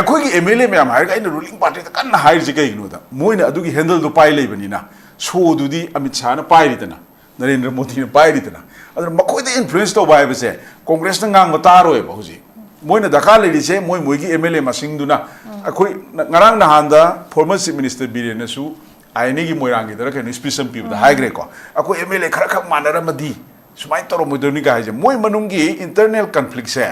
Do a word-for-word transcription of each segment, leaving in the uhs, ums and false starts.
ꯑꯩꯈꯣꯏꯒꯤ M L A ꯃꯌꯥꯝ ꯍꯥꯏꯔꯒ ꯑꯩꯅ ꯔꯨꯂꯤꯡ ꯄꯥꯔꯇꯤꯗ ꯀꯟꯅ ꯍꯥꯏꯔꯤꯁꯦ ꯀꯩꯒꯤꯅꯣꯗ, ꯃꯣꯏꯅ ꯑꯗꯨꯒꯤ ꯍꯦꯟꯗꯜꯗꯨ ꯄꯥꯏ ꯂꯩꯕꯅꯤꯅ꯫ ꯁꯣꯗꯨꯗꯤ ꯑꯃꯤꯠ ꯁꯥꯍꯅ ꯄꯥꯏꯔꯤꯗꯅ, ꯅꯔꯦꯟꯗ꯭ꯔ ꯃꯣꯗꯤꯅ ꯄꯥꯏꯔꯤꯗꯅ꯫ ꯑꯗꯨꯅ ꯃꯈꯣꯏꯗ ꯏꯟꯐ꯭ꯂꯨꯌꯦꯟꯁ ꯇꯧꯕ ꯍꯥꯏꯕꯁꯦ ꯀꯣꯡꯒ꯭ꯔꯦꯁꯅ ꯉꯥꯡꯕ ꯇꯥꯔꯣꯏꯕ꯫ ꯍꯧꯖꯤꯛ ꯃꯣꯏꯅ ꯗꯔꯀꯥꯔ ꯂꯩꯔꯤꯁꯦ ꯃꯣꯏ ꯃꯣꯏꯒꯤ ꯑꯦꯝ ꯑꯦꯜ ꯑꯦ ꯃꯁꯤꯡꯗꯨꯅ꯫ ꯑꯩꯈꯣꯏ ꯉꯔꯥꯡ ꯅꯍꯥꯟꯗ ꯐꯣꯔꯃꯔ ꯆꯤꯐ ꯃꯤꯅꯤꯁꯇꯔ ꯕꯤꯔꯦꯟꯅꯁꯨ ꯑꯥꯏ ꯑꯦꯟ ꯑꯦꯒꯤ ꯃꯣꯏꯔꯥꯡꯒꯤꯗꯔ ꯀꯩꯅꯣ ꯁ꯭ꯄꯤꯆ ꯑꯃ ꯄꯤꯕꯗ ꯍꯥꯏꯈ꯭ꯔꯦꯀꯣ, ꯑꯩꯈꯣꯏ ꯑꯦꯝ ꯑꯦꯜ ꯑꯦ ꯈꯔ ꯈꯛ ꯃꯥꯟꯅꯔꯝꯃꯗꯤ ꯁꯨꯃꯥꯏꯅ ꯇꯧꯔꯝꯃꯣꯏꯗꯣꯏꯅꯤ ꯀꯥꯏ ꯍꯥꯏꯁꯦ꯫ ꯃꯣꯏ ꯃꯅꯨꯡꯒꯤ ꯏꯟꯇꯔꯅꯦꯜ ꯀꯟꯐ꯭ꯂꯤꯛꯁꯦ,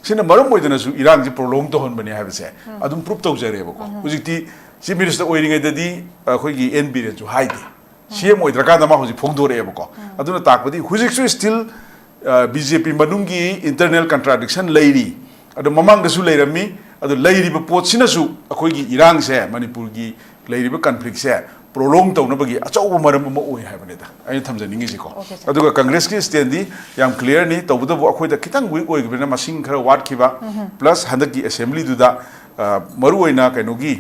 ꯁꯤꯅ ꯃꯔꯝ ꯑꯣꯏꯗꯅꯁꯨ ꯏꯔꯥꯡꯁꯤ ꯄ꯭ꯔꯣꯂꯣꯡ ꯇꯧꯍꯟꯕꯅꯤ ꯍꯥꯏꯕꯁꯦ ꯑꯗꯨꯝ ꯄ꯭ꯔꯨꯞ ꯇꯧꯖꯔꯦꯕꯀꯣ꯫ ꯍꯧꯖꯤꯛꯇꯤ ꯆꯤꯐ ꯃꯤꯅꯤꯁꯇꯔ ꯑꯣꯏꯔꯤꯉꯩꯗꯗꯤ ꯑꯩꯈꯣꯏꯒꯤ ꯑꯦꯟ ꯕꯤꯔꯦꯟꯁꯨ ꯍꯥꯏꯗꯦ, ꯁꯤ ꯑꯦꯝ ꯑꯣꯏꯗ꯭ꯔꯀꯥꯟꯗ ꯃꯥ ꯍꯧꯖꯤꯛ ꯐꯣꯡꯗꯣꯔꯛꯑꯦꯕꯀꯣ꯫ ꯑꯗꯨꯅ ꯇꯥꯛꯄꯗꯤ ꯍꯧꯖꯤꯛꯁꯨ ꯁ꯭ꯇꯤꯜ ꯕꯤ ꯖꯦ ꯄꯤ ꯃꯅꯨꯡꯒꯤ ꯏꯟꯇꯔꯅꯦꯜ ꯀꯟꯇ꯭ꯔꯥꯗꯤꯛꯁꯟ ꯂꯩꯔꯤ꯫ ꯑꯗꯣ ꯃꯃꯥꯡꯗꯁꯨ ꯂꯩꯔꯝꯃꯤ꯫ ꯑꯗꯣ ꯂꯩꯔꯤꯕ ꯄꯣꯠꯁꯤꯅꯁꯨ ꯑꯩꯈꯣꯏꯒꯤ ꯏꯔꯥꯡꯁꯦ, ꯃꯅꯤꯄꯨꯔꯒꯤ ꯂꯩꯔꯤꯕ ꯀꯟꯐ꯭ꯂꯤꯛꯁꯦ ꯄ꯭ꯔꯣꯂꯣꯡ ꯇꯧꯅꯕꯒꯤ ꯑꯆꯧꯕ ꯃꯔꯝ ꯑꯃ ꯑꯣꯏ ꯍꯥꯏꯕꯅꯤꯗ ꯑꯩꯅ ꯊꯝꯖꯅꯤꯡꯉꯤꯁꯤꯀꯣ꯫ Okay, sir. ꯑꯗꯨꯒ ꯀꯪꯒ꯭ꯔꯦꯁꯀꯤ ꯁ꯭ꯇꯦꯟꯗꯤ ꯌꯥꯝ ꯀ꯭ꯂꯤꯌꯥꯔꯅꯤ꯫ ꯇꯧꯕꯇꯕꯨ ꯑꯩꯈꯣꯏꯗ ꯈꯤꯇꯪ ꯋꯤꯛ ꯑꯣꯏꯈꯤꯕꯅꯤꯅ ꯃꯁꯤꯡ ꯈꯔ ꯋꯥꯠꯈꯤꯕ, ꯄ꯭ꯂꯁ ꯍꯟꯗꯛꯀꯤ ꯑꯦꯁꯦꯝꯕ꯭ꯂꯤꯗꯨꯗ ꯃꯔꯨꯑꯣꯏꯅ ꯀꯩꯅꯣꯒꯤ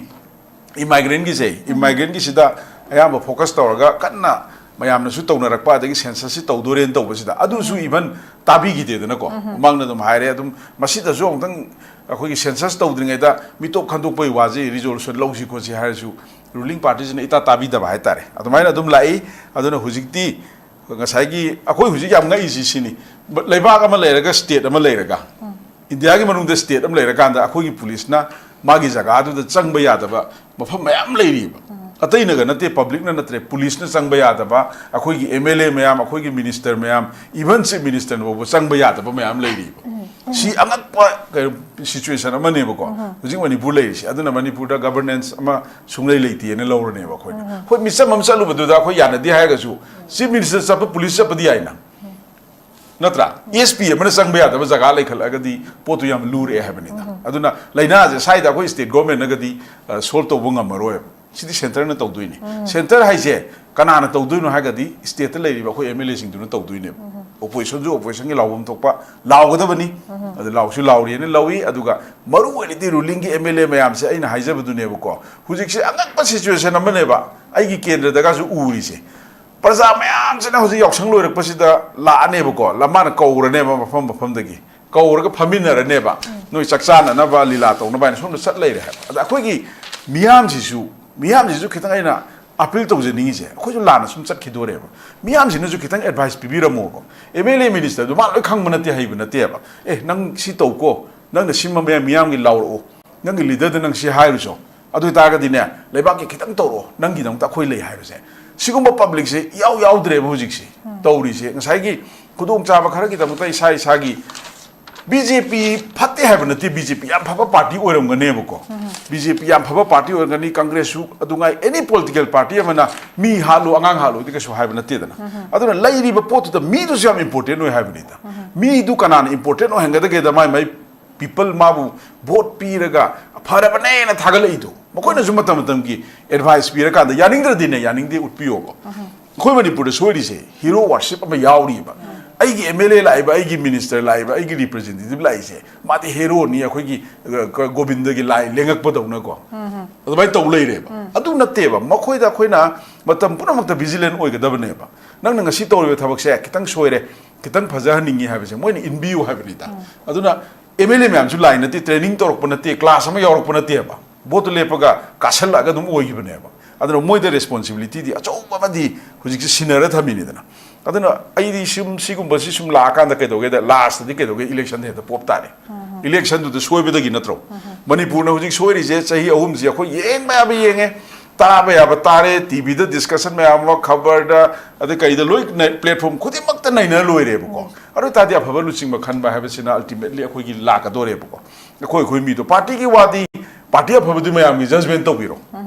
ꯏꯃꯥꯏꯒ꯭ꯔꯦꯟꯒꯤꯁꯦ, ꯏꯃꯥꯏꯒ꯭ꯔꯦꯟꯒꯤꯁꯤꯗ ꯑꯌꯥꯝꯕ ꯐꯣꯀꯁ ꯇꯧꯔꯒ ꯀꯟꯅ ꯃꯌꯥꯝꯅꯁꯨ ꯇꯧꯅꯔꯛꯄ, ꯑꯗꯒꯤ ꯁꯦꯟꯁꯁꯁꯤ ꯇꯧꯗꯣꯔꯦꯅ ꯇꯧꯕꯁꯤꯗ ꯑꯗꯨꯁꯨ ꯏꯚꯟ ꯇꯥꯕꯤꯈꯤꯗꯦꯗꯅꯀꯣ꯫ ꯃꯃꯥꯡꯗ ꯑꯗꯨꯝ ꯍꯥꯏꯔꯦ, ꯑꯗꯨꯝ ꯃꯁꯤꯗꯁꯨ ꯑꯃꯨꯛꯇꯪ ꯑꯩꯈꯣꯏꯒꯤ ꯁꯦꯟꯁꯁ ꯇꯧꯗ꯭ꯔꯤꯉꯩꯗ ꯃꯤꯇꯣꯞ ꯈꯟꯗꯣꯛꯄꯒꯤ ꯋꯥꯁꯤ ꯔꯤꯖꯣꯂꯨꯁꯟ ꯂꯧꯁꯤ ꯈꯣꯠꯁꯤ ꯍꯥꯏꯔꯁꯨ ꯔꯨꯂꯤꯡ ꯄꯥꯔꯇꯤꯁꯤꯅ ꯏꯇꯥ ꯇꯥꯕꯤꯗꯕ ꯍꯥꯏꯇꯥꯔꯦ꯫ ꯑꯗꯨꯃꯥꯏꯅ ꯑꯗꯨꯝ ꯂꯥꯛꯏ꯫ ꯑꯗꯨꯅ ꯍꯧꯖꯤꯛꯇꯤ ꯉꯁꯥꯏꯒꯤ ꯑꯩꯈꯣꯏ ꯍꯧꯖꯤꯛ ꯌꯥꯝ ꯉꯛꯏꯁꯤ ꯁꯤꯅꯤ, ꯂꯩꯕꯥꯛ ꯑꯃ ꯂꯩꯔꯒ, ꯁ꯭ꯇꯦꯠ ꯑꯃ ꯂꯩꯔꯒ, ꯏꯟꯗꯤꯌꯥꯒꯤ ꯃꯅꯨꯡꯗ ꯁ꯭ꯇꯦꯠ ꯑꯃ ꯂꯩꯔꯀꯥꯟꯗ ꯑꯩꯈꯣꯏꯒꯤ ꯄꯨꯂꯤꯁꯅ ꯃꯥꯒꯤ ꯖꯒꯥꯗꯨꯗ ꯆꯪꯕ ꯌꯥꯗꯕ ꯃꯐꯝ ꯃꯌꯥꯝ ꯂꯩꯔꯤꯕ꯫ ꯑꯇꯩꯅꯒ ꯅꯠꯇꯦ, ꯄꯕ꯭ꯂꯤꯛꯅ ꯅꯠꯇ꯭ꯔꯦ, ꯄꯨꯂꯤꯁꯅ ꯆꯪꯕ ꯌꯥꯗꯕ, ꯑꯩꯈꯣꯏꯒꯤ ꯑꯦꯝ ꯑꯦꯜ ꯑꯦ ꯃꯌꯥꯝ, ꯑꯩꯈꯣꯏꯒꯤ ꯃꯤꯅꯤꯁꯇꯔ ꯃꯌꯥꯝ, ꯏꯚꯟ ꯆꯤꯐ ꯃꯤꯅꯤꯁꯇꯔꯅ ꯐꯥꯎꯕ ꯆꯪꯕ ꯌꯥꯗꯕ ꯃꯌꯥꯝ ꯂꯩꯔꯤꯕ꯫ ꯁꯤ ꯑꯉꯛꯄ ꯀꯩꯅꯣ ꯁꯤꯆꯨꯋꯦꯁꯟ ꯑꯃꯅꯦꯕꯀꯣ ꯍꯧꯖꯤꯛ ꯃꯅꯤꯄꯨꯔ ꯂꯩꯔꯤꯁꯦ꯫ ꯑꯗꯨꯅ ꯃꯅꯤꯄꯨꯔꯗ ꯒꯕꯔꯅꯦꯟꯁ ꯑꯃ ꯁꯨꯡꯂꯩ ꯂꯩꯇꯦꯅ ꯂꯧꯔꯅꯦꯕ ꯑꯩꯈꯣꯏꯅ꯫ ꯍꯣꯏ, ꯃꯤꯆꯝ ꯑꯃ ꯆꯠꯂꯨꯕꯗꯨꯗ ꯑꯩꯈꯣꯏ ꯌꯥꯅꯗꯦ ꯍꯥꯏꯔꯒꯁꯨ ꯆꯤꯐ ꯃꯤꯅꯤꯁꯇꯔ ꯆꯠꯄ ꯄꯨꯂꯤꯁ ꯆꯠꯄꯗꯤ ꯌꯥꯏꯅ꯫ ꯅꯠꯇ꯭ꯔꯥ? ꯑꯦꯁ ꯄꯤ ꯑꯃꯅ ꯆꯪꯕ ꯌꯥꯗꯕ ꯖꯒꯥ ꯂꯩꯈꯠꯂꯛꯑꯒꯗꯤ ꯄꯣꯠꯇꯨ ꯌꯥꯝ ꯂꯨꯔꯛꯑꯦ ꯍꯥꯏꯕꯅꯤꯗ꯫ ꯑꯗꯨꯅ ꯂꯥꯏꯅꯥꯁꯦ ꯁ꯭ꯋꯥꯏꯗ ꯑꯩꯈꯣꯏ ꯁ꯭ꯇꯦꯠ ꯒꯣꯔꯃꯦꯟꯅꯒꯗꯤ ꯁꯣꯜꯕ ꯇꯧꯕ ꯉꯝꯃꯔꯣꯏꯕ꯫ ꯁꯤꯗꯤ ꯁꯦꯟꯇꯔꯅ ꯇꯧꯗꯣꯏꯅꯤ꯫ ꯁꯦꯟꯇꯔ ꯍꯥꯏꯁꯦ ꯀꯅꯥꯅ ꯇꯧꯗꯣꯏꯅꯣ ꯍꯥꯏꯔꯒꯗꯤ ꯁ꯭ꯇꯦꯠꯇ ꯂꯩꯔꯤꯕ ꯑꯩꯈꯣꯏ ꯑꯦꯝ ꯑꯦꯜ ꯑꯦꯁꯤꯡꯗꯨꯅ ꯇꯧꯗꯣꯏꯅꯦꯕ꯫ ꯑꯣꯄꯣꯖꯤꯁꯟꯁꯨ ꯑꯣꯄꯣꯖꯤꯁꯟꯒꯤ ꯂꯥꯎꯐꯝ ꯊꯣꯛꯄ ꯂꯥꯎꯒꯗꯕꯅꯤ꯫ ꯑꯗꯨ ꯂꯥꯎꯁꯨ ꯂꯥꯎꯔꯤꯅ ꯂꯧꯏ꯫ ꯑꯗꯨꯒ ꯃꯔꯨ ꯑꯣꯏꯅꯗꯤ ꯔꯨꯂꯤꯡꯒꯤ ꯑꯦꯝ ꯑꯦꯜ ꯑꯦ ꯃꯌꯥꯝꯁꯦ ꯑꯩꯅ ꯍꯥꯏꯖꯕꯗꯨꯅꯦꯕꯀꯣ, ꯍꯧꯖꯤꯛꯁꯦ ꯑꯉꯛꯄ ꯁꯤꯆꯨꯋꯦꯁꯟ ꯑꯃꯅꯦꯕ꯫ ꯑꯩꯒꯤ ꯀꯦꯟꯗ꯭ꯔꯗꯒꯁꯨ ꯎꯔꯤꯁꯦ, ꯄ꯭ꯔꯖꯥ ꯃꯌꯥꯝꯁꯤꯅ ꯍꯧꯖꯤꯛ ꯌꯥꯎꯁꯪ ꯂꯣꯏꯔꯛꯄꯁꯤꯗ ꯂꯥꯛꯑꯅꯦꯕꯀꯣ, ꯂ-, ꯃꯥꯅ ꯀꯧꯔꯅꯦꯕ ꯃꯐꯝ ꯃꯐꯝꯗꯒꯤ꯫ ꯀꯧꯔꯒ ꯐꯝꯃꯤꯟꯅꯔꯅꯦꯕ, ꯅꯣꯏ ꯆꯥꯛ ꯆꯥꯅꯅꯕ, ꯂꯤꯂꯥ ꯇꯧꯅꯕ ꯍꯥꯏꯅ ꯁꯣꯝꯗ ꯆꯠ ꯂꯩꯔꯦ ꯍꯥꯏꯕ꯫ ꯑꯗ ꯑꯩꯈꯣꯏꯒꯤ ꯃꯤꯌꯥꯝꯁꯤꯁꯨ, ꯃꯤꯌꯥꯝꯁꯤꯁꯨ ꯈꯤꯇꯪ ꯑꯩꯅ ꯑꯄꯤꯜ ꯇꯧꯖꯅꯤꯡꯉꯤꯁꯦ, ꯑꯩꯈꯣꯏꯁꯨ ꯂꯥꯟꯅ ꯁꯨꯝ ꯆꯠꯈꯤꯗꯣꯔꯦꯕ꯫ ꯃꯤꯌꯥꯝꯁꯤꯅꯁꯨ ꯈꯤꯇꯪ ꯑꯦꯗꯚꯥꯏꯁ ꯄꯤꯕꯤꯔꯝꯃꯣꯕ꯫ ꯑꯦꯝ ꯑꯦꯜ ꯑꯦ ꯃꯤꯅꯤꯁꯇꯔꯗꯨ ꯃꯥ ꯂꯣꯏ ꯈꯪꯕ ꯅꯠꯇꯦ, ꯍꯩꯕ ꯅꯠꯇꯦꯕ꯫ "ꯑꯦ, ꯅꯪ ꯁꯤ ꯇꯧꯀꯣ, ꯅꯪꯅ ꯁꯤꯃ ꯃꯌꯥꯝ, ꯃꯤꯌꯥꯝꯒꯤ ꯂꯥꯎꯔꯛꯑꯣ, ꯅꯪꯒꯤ ꯂꯤꯗꯔꯗ ꯅꯪ ꯁꯤ ꯍꯥꯏꯔꯨꯆꯣ, ꯑꯗꯨ ꯑꯣꯏꯇꯥꯔꯒꯗꯤꯅꯦ, ꯂꯩꯕꯥꯛꯀꯤ ꯈꯤꯇꯪ ꯇꯧꯔꯛꯑꯣ, ꯅꯪꯒꯤꯗꯃꯛꯇ ꯑꯩꯈꯣꯏ ꯂꯩ" ꯍꯥꯏꯕꯁꯦ, ꯁꯤꯒꯨꯝꯕ ꯄꯕ꯭ꯂꯤꯛꯁꯦ ꯏꯌꯥꯎ ꯌꯥꯎꯗ꯭ꯔꯦꯕ ꯍꯧꯖꯤꯛꯁꯦ꯫ ꯇꯧꯔꯤꯁꯦ ꯉꯁꯥꯏꯒꯤ ꯈꯨꯗꯣꯡꯆꯥꯕ ꯈꯔꯒꯤꯗꯃꯛꯇ ꯏꯁꯥ ꯏꯁꯥꯒꯤ ꯕꯤ ꯖꯦ ꯄꯤ ꯐꯠꯇꯦ ꯍꯥꯏꯕ ꯅꯠꯇꯦ, ꯕꯤ ꯖꯦ ꯄꯤ ꯌꯥꯝ ꯐꯕ ꯄꯥꯔꯇꯤ ꯑꯣꯏꯔꯝꯒꯅꯦꯕꯀꯣ꯫ ꯕꯤ ꯖꯦ ꯄꯤ ꯌꯥꯝ ꯐꯕ ꯄꯥꯔꯇꯤ ꯑꯣꯏꯔꯝꯒꯅꯤ, ꯀꯪꯒ꯭ꯔꯦꯁꯁꯨ ꯑꯗꯨꯉꯥꯏ, ꯑꯦꯅꯤ ꯄꯣꯂꯤꯇꯤꯀꯦꯜ ꯄꯥꯔꯇꯤ ꯑꯃꯅ ꯃꯤ ꯍꯥꯠꯂꯨ, ꯑꯉꯥꯡ ꯍꯥꯠꯂꯨꯗꯤ ꯀꯩꯁꯨ ꯍꯥꯏꯕ ꯅꯠꯇꯦꯗꯅ꯫ ꯑꯗꯨꯅ ꯂꯩꯔꯤꯕ ꯄꯣꯠꯇꯨꯗ ꯃꯤꯗꯨꯁꯨ ꯌꯥꯝ ꯏꯝꯄꯣꯔꯇꯦꯟ ꯑꯣꯏ ꯍꯥꯏꯕꯅꯤꯗ꯫ ꯃꯤꯗꯨ ꯀꯅꯥꯅ ꯏꯝꯄꯣꯔꯇꯦꯟ ꯑꯣꯏꯍꯟꯒꯗꯒꯦꯗ? ꯃꯥꯏ ꯃꯥꯏ ꯄꯤꯄꯜ ꯃꯥꯕꯨ ꯚꯣꯠ ꯄꯤꯔꯒ ꯐꯔꯕꯅꯦꯅ ꯊꯥꯒꯠꯂꯛꯏꯗꯣ, ꯃꯈꯣꯏꯅꯁꯨ ꯃꯇꯝ ꯃꯇꯝꯒꯤ ꯑꯦꯗꯚꯥꯏꯁ ꯄꯤꯔꯀꯥꯟꯗ, ꯌꯥꯅꯤꯡꯗ꯭ꯔꯗꯤꯅꯦ, ꯌꯥꯅꯤꯡꯗꯦ ꯎꯠꯄꯤꯌꯣꯕ꯫ ꯑꯩꯈꯣꯏ ꯃꯅꯤꯄꯨꯔꯗ ꯁꯣꯏꯔꯤꯁꯦ ꯍꯤꯔꯣ ꯋꯥꯔꯁꯤꯞ ꯑꯃ ꯌꯥꯎꯔꯤꯕ꯫ ꯑꯩꯒꯤ ꯑꯦꯝ ꯑꯦꯜ ꯑꯦ ꯂꯥꯛꯏꯕ, ꯑꯩꯒꯤ ꯃꯤꯅꯤꯁꯇꯔ ꯂꯥꯛꯏꯕ, ꯑꯩꯒꯤ ꯔꯤꯄ꯭ꯔꯖꯦꯟꯇꯦꯇꯤꯚ ꯂꯥꯛꯏꯁꯦ, ꯃꯥꯗꯤ ꯍꯦꯔꯣꯅꯤ, ꯑꯩꯈꯣꯏꯒꯤ, ꯑ, ꯒꯣꯕꯤꯟꯗꯒꯤ ꯂꯥꯏ ꯂꯦꯡꯉꯛꯄꯗꯧꯅꯀꯣ꯫ ꯑꯗꯨꯃꯥꯏꯅ ꯇꯧ ꯂꯩꯔꯦꯕ꯫ ꯑꯗꯨ ꯅꯠꯇꯦꯕ, ꯃꯈꯣꯏꯗ ꯑꯩꯈꯣꯏꯅ ꯃꯇꯝ ꯄꯨꯝꯅꯃꯛꯇ ꯚꯤꯖꯤꯂꯦꯟ ꯑꯣꯏꯒꯗꯕꯅꯦꯕ꯫ ꯅꯪꯅ ꯉꯁꯤ ꯇꯧꯔꯤꯕ ꯊꯕꯛꯁꯦ ꯈꯤꯇꯪ ꯁꯣꯏꯔꯦ, ꯈꯤꯇꯪ ꯐꯖꯍꯟꯅꯤꯡꯉꯤ ꯍꯥꯏꯕꯁꯦ ꯃꯣꯏꯅ ꯏꯟꯕꯤꯌꯨ ꯍꯥꯏꯕꯅꯤꯗ꯫ ꯑꯗꯨꯅ ꯑꯦꯝ ꯑꯦꯜ ꯑꯦ ꯃꯌꯥꯝꯁꯨ ꯂꯥꯏ ꯅꯠꯇꯦ, ꯇ꯭ꯔꯦꯅꯤꯡ ꯇꯧꯔꯛꯄ ꯅꯠꯇꯦ, ꯀ꯭ꯂꯥꯁ ꯑꯃ ꯌꯥꯎꯔꯛꯄ ꯅꯠꯇꯦꯕ꯫ ꯚꯣꯠꯇꯨ ꯂꯦꯞꯄꯒ ꯀꯥꯁꯜꯂꯛꯑꯒ ꯑꯗꯨꯝ ꯑꯣꯏꯈꯤꯕꯅꯦꯕ꯫ ꯑꯗꯨꯅ ꯃꯣꯏꯗ ꯔꯦꯁꯄꯣꯟꯁꯤꯕꯤꯂꯤꯇꯤꯗꯤ ꯑꯆꯧꯕ ꯑꯃꯗꯤ ꯍꯧꯖꯤꯛꯁꯦ ꯁꯤꯟꯅꯔ ꯊꯝꯃꯤꯅꯤꯗꯅ꯫ ꯑꯗꯨꯅ ꯑꯩꯗꯤ ꯁꯨꯝ ꯁꯤꯒꯨꯝꯕꯁꯤ ꯁꯨꯝ ꯂꯥꯛꯑꯀꯥꯟꯗ ꯀꯩꯗꯧꯒꯦꯗ, ꯂꯥꯁꯇꯗꯤ ꯀꯩꯗꯧꯒꯦ, ꯏꯂꯦꯛꯁꯟꯗ ꯍꯦꯛꯇ ꯄꯣꯞ ꯇꯥꯔꯦ꯫ ꯏꯂꯦꯛꯁꯟꯗꯨꯗ ꯁꯣꯏꯕꯗꯒꯤ ꯅꯠꯇ꯭ꯔꯣ? ꯃꯅꯤꯄꯨꯔꯅ ꯍꯧꯖꯤꯛ ꯁꯣꯏꯔꯤꯁꯦ ꯆꯍꯤ ꯑꯍꯨꯝꯁꯤ ꯑꯩꯈꯣꯏ ꯌꯦꯡꯕ ꯌꯥꯕ ꯌꯦꯡꯉꯦ, ꯇꯥꯕ ꯌꯥꯕ ꯇꯥꯔꯦ, ꯇꯤ ꯚꯤꯗ ꯗꯤꯁꯀꯁꯟ ꯃꯌꯥꯝ ꯑꯃ, ꯈꯕꯔꯗ, ꯑꯗꯩ ꯀꯩꯗ ꯂꯣꯏ ꯅꯩ-, ꯄ꯭ꯂꯦꯠꯐꯣꯔꯝ ꯈꯨꯗꯤꯡꯃꯛꯇ ꯅꯩꯅꯔ ꯂꯣꯏꯔꯦꯕꯀꯣ꯫ ꯑꯗꯨ ꯑꯣꯏ ꯇꯥꯔꯗꯤ ꯑꯐꯕ ꯂꯨꯆꯤꯡꯕ ꯈꯟꯕ ꯍꯥꯏꯕꯁꯤꯅ ꯑꯜꯇꯤꯃꯦꯠꯂꯤ ꯑꯩꯈꯣꯏꯒꯤ ꯂꯥꯛꯀꯗꯣꯔꯦꯕꯀꯣ꯫ ꯑꯩꯈꯣꯏ ꯑꯩꯈꯣꯏ ꯃꯤꯗꯣ, ꯄꯥꯔꯇꯤꯒꯤ ꯋꯥꯗꯤ, ꯄꯥꯔꯇꯤ ꯑꯐꯕꯗꯨ ꯃꯌꯥꯝꯒꯤ ꯖꯖꯃꯦꯟ ꯇꯧꯕꯤꯔꯣ꯫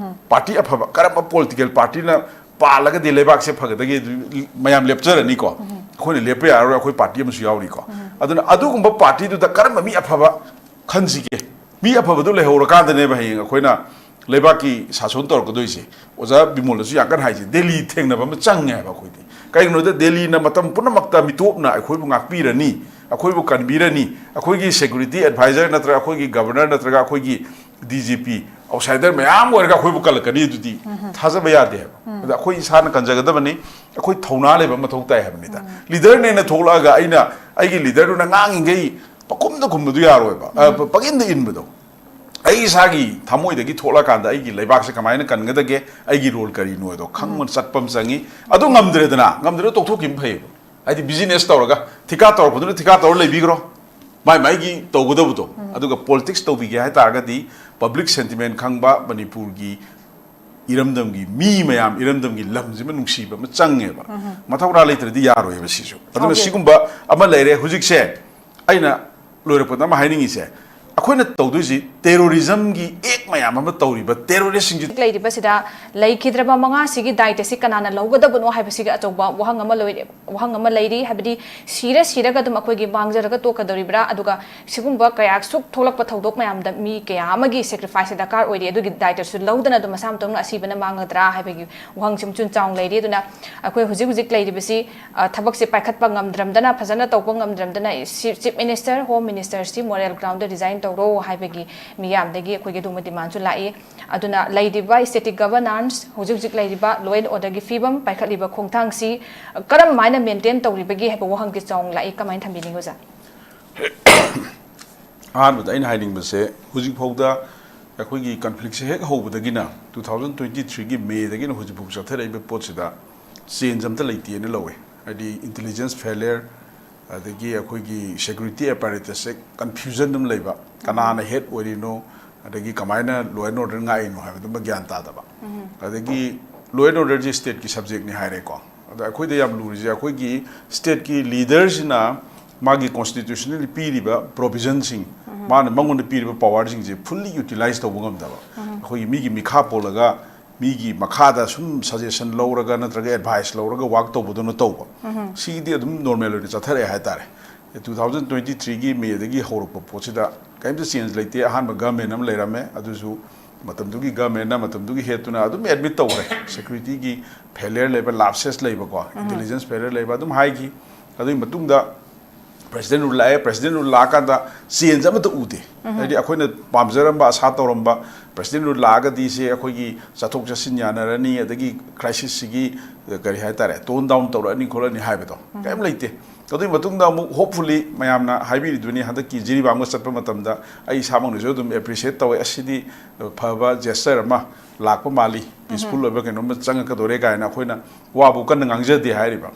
ꯄꯥꯔꯇꯤ ꯑꯐꯕ, ꯀꯔꯝꯕ ꯄꯣꯂꯤꯇꯤꯀꯦꯜ ꯄꯥꯔꯇꯤꯅ ꯄꯥꯜꯂꯒꯗꯤ ꯂꯩꯕꯥꯛꯁꯦ ꯐꯒꯗꯒꯦ, ꯑꯗꯨ ꯃꯌꯥꯝ ꯂꯦꯞꯆꯔꯅꯤꯀꯣ꯫ ꯑꯩꯈꯣꯏꯅ ꯂꯦꯞꯄ ꯌꯥꯔꯔꯣꯏ, ꯑꯩꯈꯣꯏ ꯄꯥꯔꯇꯤ ꯑꯃꯁꯨ ꯌꯥꯎꯔꯤꯀꯣ꯫ ꯑꯗꯨꯅ ꯑꯗꯨꯒꯨꯝꯕ ꯄꯥꯔꯇꯤꯗꯨꯗ ꯀꯔꯝꯕ ꯃꯤ ꯑꯐꯕ ꯈꯟꯁꯤꯒꯦ? ꯃꯤ ꯑꯐꯕꯗꯨ ꯂꯩꯍꯧꯔꯀꯥꯟꯗꯅꯦꯕ ꯍꯌꯦꯡ ꯑꯩꯈꯣꯏꯅ ꯂꯩꯕꯥꯛꯀꯤ ꯁꯥꯁꯣꯟ ꯇꯧꯔꯛꯀꯗꯣꯏꯁꯦ꯫ ꯑꯣꯖꯥ ꯕꯤꯃꯣꯜꯅꯁꯨ ꯌꯥꯝ ꯀꯟꯅ ꯍꯥꯏꯁꯦ, ꯗꯦꯜꯂꯤ ꯊꯦꯡꯅꯕ ꯑꯃ ꯆꯪꯉꯦ ꯍꯥꯏꯕ ꯑꯩꯈꯣꯏꯗꯤ꯫ ꯀꯩꯒꯤꯅꯣꯗ ꯗꯦꯜꯂꯤꯅ ꯃꯇꯝ ꯄꯨꯝꯅꯃꯛꯇ ꯃꯤꯇꯣꯞꯅ ꯑꯩꯈꯣꯏꯕꯨ ꯉꯥꯛꯄꯤꯔꯅꯤ, ꯑꯩꯈꯣꯏꯕꯨ ꯀꯟꯕꯤꯔꯅꯤ, ꯑꯩꯈꯣꯏꯒꯤ ꯁꯦꯀ꯭ꯌꯨꯔꯤꯇꯤ ꯑꯦꯗꯚꯥꯏꯖꯔ ꯅꯠꯇ꯭ꯔꯒ ꯑꯩꯈꯣꯏꯒꯤ ꯒꯕꯔꯅꯔ ꯅꯠꯇ꯭ꯔꯒ ꯑꯩꯈꯣꯏꯒꯤ ꯗꯤ ꯖꯤ ꯄꯤ, ꯑꯥꯎꯠꯁꯥꯏꯗꯔ ꯃꯌꯥꯝ ꯑꯣꯏꯔꯒ ꯑꯩꯈꯣꯏꯕꯨ ꯀꯜꯂꯛꯀꯅꯤ, ꯑꯗꯨꯗꯤ ꯊꯥꯖꯕ ꯌꯥꯗꯦ ꯍꯥꯏꯕ꯫ ꯑꯗ ꯑꯩꯈꯣꯏ ꯏꯁꯥꯅ ꯀꯟꯖꯒꯗꯕꯅꯤ, ꯑꯩꯈꯣꯏ ꯊꯧꯅꯥ ꯂꯩꯕ ꯃꯊꯧ ꯇꯥꯏ ꯍꯥꯏꯕꯅꯤꯗ꯫ ꯂꯤꯗꯔꯅꯦꯅ ꯊꯣꯛꯂꯛꯑꯒ ꯑꯩꯅ ꯑꯩꯒꯤ ꯂꯤꯗꯔꯗꯨꯅ ꯉꯥꯡꯉꯤꯈꯩ ꯄꯈꯨꯝꯗ ꯈꯨꯝꯕꯗꯨ ꯌꯥꯔꯣꯏꯕ, ꯑ, ꯄ-, ꯄꯛꯏꯟꯗ ꯏꯟꯕꯗꯣ꯫ ꯑꯩ ꯏꯁꯥꯒꯤ ꯊꯃꯣꯏꯗꯒꯤ ꯊꯣꯛꯂꯀꯥꯟꯗ ꯑꯩꯒꯤ ꯂꯩꯕꯥꯛꯁꯦ ꯀꯃꯥꯏꯅ ꯀꯟꯒꯗꯒꯦ, ꯑꯩꯒꯤ ꯔꯣꯜ ꯀꯔꯤꯅꯣ ꯍꯥꯏꯗꯣ ꯈꯪꯕ ꯆꯠꯄ ꯑꯃ ꯆꯪꯉꯤ꯫ ꯑꯗꯨ ꯉꯝꯗ꯭ꯔꯦꯗꯅ, ꯉꯝꯗ꯭ꯔꯦ ꯇꯣꯛꯊꯣꯛꯈꯤꯕ ꯐꯩꯌꯦꯕ꯫ ꯍꯥꯏꯗꯤ ꯕꯤꯖꯤꯅꯦꯁ ꯇꯧꯔꯒ, ꯊꯤꯀꯥ ꯇꯧꯔꯛꯄꯗꯨꯅ ꯊꯤꯀꯥ ꯇꯧꯔ ꯂꯩꯕꯤꯈ꯭ꯔꯣ, ꯃꯥꯏ ꯃꯥꯏꯒꯤ ꯇꯧꯒꯗꯕꯗꯣ꯫ ꯑꯗꯨꯒ ꯄꯣꯂꯤꯇꯤꯛꯁ ꯇꯧꯕꯤꯒꯦ ꯍꯥꯏ ꯇꯥꯔꯒꯗꯤ ꯄꯕ꯭ꯂꯤꯛ ꯁꯦꯟꯇꯤꯃꯦꯟ ꯈꯪꯕ, ꯃꯅꯤꯄꯨꯔꯒꯤ ꯏꯔꯝꯗꯝꯒꯤ ꯃꯤ ꯃꯌꯥꯝ, ꯏꯔꯝꯗꯝꯒꯤ ꯂꯝꯁꯤꯃ ꯅꯨꯡꯁꯤꯕ ꯑꯃ ꯆꯪꯉꯦꯕ꯫ ꯃꯊꯧꯅꯥ ꯂꯩꯇ꯭ꯔꯗꯤ ꯌꯥꯔꯣꯏꯕ ꯁꯤꯁꯨ꯫ ꯑꯗꯨꯅ ꯍꯧꯖꯤꯛ ꯁꯤꯒꯨꯝꯕ ꯑꯃ ꯂꯩꯔꯦ꯫ ꯍꯧꯖꯤꯛꯁꯦ ꯑꯩꯅ ꯂꯣꯏꯔꯛꯄꯗ ꯑꯃ ꯍꯥꯏꯅꯤꯡꯉꯤꯁꯦ, ꯑꯩꯈꯣꯏꯅ ꯇꯧꯗꯣꯏꯁꯤ ꯇꯦꯔꯣꯔꯤꯖꯝꯒꯤ ꯑꯦꯛ ꯃꯌꯥꯝ ꯑꯃ ꯇꯧꯔꯤꯕ ꯇꯦꯔꯣꯔꯤꯁꯁꯤꯡꯁꯤ꯫ ꯂꯩꯔꯤꯕꯁꯤꯗ ꯂꯩꯈꯤꯗ꯭ꯔꯕ ꯃꯉꯥꯁꯤꯒꯤ ꯗꯥꯏꯇꯁꯤ ꯀꯅꯥꯅ ꯂꯧꯒꯗꯕꯅꯣ ꯍꯥꯏꯕꯁꯤꯒꯤ ꯑꯆꯧꯕ ꯋꯥꯍꯪ ꯑꯃ ꯂꯣꯏꯔꯦ, ꯋꯥꯍꯪ ꯑꯃ ꯂꯩꯔꯤ꯫ ꯍꯥꯏꯕꯗꯤ ꯁꯤꯔ ꯁꯤꯔꯒ ꯑꯗꯨꯝ ꯑꯩꯈꯣꯏꯒꯤ ꯃꯥꯡꯖꯔꯒ ꯇꯣꯛꯀꯗꯧꯔꯤꯕ꯭ꯔꯥ? ꯑꯗꯨꯒ ꯁꯤꯒꯨꯝꯕ ꯀꯌꯥ ꯁꯨꯛ ꯊꯣꯛꯂꯛꯄ ꯊꯧꯗꯣꯛ ꯃꯌꯥꯝꯗ ꯃꯤ ꯀꯌꯥ ꯑꯃꯒꯤ ꯁꯦꯀ꯭ꯔꯤꯐꯥꯏꯁꯁꯦ ꯗꯔꯀꯥꯔ ꯑꯣꯏꯔꯤ꯫ ꯑꯗꯨꯒꯤ ꯗꯥꯏꯇꯁꯨ ꯂꯧꯗꯅ ꯑꯗꯨꯝ ꯃꯁꯥ ꯃꯇꯣꯝꯅ ꯑꯁꯤꯕꯅ ꯃꯥꯡꯒꯗ꯭ꯔꯥ ꯍꯥꯏꯕꯒꯤ ꯋꯥꯍꯪꯁꯤ ꯑꯃꯁꯨ ꯆꯥꯎꯅ ꯂꯩꯔꯤ꯫ ꯑꯗꯨꯅ ꯑꯩꯈꯣꯏ ꯍꯧꯖꯤꯛ ꯍꯧꯖꯤꯛ ꯂꯩꯔꯤꯕꯁꯤ, ꯑ, ꯊꯕꯛꯁꯦ ꯄꯥꯏꯈꯠꯄ ꯉꯝꯗ꯭ꯔꯝꯗꯅ, ꯐꯖꯅ ꯇꯧꯕ ꯉꯝꯗ꯭ꯔꯝꯗꯅ, ꯁꯤ-, ꯆꯤꯐ ꯃꯤꯅꯤꯁꯇꯔ, ꯍꯣꯝ ꯃꯤꯅꯤꯁꯇꯔꯁꯤ ꯃꯣꯔꯦꯜ ꯒ꯭ꯔꯥꯎꯟꯗ ꯔꯤꯖꯥꯏꯟ ꯇꯧꯔꯣ ꯍꯥꯏꯕꯒꯤ ꯃꯤꯌꯥꯝꯗꯒꯤ ꯑꯩꯈꯣꯏꯒꯤ ꯑꯗꯨꯒꯨꯝꯕ ꯗꯤꯃꯥꯟꯁꯨ ꯂꯥꯛꯏ꯫ ꯑꯗꯨꯅ ꯂꯩꯔꯤꯕ ꯁ꯭ꯇꯦꯠꯀꯤ ꯒꯕꯔꯅꯥꯟꯁ, ꯍꯧꯖꯤꯛ ꯍꯧꯖꯤꯛ ꯂꯩꯔꯤꯕ ꯂꯣ ꯑꯦꯟ ꯑꯣꯔꯗꯔꯒꯤ ꯐꯤꯕꯝ, ꯄꯥꯏꯈꯠꯂꯤꯕ ꯈꯣꯡꯊꯥꯡꯁꯤ ꯀꯔꯝ ꯍꯥꯏꯅ ꯃꯦꯟꯇꯦꯟ ꯇꯧꯔꯤꯕꯒꯦ ꯍꯥꯏꯕ ꯋꯥꯍꯪꯒꯤ ꯆꯥꯎꯅ ꯂꯥꯛꯏ꯫ ꯀꯃꯥꯏꯅ ꯊꯝꯕꯤꯅꯤꯡꯉꯤ ꯑꯣꯖꯥ? ꯑꯍꯥꯟꯕꯗ ꯑꯩꯅ ꯍꯥꯏꯅꯤꯡꯕꯁꯦ, ꯍꯧꯖꯤꯛ ꯐꯥꯎꯗ ꯑꯩꯈꯣꯏꯒꯤ ꯀꯟꯐ꯭ꯂꯤꯛꯁꯦ ꯍꯦꯛ ꯍꯧꯕꯗꯒꯤꯅ, two thousand twenty threeꯒꯤ ꯃꯦꯗꯒꯤꯅ ꯍꯧꯖꯤꯛꯐꯥꯎ ꯆꯠꯊꯔꯛꯏꯕ ꯄꯣꯠꯁꯤꯗ ꯆꯦꯟꯖ ꯑꯝꯇ ꯂꯩꯇꯦꯅ ꯂꯧꯋꯦ꯫ ꯍꯥꯏꯗꯤ ꯏꯟꯇꯦꯂꯤꯖꯦꯟꯁ ꯐꯦꯂꯤꯌꯔ, ꯑꯗꯒꯤ ꯑꯩꯈꯣꯏꯒꯤ ꯁꯦꯀ꯭ꯌꯨꯔꯤꯇꯤ ꯑꯦꯄꯥꯔꯦꯇꯁꯁꯦ ꯀꯟꯐ꯭ꯌꯨꯖꯟ ꯑꯗꯨꯝ ꯂꯩꯕ, ꯀꯅꯥꯅ ꯍꯦꯗ ꯑꯣꯏꯔꯤꯅꯣ, ꯑꯗꯒꯤ ꯀꯃꯥꯏꯅ ꯂꯣ ꯑꯦꯟ ꯑꯣꯔꯗꯔ ꯉꯥꯛꯏꯅꯣ ꯍꯥꯏꯕꯗꯨꯃ ꯒ꯭ꯌꯥꯟ ꯇꯥꯗꯕ꯫ ꯑꯗꯒꯤ ꯂꯣ ꯑꯦꯟ ꯑꯣꯔꯗꯔꯁꯦ ꯁ꯭ꯇꯦꯠꯀꯤ ꯁꯕꯖꯦꯛꯅꯤ ꯍꯥꯏꯔꯦꯀꯣ, ꯑꯗꯣ ꯑꯩꯈꯣꯏꯗ ꯌꯥꯝ ꯂꯨꯔꯤꯁꯦ ꯑꯩꯈꯣꯏꯒꯤ ꯁ꯭ꯇꯦꯠꯀꯤ ꯂꯤꯗꯔꯁꯤꯅ ꯃꯥꯒꯤ ꯀꯣꯟꯁꯇꯤꯇ꯭ꯌꯨꯁꯟꯅꯦꯜꯂꯤ ꯄꯤꯔꯤꯕ ꯄ꯭ꯔꯣꯚꯤꯖꯟꯁꯤꯡ, ꯃꯥꯅ ꯃꯉꯣꯟꯗ ꯄꯤꯔꯤꯕ ꯄꯋꯥꯔꯁꯤꯡꯁꯦ ꯐꯨꯜꯂꯤ ꯌꯨꯇꯤꯂꯥꯏꯁ ꯇꯧꯕ ꯉꯝꯗꯕ꯫ ꯑꯩꯈꯣꯏꯒꯤ ꯃꯤꯒꯤ ꯃꯤꯈꯥ ꯄꯣꯜꯂꯒ, ꯃꯤꯒꯤ ꯃꯈꯥꯗ ꯁꯨꯝ ꯁꯖꯦꯁꯟ ꯂꯧꯔꯒ ꯅꯠꯇ꯭ꯔꯒ ꯑꯦꯗꯚꯥꯏꯁ ꯂꯧꯔꯒ ꯋꯥꯛ ꯇꯧꯕꯗꯧꯅ ꯇꯧꯕ, ꯁꯤꯒꯤꯗꯤ ꯑꯗꯨꯝ ꯅꯣꯔꯃꯦꯜ ꯑꯣꯏꯅ ꯆꯠꯊꯔꯛꯑꯦ ꯍꯥꯏꯇꯥꯔꯦ꯫ Two thousand twenty threeꯒꯤ ꯃꯦꯗꯒꯤ ꯍꯧꯔꯛꯄ ꯄꯣꯠꯁꯤꯗ ꯀꯔꯤꯝꯇ ꯆꯦꯟꯖ ꯂꯩꯇꯦ꯫ ꯑꯍꯥꯟꯕ ꯒꯚꯔꯟꯃꯦꯟ ꯑꯃ ꯂꯩꯔꯝꯃꯦ, ꯑꯗꯨꯁꯨ ꯃꯇꯝꯗꯨꯒꯤ ꯒꯚꯔꯟꯃꯦꯟꯅ, ꯃꯇꯝꯗꯨꯒꯤ ꯍꯦꯗꯇꯨꯅ ꯑꯗꯨꯝ ꯑꯦꯗꯃꯤꯠ ꯇꯧꯈ꯭ꯔꯦ, ꯁꯦꯀ꯭ꯌꯨꯔꯤꯇꯤꯒꯤ ꯐꯦꯂꯤꯌꯔ ꯂꯩꯕ, ꯂꯥꯞꯁꯦꯁ ꯂꯩꯕꯀꯣ, ꯏꯟꯇꯦꯂꯤꯖꯦꯟꯁ ꯐꯦꯂꯤꯌꯔ ꯂꯩꯕ ꯑꯗꯨꯝ ꯍꯥꯏꯈꯤ꯫ ꯑꯗꯨꯒꯤ ꯃꯇꯨꯡꯗ ꯄ꯭ꯔꯦꯁꯤꯗꯦꯟ ꯔꯨꯜ ꯂꯥꯛꯑꯦ, ꯄ꯭ꯔꯦꯁꯤꯗꯦꯟ ꯔꯨꯜ ꯂꯥꯛꯑꯀꯥꯟꯗ ꯆꯦꯟꯖ ꯑꯃꯠꯇ ꯎꯗꯦ꯫ ꯍꯥꯏꯗꯤ ꯑꯩꯈꯣꯏꯅ ꯄꯥꯝꯖꯔꯝꯕ, ꯑꯁꯥ ꯇꯧꯔꯝꯕ ꯄ꯭ꯔꯦꯁꯤꯗꯦꯟ ꯔꯨꯜ ꯂꯥꯛꯑꯒꯗꯤ ꯁꯦ ꯑꯩꯈꯣꯏꯒꯤ ꯆꯠꯊꯣꯛ ꯆꯠꯁꯤꯟ ꯌꯥꯅꯔꯅꯤ, ꯑꯗꯒꯤ ꯀ꯭ꯔꯥꯏꯁꯤꯁꯁꯤꯒꯤ, ꯀꯔꯤ ꯍꯥꯏꯇꯥꯔꯦ, ꯇꯣꯟ ꯗꯥꯎꯟ ꯇꯧꯔꯛꯑꯅꯤ ꯈꯣꯠꯂꯅꯤ ꯍꯥꯏꯕꯗꯣ ꯀꯔꯤꯝ ꯂꯩꯇꯦ꯫ ꯑꯗꯨꯒꯤ ꯃꯇꯨꯡꯗ ꯑꯃꯨꯛ hopefully ꯃꯌꯥꯝꯅ ꯍꯥꯏꯕꯤꯔꯤꯗꯨꯅꯤ, ꯍꯟꯗꯛꯀꯤ ꯖꯤꯔꯤꯕꯥꯝꯒ ꯆꯠꯄ ꯃꯇꯝꯗ ꯑꯩ ꯏꯁꯥꯃꯛꯅꯁꯨ ꯑꯗꯨꯝ appreciate ꯇꯧꯋꯦ, ꯑꯁꯤꯗꯤ ꯐꯕ gesture ꯑꯃ ꯂꯥꯛꯄ ꯃꯥꯜꯂꯤ, peaceful ꯑꯣꯏꯕ ꯀꯩꯅꯣꯝꯃ ꯆꯪꯉꯛꯀꯗꯣꯔꯦ ꯀꯥꯏꯅ ꯑꯩꯈꯣꯏꯅ ꯋꯥꯕꯨ ꯀꯟꯅ ꯉꯥꯡꯖꯗꯦ ꯍꯥꯏꯔꯤꯕ꯫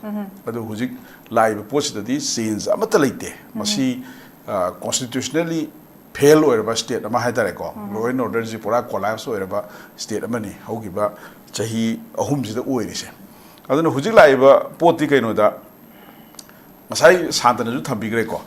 ꯑꯗꯨ ꯍꯧꯖꯤꯛ ꯂꯥꯛꯏꯕ ꯄꯣꯠꯁꯤꯗꯗꯤ change ꯑꯃꯠꯇ ꯂꯩꯇꯦ꯫ ꯃꯁꯤ constitutionally fail ꯑꯣꯏꯔꯕ state ꯑꯃ ꯍꯥꯏꯇꯥꯔꯦꯀꯣ, law and order ꯁꯤ ꯄꯨꯔꯥ collapse ꯑꯣꯏꯔꯕ state ꯑꯃꯅꯤ ꯍꯧꯈꯤꯕ ꯆꯍꯤ ꯑꯍꯨꯝꯁꯤꯗ ꯑꯣꯏꯔꯤꯁꯦ꯫ ꯑꯗꯨꯅ ꯍꯧꯖꯤꯛ ꯂꯥꯛꯏꯕ ꯄꯣꯠꯇꯤ ꯀꯩꯅꯣꯗ, ꯉꯁꯥꯏ ꯁꯥꯟꯇꯅꯁꯨ ꯊꯝꯕꯤꯈ꯭ꯔꯦꯀꯣ,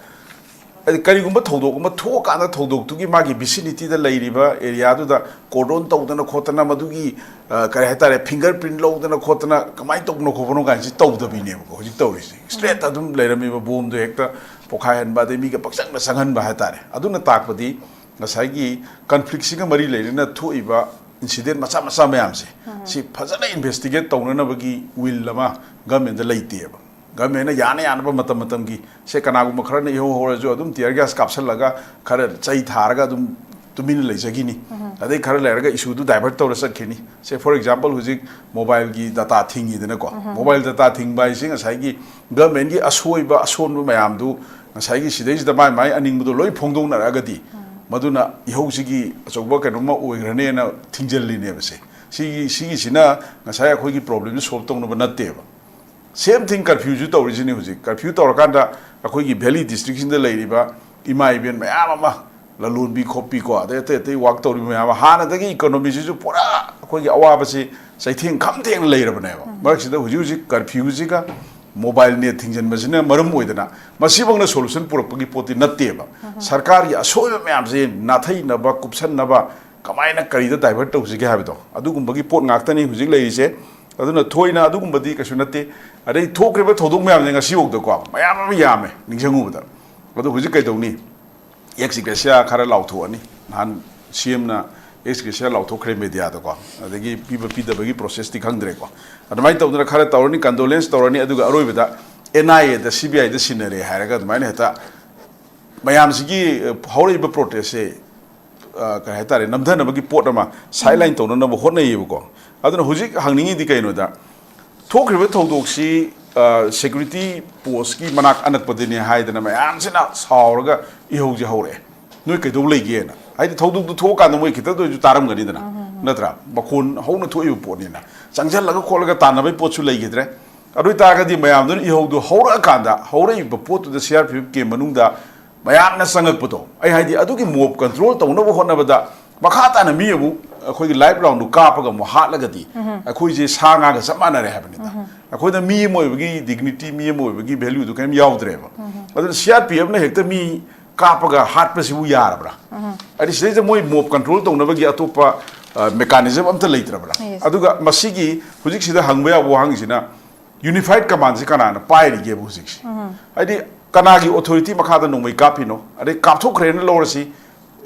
ꯍꯥꯏꯗꯤ ꯀꯔꯤꯒꯨꯝꯕ ꯊꯧꯗꯣꯛ ꯑꯃ ꯊꯣꯛꯑꯀꯥꯟꯗ ꯊꯧꯗꯣꯛꯇꯨꯒꯤ ꯃꯥꯒꯤ vicinity ꯗ ꯂꯩꯔꯤꯕ area ꯗꯨꯗ cordon ꯇꯧꯗꯅ ꯈꯣꯠꯇꯅ ꯃꯗꯨꯒꯤ, ꯑ, ꯀꯔꯤ ꯍꯥꯏꯇꯥꯔꯦ, finger print ꯂꯧꯗꯅ ꯈꯣꯠꯇꯅ ꯀꯃꯥꯏꯅ ꯇꯧꯕꯅꯣ ꯈꯣꯠꯄꯅꯣ ꯀꯥꯏꯅ ꯁꯤ ꯇꯧꯗꯕꯤꯅꯦꯕꯀꯣ꯫ ꯍꯧꯖꯤꯛ ꯇꯧꯔꯤꯁꯦ straight ꯑꯗꯨꯝ ꯂꯩꯔꯝꯃꯤꯕ bomb ꯗꯣ ꯍꯦꯛꯇ ꯄꯣꯈꯥꯏꯍꯟꯕ, ꯑꯗꯩ ꯃꯤꯒ ꯄꯪꯆꯪꯗ ꯆꯪꯍꯟꯕ ꯍꯥꯏꯇꯥꯔꯦ꯫ ꯑꯗꯨꯅ ꯇꯥꯛꯄꯗꯤ ꯉꯁꯥꯏꯒꯤ conflict ꯁꯤꯒ ꯃꯔꯤ ꯂꯩꯅꯅ ꯊꯣꯛꯏꯕ incident ꯃꯆꯥ ꯃꯆꯥ ꯃꯌꯥꯝꯁꯦ, ꯁꯤ ꯐꯖꯅ investigate ꯇꯧꯅꯅꯕꯒꯤ will ꯑꯃ government ꯇ ꯂꯩꯇꯦꯕ꯫ Government ꯅ ꯌꯥꯅ ꯌꯥꯅꯕ ꯃꯇꯝ ꯃꯇꯝꯒꯤ, ꯁꯦ, ꯀꯅꯥꯒꯨꯝꯕ ꯈꯔꯅ ꯏꯍꯧ ꯍꯧꯔꯁꯨ ꯑꯗꯨꯝ tear gas ꯀꯥꯞꯁꯜꯂꯒ ꯈꯔ ꯆꯩ ꯊꯥꯔꯒ ꯑꯗꯨꯝ ꯇꯨꯃꯤꯟꯅ ꯂꯩꯖꯈꯤꯅꯤ꯫ ꯑꯗꯩ ꯈꯔ ꯂꯩꯔꯒ issue ꯗꯨ divert ꯇꯧꯔ ꯆꯠꯈꯤꯅꯤ꯫ ꯁꯦ, for example, ꯍꯧꯖꯤꯛ mobile ꯒꯤ data ꯊꯤꯡꯉꯤꯗꯅꯀꯣ꯫ Mobile data ꯊꯤꯡꯕ ꯍꯥꯏꯁꯦ ꯉꯁꯥꯏꯒꯤ government ꯀꯤ ꯑꯁꯣꯏꯕ ꯑꯁꯣꯟꯕ ꯃꯌꯥꯝꯗꯨ ꯉꯁꯥꯏꯒꯤ ꯁꯤꯗꯩꯁꯤꯗ ꯃꯥꯏ ꯃꯥꯏ ꯑꯅꯤꯡꯕꯗꯣ ꯂꯣꯏ ꯐꯣꯡꯗꯣꯛꯅꯔꯛꯑꯒꯗꯤ, ꯃꯗꯨꯅ ꯏꯍꯧꯁꯤꯒꯤ ꯑꯆꯧꯕ ꯀꯩꯅꯣꯝꯃ ꯑꯣꯏꯈ꯭ꯔꯅꯦꯅ ꯊꯤꯡꯖꯤꯜꯂꯤꯅꯦꯕ꯫ ꯁꯦ, ꯁꯤꯒꯤ, ꯁꯤꯒꯤꯁꯤꯅ ꯉꯁꯥꯏ ꯑꯩꯈꯣꯏꯒꯤ problem ꯁꯤ solve ꯇꯧꯅꯕ ꯅꯠꯇꯦꯕ꯫ Same thing curfew ꯁꯨ ꯇꯧꯔꯤꯁꯤꯅꯤ꯫ ꯍꯧꯖꯤꯛ curfew ꯇꯧꯔꯀꯥꯟꯗ ꯑꯩꯈꯣꯏꯒꯤ valley district ꯁꯤꯡꯗ ꯂꯩꯔꯤꯕ ꯏꯃꯥ ꯏꯕꯦꯟ ꯃꯌꯥꯝ ꯑꯃ, ꯂꯂꯣꯟꯕꯤ ꯈꯣꯠꯄꯤ ꯀꯣ, ꯑꯗꯩ ꯑꯇꯩ ꯑꯇꯩ work ꯇꯧꯔꯤꯕ ꯃꯌꯥꯝ ꯑꯃ, ꯍꯥꯟꯅꯗꯒꯤ economy ꯁꯤꯁꯨ ꯄꯨꯔꯥ ꯑꯩꯈꯣꯏꯒꯤ ꯑꯋꯥꯕꯁꯤ ꯆꯩꯊꯦꯡ ꯈꯝ ꯊꯦꯡꯅ ꯂꯩꯔꯕꯅꯦꯕ꯫ ꯃꯔꯛꯁꯤꯗ ꯍꯧꯖꯤꯛ ꯍꯧꯖꯤꯛ curfew ꯁꯤꯒ mobile net ꯊꯤꯡꯖꯤꯟꯕꯁꯤꯅ ꯃꯔꯝ ꯑꯣꯏꯗꯅ ꯃꯁꯤꯐꯧꯅ solution ꯄꯨꯔꯛꯄꯒꯤ ꯄꯣꯠꯇꯤ ꯅꯠꯇꯦꯕ꯫ ꯁꯔꯀꯥꯔꯒꯤ ꯑꯁꯣꯏꯕ ꯃꯌꯥꯝꯁꯦ ꯅꯥꯊꯩꯅꯕ, ꯀꯨꯞꯁꯟꯅꯕ, ꯀꯃꯥꯏꯅ ꯀꯔꯤꯗ divert ꯇꯧꯁꯤꯒꯦ ꯍꯥꯏꯕꯗꯣ, ꯑꯗꯨꯒꯨꯝꯕꯒꯤ ꯄꯣꯠ ꯉꯥꯛꯇꯅꯤ ꯍꯧꯖꯤꯛ ꯂꯩꯔꯤꯁꯦ꯫ ꯑꯗꯨꯅ ꯊꯣꯏꯅ ꯑꯗꯨꯒꯨꯝꯕꯗꯤ ꯀꯩꯁꯨ ꯅꯠꯇꯦ꯫ ꯑꯗꯩ ꯊꯣꯛꯈ꯭ꯔꯤꯕ ꯊꯧꯗꯣꯛ ꯃꯌꯥꯝꯁꯦ ꯉꯁꯤꯐꯥꯎꯗꯀꯣ ꯃꯌꯥꯝ ꯑꯃ ꯌꯥꯝꯃꯦ ꯅꯤꯡꯁꯤꯡꯉꯨꯕꯗ꯫ ꯑꯗꯣ ꯍꯧꯖꯤꯛ ꯀꯩꯗꯧꯅꯤ? Ex gratia ꯈꯔ ꯂꯥꯎꯊꯣꯛꯑꯅꯤ꯫ ꯅꯍꯥꯟ C M ꯅ ex gratia ꯂꯥꯎꯊꯣꯛꯈ꯭ꯔꯦ media ꯗꯀꯣ꯫ ꯑꯗꯒꯤ ꯄꯤꯕ ꯄꯤꯗꯕꯒꯤ process ꯇꯤ ꯈꯪꯗ꯭ꯔꯦꯀꯣ꯫ ꯑꯗꯨꯃꯥꯏꯅ ꯇꯧꯗꯅ ꯈꯔ ꯇꯧꯔꯅꯤ, condolence ꯇꯧꯔꯅꯤ, ꯑꯗꯨꯒ ꯑꯔꯣꯏꯕꯗ N I A the, C B I ꯗ ꯁꯤꯟꯅꯔꯦ ꯍꯥꯏꯔꯒ ꯑꯗꯨꯃꯥꯏꯅ ꯍꯦꯛꯇ ꯃꯌꯥꯝꯁꯤꯒꯤ, ꯑ, ꯍꯧꯔꯛꯏꯕ protest ꯁꯦ, ꯑ, ꯀꯩ ꯍꯥꯏꯇꯥꯔꯦ, ꯅꯝꯊꯅꯕꯒꯤ ꯄꯣꯠ ꯑꯃ sideline ꯇꯧꯅꯅꯕ ꯍꯣꯠꯅꯩꯌꯦꯕꯀꯣ꯫ ꯑꯗꯨꯅ ꯍꯧꯖꯤꯛ ꯍꯪꯅꯤꯡꯉꯤꯗꯤ ꯀꯩꯅꯣꯗ, ꯊꯣꯛꯈ꯭ꯔꯤꯕ ꯊꯧꯗꯣꯛꯁꯤ ꯁꯦꯀ꯭ꯌꯨꯔꯤꯇꯤ ꯄꯣꯁꯀꯤ ꯃꯅꯥꯛ ꯑꯅꯛꯄꯗꯅꯤ ꯍꯥꯏꯗꯅ ꯃꯌꯥꯝꯁꯤꯅ ꯁꯥꯎꯔꯒ ꯏꯍꯧꯁꯦ ꯍꯧꯔꯛꯑꯦ꯫ ꯅꯣꯏ ꯀꯩꯗꯧ ꯂꯩꯒꯦꯅ? ꯍꯥꯏꯗꯤ ꯊꯧꯗꯣꯛꯇꯨ ꯊꯣꯛꯑꯀꯥꯟꯗ ꯃꯣꯏ ꯈꯤꯇꯪꯗ ꯑꯣꯏꯔꯁꯨ ꯇꯥꯔꯝꯒꯅꯤꯗꯅ, ꯅꯠꯇ꯭ꯔꯥ? ꯃꯈꯣꯟ ꯍꯧꯅ ꯊꯣꯛꯏꯕ ꯄꯣꯠꯅꯤꯅ ꯆꯪꯁꯤꯜꯂꯒ ꯈꯣꯠꯂꯒ ꯇꯥꯟꯅꯕꯒꯤ ꯄꯣꯠꯁꯨ ꯂꯩꯈꯤꯗ꯭ꯔꯦ꯫ ꯑꯗꯨ ꯑꯣꯏꯇꯥꯔꯒꯗꯤ ꯃꯌꯥꯝꯗꯨꯅ ꯏꯍꯧꯗꯨ ꯍꯧꯔꯛꯑꯀꯥꯟꯗ, ꯍꯧꯔꯛꯏꯕ ꯄꯣꯠꯇꯨꯗ ꯁꯤ ꯑꯥꯔ ꯄꯤ ꯑꯦꯐ ꯀꯦꯝ ꯃꯅꯨꯡꯗ ꯃꯌꯥꯝꯅ ꯆꯪꯉꯛꯄꯗꯣ, ꯑꯩ ꯍꯥꯏꯗꯤ ꯑꯗꯨꯒꯤ ꯃꯣꯕ ꯀꯟꯇ꯭ꯔꯣꯜ ꯇꯧꯅꯕ ꯍꯣꯠꯅꯕꯗ ꯃꯈꯥ ꯇꯥꯅ ꯃꯤ ꯑꯃꯨꯛ ꯑꯩꯈꯣꯏꯒꯤ ꯂꯥꯏꯐ ꯔꯥꯎꯟꯗꯨ ꯀꯥꯞꯄꯒ ꯑꯃꯨꯛ ꯍꯥꯠꯂꯒꯗꯤ ꯑꯩꯈꯣꯏꯁꯦ ꯁꯥ ꯉꯥꯒ ꯆꯞ ꯃꯥꯟꯅꯔꯦ ꯍꯥꯏꯕꯅꯤꯗ꯫ ꯑꯩꯈꯣꯏꯅ ꯃꯤ ꯑꯃ ꯑꯣꯏꯕꯒꯤ ꯗꯤꯒꯅꯤꯇꯤ, ꯃꯤ ꯑꯃ ꯑꯣꯏꯕꯒꯤ ꯚꯦꯂ꯭ꯌꯨꯗꯨ ꯀꯔꯤꯝ ꯌꯥꯎꯗ꯭ꯔꯦꯕ꯫ ꯑꯗꯨꯅ ꯁꯤ ꯑꯥꯔ ꯄꯤ ꯑꯦꯐꯅ ꯍꯦꯛꯇ ꯃꯤ ꯀꯥꯞꯄꯒ ꯍꯥꯠꯄꯁꯤꯕꯨ ꯌꯥꯔꯕ꯭ꯔꯥ? ꯍꯥꯏꯗꯤ ꯁꯤꯗꯩꯗ ꯃꯣꯏ ꯃꯣꯕ ꯀꯟꯇ꯭ꯔꯣꯜ ꯇꯧꯅꯕꯒꯤ ꯑꯇꯣꯞꯄ ꯃꯦꯀꯥꯅꯤꯖꯝ ꯑꯝꯇ ꯂꯩꯇ꯭ꯔꯕ꯭ꯔꯥ? ꯑꯗꯨꯒ ꯃꯁꯤꯒꯤ ꯍꯧꯖꯤꯛꯁꯤꯗ ꯍꯪꯕ ꯌꯥꯕ ꯋꯥꯍꯪꯁꯤꯅ, ꯌꯨꯅꯤꯐꯥꯏꯠ ꯀꯃꯥꯟꯁꯤ ꯀꯅꯥꯅ ꯄꯥꯏꯔꯤꯒꯦꯕ ꯍꯧꯖꯤꯛꯁꯦ? ꯍꯥꯏꯗꯤ ꯀꯅꯥꯒꯤ ꯑꯣꯊꯣꯔꯤꯇꯤ ꯃꯈꯥꯗ ꯅꯣꯡꯃꯩ ꯀꯥꯞꯄꯤꯅꯣ? ꯑꯗꯩ ꯀꯥꯞꯊꯣꯛꯈ꯭ꯔꯦꯅ ꯂꯧꯔꯁꯤ,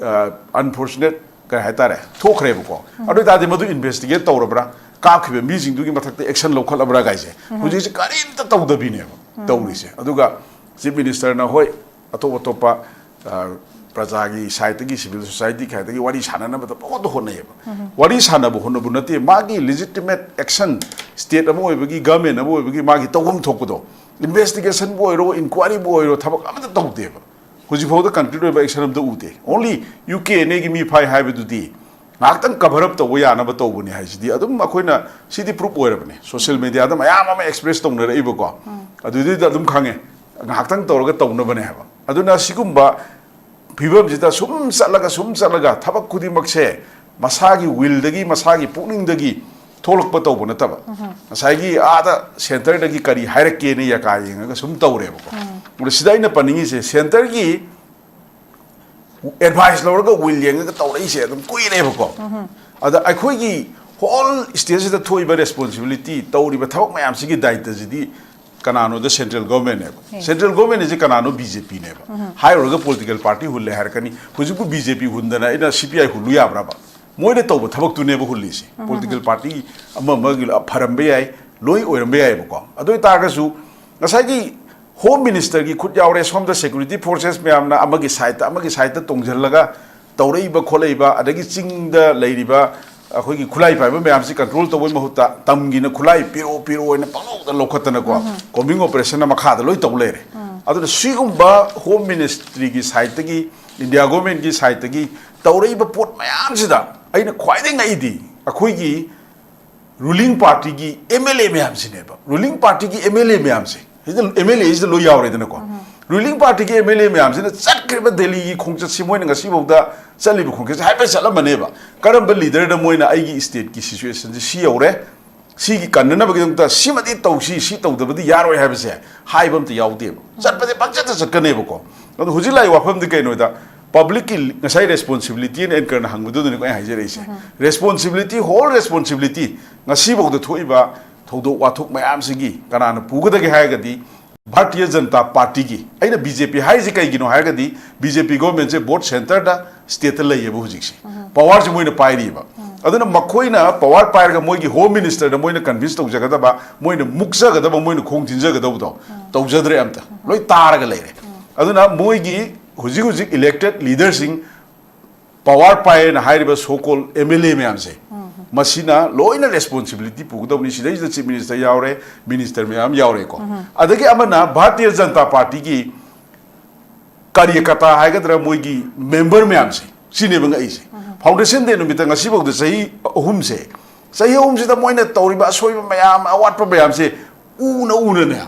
ꯑꯟꯐꯣꯔꯆꯨꯅꯦꯠ ꯀꯩ ꯍꯥꯏꯇꯥꯔꯦ, ꯊꯣꯛꯈ꯭ꯔꯦꯕꯀꯣ꯫ ꯑꯗꯨ ꯑꯣꯏꯇꯥꯔꯗꯤ ꯃꯗꯨ ꯏꯟꯚꯦꯁꯇꯤꯒꯦꯠ ꯇꯧꯔꯕ꯭ꯔꯥ? ꯀꯥꯞꯈꯤꯕ ꯃꯤꯁꯤꯡꯗꯨꯒꯤ ꯃꯊꯛꯇ ꯑꯦꯛꯁꯟ ꯂꯧꯈꯠꯂꯕ꯭ꯔꯥ ꯀꯥꯏꯁꯦ ꯍꯧꯖꯤꯛꯁꯦ ꯀꯔꯤꯝꯇ ꯇꯧꯗꯕꯤꯅꯦꯕ ꯇꯧꯔꯤꯁꯦ꯫ ꯑꯗꯨꯒ ꯆꯤꯐ ꯃꯤꯅꯤꯁꯇꯔꯅ, ꯍꯣꯏ, ꯑꯇꯣꯞ ꯑꯇꯣꯞꯄ, ꯑ, ꯄ꯭ꯔꯖꯥꯒꯤ ꯁꯥꯏꯠꯇꯒꯤ, ꯁꯤꯚꯤꯜ ꯁꯣꯁꯥꯏꯇꯤ ꯈꯥꯏꯗꯒꯤ ꯋꯥꯔꯤ ꯁꯥꯟꯅꯅꯕꯗ ꯄꯪꯍꯣꯠꯇ ꯍꯣꯠꯅꯩꯌꯦꯕ꯫ ꯋꯥꯔꯤ ꯁꯥꯟꯅꯕ ꯍꯣꯠꯅꯕ ꯅꯠꯇꯦ, ꯃꯥꯒꯤ ꯂꯤꯖꯤꯇꯤꯃꯦꯠ ꯑꯦꯛꯁꯟ, ꯁ꯭ꯇꯦꯠ ꯑꯃ ꯑꯣꯏꯕꯒꯤ, ꯒꯃꯦꯟ ꯑꯃ ꯑꯣꯏꯕꯒꯤ ꯃꯥꯒꯤ ꯇꯧꯐꯝ ꯊꯣꯛꯄꯗꯣ, ꯏꯟꯚꯦꯁꯇꯤꯒꯦꯁꯟꯕꯨ ꯑꯣꯏꯔꯣ, ꯏꯟꯀ꯭ꯋꯥꯏꯔꯤꯕꯨ ꯑꯣꯏꯔꯣ, ꯊꯕꯛ ꯑꯃꯠꯇ ꯇꯧꯗꯦꯕ꯫ ꯍꯧꯖꯤꯛꯐꯥꯎꯗ ꯀꯟꯀ꯭ꯔꯤꯠ ꯑꯣꯏꯕ ꯑꯦꯛꯁꯟ ꯑꯃꯇ ꯎꯗꯦ꯫ ꯑꯣꯟꯂꯤ ꯌꯨ ꯀꯦ ꯑꯦꯟ ꯑꯦꯒꯤ ꯃꯤ ꯐꯥꯏ ꯍꯥꯏꯕꯗꯨꯗꯤ ꯉꯥꯏꯍꯥꯛꯇꯪ ꯀꯚꯔ ꯑꯞ ꯇꯧꯕ ꯌꯥꯅꯕ ꯇꯧꯕꯅꯤ ꯍꯥꯏꯁꯤꯗꯤ ꯑꯗꯨꯝ ꯑꯩꯈꯣꯏꯅ, ꯁꯤꯗꯤ ꯄ꯭ꯔꯨꯞ ꯑꯣꯏꯔꯕꯅꯦ꯫ ꯁꯣꯁꯤꯌꯦꯜ ꯃꯦꯗꯤꯌꯥꯗ ꯃꯌꯥꯝ ꯑꯃ ꯑꯦꯛꯁꯄ꯭ꯔꯦꯁ ꯇꯧꯅꯔꯛꯏꯕꯀꯣ꯫ ꯑꯗꯨꯗꯩꯗ ꯑꯗꯨꯝ ꯈꯪꯉꯦ, ꯉꯥꯏꯍꯥꯛꯇꯪ ꯇꯧꯔꯒ ꯇꯧꯅꯕꯅꯦ ꯍꯥꯏꯕ꯫ ꯑꯗꯨꯅ ꯁꯤꯒꯨꯝꯕ ꯐꯤꯕꯝꯁꯤꯗ ꯁꯨꯝ ꯆꯠꯂꯒ, ꯁꯨꯝ ꯆꯠꯂꯒ ꯊꯕꯛ ꯈꯨꯗꯤꯡꯃꯛꯁꯦ ꯃꯁꯥꯒꯤ ꯋꯤꯜꯗꯒꯤ, ꯃꯁꯥꯒꯤ ꯄꯨꯛꯅꯤꯡꯗꯒꯤ ꯊꯣꯛꯂꯛꯄ ꯇꯧꯕ ꯅꯠꯇꯕ, ꯉꯁꯥꯏꯒꯤ ꯑꯥꯗ ꯁꯦꯟꯇꯔꯗꯒꯤ ꯀꯔꯤ ꯍꯥꯏꯔꯛꯀꯦꯅ ꯌꯥꯀꯥ ꯌꯦꯡꯉꯒ ꯁꯨꯝ ꯇꯧꯔꯦꯕꯀꯣ꯫ ꯑꯗꯣ ꯁꯤꯗ ꯑꯩꯅ ꯄꯟꯅꯤꯡꯉꯤꯁꯦ, ꯁꯦꯟꯇꯔꯒꯤ ꯑꯦꯗꯚꯥꯏꯁ ꯂꯧꯔꯒ ꯋꯤꯜ ꯌꯦꯡꯉꯒ ꯇꯧꯔꯛꯏꯁꯦ ꯑꯗꯨꯝ ꯀꯨꯏꯔꯦꯕꯀꯣ꯫ ꯑꯗ ꯑꯩꯈꯣꯏꯒꯤ ꯍꯣꯜ ꯁ꯭ꯇꯦꯠꯁꯤꯗ ꯊꯣꯛꯏꯕ ꯔꯦꯁꯄꯣꯟꯁꯤꯕꯤꯂꯤꯇꯤ, ꯇꯧꯔꯤꯕ ꯊꯕꯛ ꯃꯌꯥꯝꯁꯤꯒꯤ ꯗꯥꯏꯇꯁꯤꯗꯤ ꯀꯅꯥꯅꯣꯗ ꯁꯦꯟꯇ꯭ꯔꯦꯜ ꯒꯣꯔꯃꯦꯟꯅꯦꯕ꯫ ꯁꯦꯟꯇ꯭ꯔꯦꯜ ꯒꯣꯔꯃꯦꯟ ꯑꯁꯤ ꯀꯅꯥꯅꯣ? ꯕꯤ ꯖꯦ ꯄꯤꯅꯦꯕ꯫ ꯍꯥꯏꯔꯨꯔꯒ ꯄꯣꯂꯤꯇꯤꯀꯦꯜ ꯄꯥꯔꯇꯤ ꯍꯨꯜꯂꯦ ꯍꯥꯏꯔꯛꯀꯅꯤ꯫ ꯍꯧꯖꯤꯛꯄꯨ ꯕꯤ ꯖꯦ ꯄꯤ ꯍꯨꯟꯗꯅ ꯑꯩꯅ ꯁꯤ ꯄꯤ ꯑꯥꯏ ꯍꯨꯜꯂꯨ ꯌꯥꯕ꯭ꯔꯕ? ꯃꯣꯏꯅ ꯇꯧꯕ ꯊꯕꯛꯇꯨꯅꯦꯕ ꯍꯨꯜꯂꯤꯁꯦ꯫ ꯄꯣꯂꯤꯇꯤꯀꯦꯜ ꯄꯥꯔꯇꯤ ꯑꯃ ꯑꯃꯒꯤ ꯐꯔꯝꯕ ꯌꯥꯏ, ꯂꯣꯏ ꯑꯣꯏꯔꯝꯕ ꯌꯥꯏꯑꯕꯀꯣ꯫ ꯑꯗꯨ ꯑꯣꯏꯇꯥꯔꯒꯁꯨ ꯉꯁꯥꯏꯒꯤ ꯍꯣꯝ ꯃꯤꯅꯤꯁꯇꯔꯒꯤ ꯈꯨꯠ ꯌꯥꯎꯔꯦ, ꯁꯣꯝꯗ ꯁꯦꯀ꯭ꯌꯨꯔꯤꯇꯤ ꯐꯣꯔꯁꯦꯁ ꯃꯌꯥꯝꯅ ꯑꯃꯒꯤ ꯁꯥꯏꯠꯇ, ꯑꯃꯒꯤ ꯁꯥꯏꯠꯇ ꯇꯣꯡꯁꯤꯜꯂꯒ ꯇꯧꯔꯛꯏꯕ ꯈꯣꯠꯂꯛꯏꯕ, ꯑꯗꯒꯤ ꯆꯤꯡꯗ ꯂꯩꯔꯤꯕ ꯑꯩꯈꯣꯏꯒꯤ ꯈꯨꯠꯂꯥꯏ ꯄꯥꯏꯕ ꯃꯌꯥꯝꯁꯤ ꯀꯟꯇ꯭ꯔꯣꯜ ꯇꯧꯕꯩ ꯃꯍꯨꯠꯇ ꯇꯝꯒꯤꯅ ꯈꯨꯠꯂꯥꯏ ꯄꯤꯔꯛꯑꯣ ꯄꯤꯔꯛꯑꯣ ꯍꯥꯏꯅ ꯄꯪꯂꯧꯗ ꯂꯧꯈꯠꯇꯅꯀꯣ, ꯀꯣꯝꯕꯤꯡ ꯑꯣꯄꯔꯦꯁꯟꯅ ꯃꯈꯥꯗ ꯂꯣꯏ ꯇꯧ ꯂꯩꯔꯦ꯫ ꯑꯗꯨꯅ ꯁꯤꯒꯨꯝꯕ ꯍꯣꯝ ꯃꯤꯅꯤꯁꯇ꯭ꯔꯤꯒꯤ ꯁꯥꯏꯠꯇꯒꯤ, ꯏꯟꯗꯤꯌꯥ ꯒꯣꯔꯃꯦꯟꯒꯤ ꯁꯥꯏꯠꯇꯒꯤ ꯇꯧꯔꯛꯏꯕ ꯄꯣꯠ ꯃꯌꯥꯝꯁꯤꯗ ꯑꯩꯅ ꯈ꯭ꯋꯥꯏꯗꯒꯤ ꯉꯛꯏꯗꯤ ꯑꯩꯈꯣꯏꯒꯤ ꯔꯨꯂꯤꯡ ꯄꯥꯔꯇꯤꯒꯤ ꯑꯦꯝ ꯑꯦꯜ ꯑꯦ ꯃꯌꯥꯝꯁꯤꯅꯦꯕ꯫ ꯔꯨꯂꯤꯡ ꯄꯥꯔꯇꯤꯒꯤ ꯑꯦꯝ ꯑꯦꯜ ꯑꯦ ꯃꯌꯥꯝꯁꯦ, ꯁꯤꯗ ꯑꯦꯝ ꯑꯦꯜ ꯑꯦꯁꯤꯗ ꯂꯣꯏ ꯌꯥꯎꯔꯦꯗꯅꯀꯣ꯫ ꯔꯨꯂꯤꯡ ꯄꯥꯔꯇꯤꯒꯤ ꯑꯝ ꯑꯦꯜ ꯑꯦ ꯃꯌꯥꯝꯁꯤꯅ ꯆꯠꯈ꯭ꯔꯤꯕ ꯗꯦꯜꯂꯤꯒꯤ ꯈꯣꯡꯆꯠꯁꯤ, ꯃꯣꯏꯅ ꯉꯁꯤꯐꯥꯎꯗ ꯆꯠꯂꯤꯕ ꯈꯣꯡꯆꯠꯁꯤ ꯍꯥꯏꯐꯦꯠ ꯆꯠꯂꯝꯃꯅꯦꯕ꯫ ꯀꯔꯝꯕ ꯂꯤꯗꯔꯗ ꯃꯣꯏꯅ ꯑꯩꯒꯤ ꯁ꯭ꯇꯦꯠꯀꯤ ꯁꯤꯆꯨꯋꯦꯁꯟꯁꯤ ꯁꯤ ꯌꯧꯔꯦ, ꯁꯤꯒꯤ ꯀꯟꯅꯅꯕꯒꯤꯗꯃꯛꯇ ꯁꯤꯃꯗꯤ ꯇꯧꯁꯤ, ꯁꯤ ꯇꯧꯗꯕꯗꯤ ꯌꯥꯔꯣꯏ ꯍꯥꯏꯕꯁꯦ ꯍꯥꯏꯕ ꯑꯝꯇ ꯌꯥꯎꯗꯦꯕ꯫ ꯆꯠꯄꯗꯤ ꯄꯪꯆꯠꯇ ꯆꯠꯀꯅꯦꯕꯀꯣ꯫ ꯑꯗꯣ ꯍꯧꯖꯤꯛ ꯂꯥꯛꯏ ꯋꯥꯐꯝꯗꯤ ꯀꯩꯅꯣꯗ, ꯄꯕ꯭ꯂꯤꯛꯀꯤ ꯉꯁꯥꯏ ꯔꯦꯁꯄꯣꯟꯁꯤꯕꯤꯂꯤꯇꯤ ꯑꯦꯟꯀꯔꯅ ꯍꯪꯕꯗꯨꯗꯅꯤꯀꯣ ꯑꯩ ꯍꯥꯏꯖꯔꯛꯏꯁꯦ꯫ ꯔꯦꯁꯄꯣꯟꯁꯤꯕꯤꯂꯤꯇꯤ, ꯍꯣꯜ ꯔꯦꯁꯄꯣꯟꯁꯤꯕꯤꯂꯤꯇꯤ, ꯉꯁꯤꯐꯥꯎꯗ ꯊꯣꯛꯏꯕ ꯊꯧꯗꯣꯛ ꯋꯥꯊꯣꯛ ꯃꯌꯥꯝꯁꯤꯒꯤ ꯀꯅꯥꯅ ꯄꯨꯒꯗꯒꯦ ꯍꯥꯏꯔꯒꯗꯤ ꯚꯥꯔꯇꯤꯌ ꯖꯅꯇꯥ ꯄꯥꯔꯇꯤꯒꯤ꯫ ꯑꯩꯅ ꯕꯤ ꯖꯦ ꯄꯤ ꯍꯥꯏꯔꯤꯁꯤ ꯀꯩꯒꯤꯅꯣ ꯍꯥꯏꯔꯒꯗꯤ ꯕꯤ ꯖꯦ ꯄꯤ ꯒꯣꯔꯃꯦꯟꯁꯦ ꯕꯣꯠ ꯁꯦꯟꯇꯔꯗ ꯁ꯭ꯇꯦꯠꯇ ꯂꯩꯌꯦꯕ ꯍꯧꯖꯤꯛꯁꯦ꯫ ꯄꯋꯥꯔꯁꯦ ꯃꯣꯏꯅ ꯄꯥꯏꯔꯤꯕ꯫ ꯑꯗꯨꯅ ꯃꯈꯣꯏꯅ ꯄꯋꯥꯔ ꯄꯥꯏꯔꯒ ꯃꯣꯏꯒꯤ ꯍꯣꯝ ꯃꯤꯅꯤꯁꯇꯔꯗ ꯃꯣꯏꯅ ꯀꯟꯚꯤꯟꯁ ꯇꯧꯖꯒꯗꯕ, ꯃꯣꯏꯅ ꯃꯨꯛꯆꯒꯗꯕ, ꯃꯣꯏꯅ ꯈꯣꯡ ꯊꯤꯟꯖꯒꯗꯧꯕꯗꯣ ꯇꯧꯖꯗ꯭ꯔꯦ ꯑꯝꯇ꯫ ꯂꯣꯏ ꯇꯥꯔꯒ ꯂꯩꯔꯦ꯫ ꯑꯗꯨꯅ ꯃꯣꯏꯒꯤ ꯍꯧꯖꯤꯛ ꯍꯧꯖꯤꯛ ꯏꯂꯦꯛꯇꯦꯠ ꯂꯤꯗꯔꯁꯤꯡ, ꯄꯋꯥꯔ ꯄꯥꯏꯌꯦꯅ ꯍꯥꯏꯔꯤꯕ so called M L A ꯃꯌꯥꯝꯁꯦ, ꯃꯁꯤꯅ ꯂꯣꯏꯅ ꯔꯦꯁꯄꯣꯟꯁꯤꯕꯤꯂꯤꯇꯤ ꯄꯨꯒꯗꯧꯕꯅꯤ꯫ ꯁꯤꯗꯩꯁꯤꯗ ꯆꯤꯐ ꯃꯤꯅꯤꯁꯇꯔ ꯌꯥꯎꯔꯦ, ꯃꯤꯅꯤꯁꯇꯔ ꯃꯌꯥꯝ ꯌꯥꯎꯔꯦꯀꯣ꯫ ꯑꯗꯒꯤ ꯑꯃꯅ ꯚꯥꯔꯇꯤꯌ ꯖꯅꯇꯥ ꯄꯥꯔꯇꯤꯒꯤ ꯀꯥꯔꯌꯀꯔꯇꯥ ꯍꯥꯏꯒꯗ꯭ꯔꯥ, ꯃꯣꯏꯒꯤ ꯃꯦꯝꯕꯔ ꯃꯌꯥꯝꯁꯦ, ꯁꯤꯅꯦꯕ ꯉꯛꯏꯁꯦ꯫ ꯐꯥꯎꯟꯗꯦꯁꯟ ꯗꯦ ꯅꯨꯃꯤꯠꯇ ꯉꯁꯤꯐꯥꯎꯗ ꯆꯍꯤ ꯑꯍꯨꯝꯁꯦ, ꯆꯍꯤ ꯑꯍꯨꯝꯁꯤꯗ ꯃꯣꯏꯅ ꯇꯧꯔꯤꯕ ꯑꯁꯣꯏꯕ ꯃꯌꯥꯝ, ꯑꯋꯥꯠꯄ ꯃꯌꯥꯝꯁꯦ ꯎꯅ ꯎꯅꯅꯦ꯫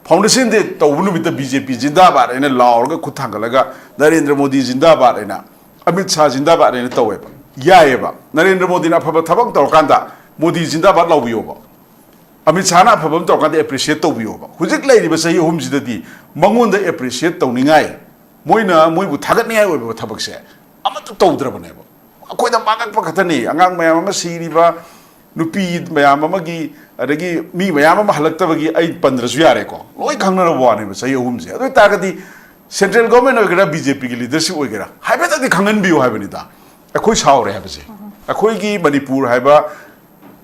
ꯐꯥꯎꯟꯗꯦꯁꯟ ꯗꯦ ꯇꯧꯕ ꯅꯨꯃꯤꯠꯇ ꯕꯤ ꯖꯦ ꯄꯤ ꯖꯤꯟꯗꯥꯕꯥꯗ ꯍꯥꯏꯅ ꯂꯥꯎꯔꯒ, ꯈꯨꯠ ꯊꯥꯡꯒꯠꯂꯒ, "ꯅꯔꯦꯟꯗ꯭ꯔ ꯃꯣꯗꯤ ꯖꯤꯟꯗꯥꯕꯥꯗ" ꯍꯥꯏꯅ, "ꯑꯃꯤꯠ ꯁꯥꯍ ꯖꯤꯟꯗꯥꯕꯥꯗ" ꯍꯥꯏꯅ ꯇꯧꯋꯦꯕ꯫ ꯌꯥꯏꯌꯦꯕ, ꯅꯔꯦꯟꯗ꯭ꯔ ꯃꯣꯗꯤꯅ ꯑꯐꯕ ꯊꯕꯛ ꯇꯧꯔꯀꯥꯟꯗ ꯃꯣꯗꯤ ꯖꯤꯟꯗꯥꯕꯥꯗ ꯂꯥꯎꯕꯤꯌꯣꯕ꯫ ꯑꯃꯤꯠ ꯁꯥꯍꯅ ꯑꯐꯕ ꯑꯃ ꯇꯧꯔꯀꯥꯟꯗ ꯑꯦꯄ꯭ꯔꯤꯁꯤꯌꯦꯠ ꯇꯧꯕꯤꯌꯣꯕ꯫ ꯍꯧꯖꯤꯛ ꯂꯩꯔꯤꯕ ꯆꯍꯤ ꯑꯍꯨꯝꯁꯤꯗꯗꯤ ꯃꯉꯣꯟꯗ ꯑꯦꯄ꯭ꯔꯤꯁꯤꯌꯦꯠ ꯇꯧꯅꯤꯡꯉꯥꯏ, ꯃꯣꯏꯅ ꯃꯣꯏꯕꯨ ꯊꯥꯒꯠꯅꯤꯡꯉꯥꯏ ꯑꯣꯏꯕ ꯊꯕꯛꯁꯦ ꯑꯃꯠꯇ ꯇꯧꯗ꯭ꯔꯕꯅꯦꯕ꯫ ꯑꯩꯈꯣꯏꯗ ꯃꯥꯡꯉꯛꯄ ꯈꯛꯇꯅꯤ꯫ ꯑꯉꯥꯡ ꯃꯌꯥꯝ ꯑꯃ ꯁꯤꯔꯤꯕ, ꯅꯨꯄꯤ ꯃꯌꯥꯝ ꯑꯃꯒꯤ, ꯑꯗꯒꯤ ꯃꯤ ꯃꯌꯥꯝ ꯑꯃ ꯍꯜꯂꯛꯇꯕꯒꯤ ꯑꯩ ꯄꯟꯗ꯭ꯔꯁꯨ ꯌꯥꯔꯦꯀꯣ, ꯂꯣꯏ ꯈꯪꯅꯔꯕ ꯋꯥꯅꯦꯕ ꯆꯍꯤ ꯑꯍꯨꯝꯁꯦ꯫ ꯑꯗꯨ ꯑꯣꯏꯇꯥꯔꯒꯗꯤ ꯁꯦꯟꯇ꯭ꯔꯦꯜ ꯒꯣꯔꯃꯦꯟ ꯑꯣꯏꯒꯦꯔꯥ, ꯕꯤ ꯖꯦ ꯄꯤꯒꯤ ꯂꯤꯗꯔꯁꯤꯞ ꯑꯣꯏꯒꯦꯔꯥ, ꯍꯥꯏꯐꯦꯠꯇꯗꯤ ꯈꯪꯍꯟꯕꯤꯌꯨ ꯍꯥꯏꯕꯅꯤꯗ꯫ ꯑꯩꯈꯣꯏ ꯁꯥꯎꯔꯦ ꯍꯥꯏꯕꯁꯦ꯫ ꯑꯩꯈꯣꯏꯒꯤ ꯃꯅꯤꯄꯨꯔ ꯍꯥꯏꯕ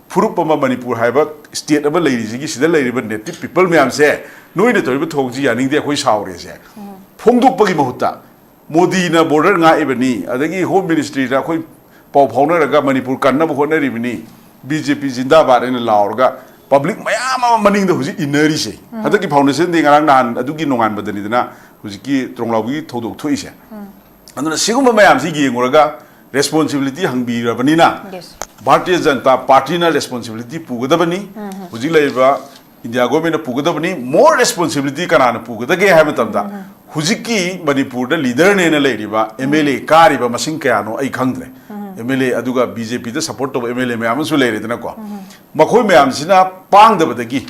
ꯐꯨꯔꯨꯞ ꯑꯃ, ꯃꯅꯤꯄꯨꯔ ꯍꯥꯏꯕ ꯁ꯭ꯇꯦꯠ ꯑꯃ ꯂꯩꯔꯤꯁꯤꯒꯤ, ꯁꯤꯗ ꯂꯩꯔꯤꯕ ꯅꯦꯇꯤꯚ ꯄꯤꯄꯜ ꯃꯌꯥꯝꯁꯦ, ꯅꯣꯏꯅ ꯇꯧꯔꯤꯕ ꯊꯧꯑꯣꯡꯁꯤ ꯌꯥꯅꯤꯡꯗꯦ, ꯑꯩꯈꯣꯏ ꯁꯥꯎꯔꯦꯁꯦ ꯐꯣꯡꯗꯣꯛꯄꯒꯤ ꯃꯍꯨꯠꯇ, ꯃꯣꯗꯤꯅ ꯕꯣꯔꯗꯔ ꯉꯥꯛꯏꯕꯅꯤ, ꯑꯗꯒꯤ ꯍꯣꯝ ꯃꯤꯅꯤꯁꯇ꯭ꯔꯤꯗ ꯑꯩꯈꯣꯏ ꯄꯥꯎ ꯐꯥꯎꯅꯔꯒ ꯃꯅꯤꯄꯨꯔ ꯀꯟꯅꯕ ꯍꯣꯠꯅꯔꯤꯕꯅꯤ, ꯕꯤ ꯖꯦ ꯄꯤ ꯖꯤꯟꯗꯥꯕꯥꯗ ꯍꯥꯏꯅ ꯂꯥꯎꯔꯒ ꯄꯕ꯭ꯂꯤꯛ ꯃꯌꯥꯝ ꯑꯃ ꯃꯅꯤꯡꯗ ꯍꯧꯖꯤꯛ ꯏꯟꯅꯔꯤꯁꯦ꯫ ꯍꯟꯗꯛꯀꯤ ꯐꯥꯎꯟꯗꯦꯁꯟ ꯗꯦ ꯉꯔꯥꯡ ꯅꯍꯥꯟ ꯑꯗꯨꯒꯤ ꯅꯣꯡꯉꯥꯟꯕꯗꯅꯤꯗꯅ ꯍꯧꯖꯤꯛꯀꯤ ꯇ꯭ꯔꯣꯡꯂꯥꯎꯕꯤꯒꯤ ꯊꯧꯗꯣꯛ ꯊꯣꯛꯏꯁꯦ꯫ ꯑꯗꯨꯅ ꯁꯤꯒꯨꯝꯕ ꯃꯌꯥꯝꯁꯤ ꯌꯦꯡꯉꯨꯔꯒ responsibility ꯍꯪꯕꯤꯔꯕꯅꯤꯅ, Yes. Bharatiya Janata ꯄꯥꯔꯇꯤꯅ responsibility ꯄꯨꯒꯗꯕꯅꯤ꯫ ꯍꯧꯖꯤꯛ ꯂꯩꯔꯤꯕ ꯏꯟꯗꯤꯌꯥ ꯒꯣꯔꯃꯦꯟꯅ ꯄꯨꯒꯗꯕꯅꯤ꯫ ꯃꯣꯔ ꯔꯦꯁꯄꯣꯟꯁꯤꯕꯤꯂꯤꯇꯤ ꯀꯅꯥꯅ ꯄꯨꯒꯗꯒꯦ ꯍꯥꯏꯕ ꯃꯇꯝꯗ, ꯍꯧꯖꯤꯛꯀꯤ ꯃꯅꯤꯄꯨꯔꯗ ꯂꯤꯗꯔꯅꯦꯅ ꯂꯩꯔꯤꯕ ꯑꯦꯝ ꯑꯦꯜ ꯑꯦ ꯀꯥꯔꯤꯕ ꯃꯁꯤꯡ ꯀꯌꯥꯅꯣ ꯑꯩ ꯈꯪꯗ꯭ꯔꯦ꯫ ꯑꯦꯝ ꯑꯦꯜ ꯑꯦ ꯑꯗꯨꯒ ꯕꯤ ꯖꯦ ꯄꯤꯗ ꯁꯄꯣꯔꯠ ꯇꯧꯕ ꯑꯦꯝ ꯑꯦꯜ ꯑꯦ ꯃꯌꯥꯝ ꯑꯃꯁꯨ ꯂꯩꯔꯦꯗꯅꯀꯣ꯫ ꯃꯈꯣꯏ ꯃꯌꯥꯝꯁꯤꯅ ꯄꯥꯡꯗꯕꯗꯒꯤ,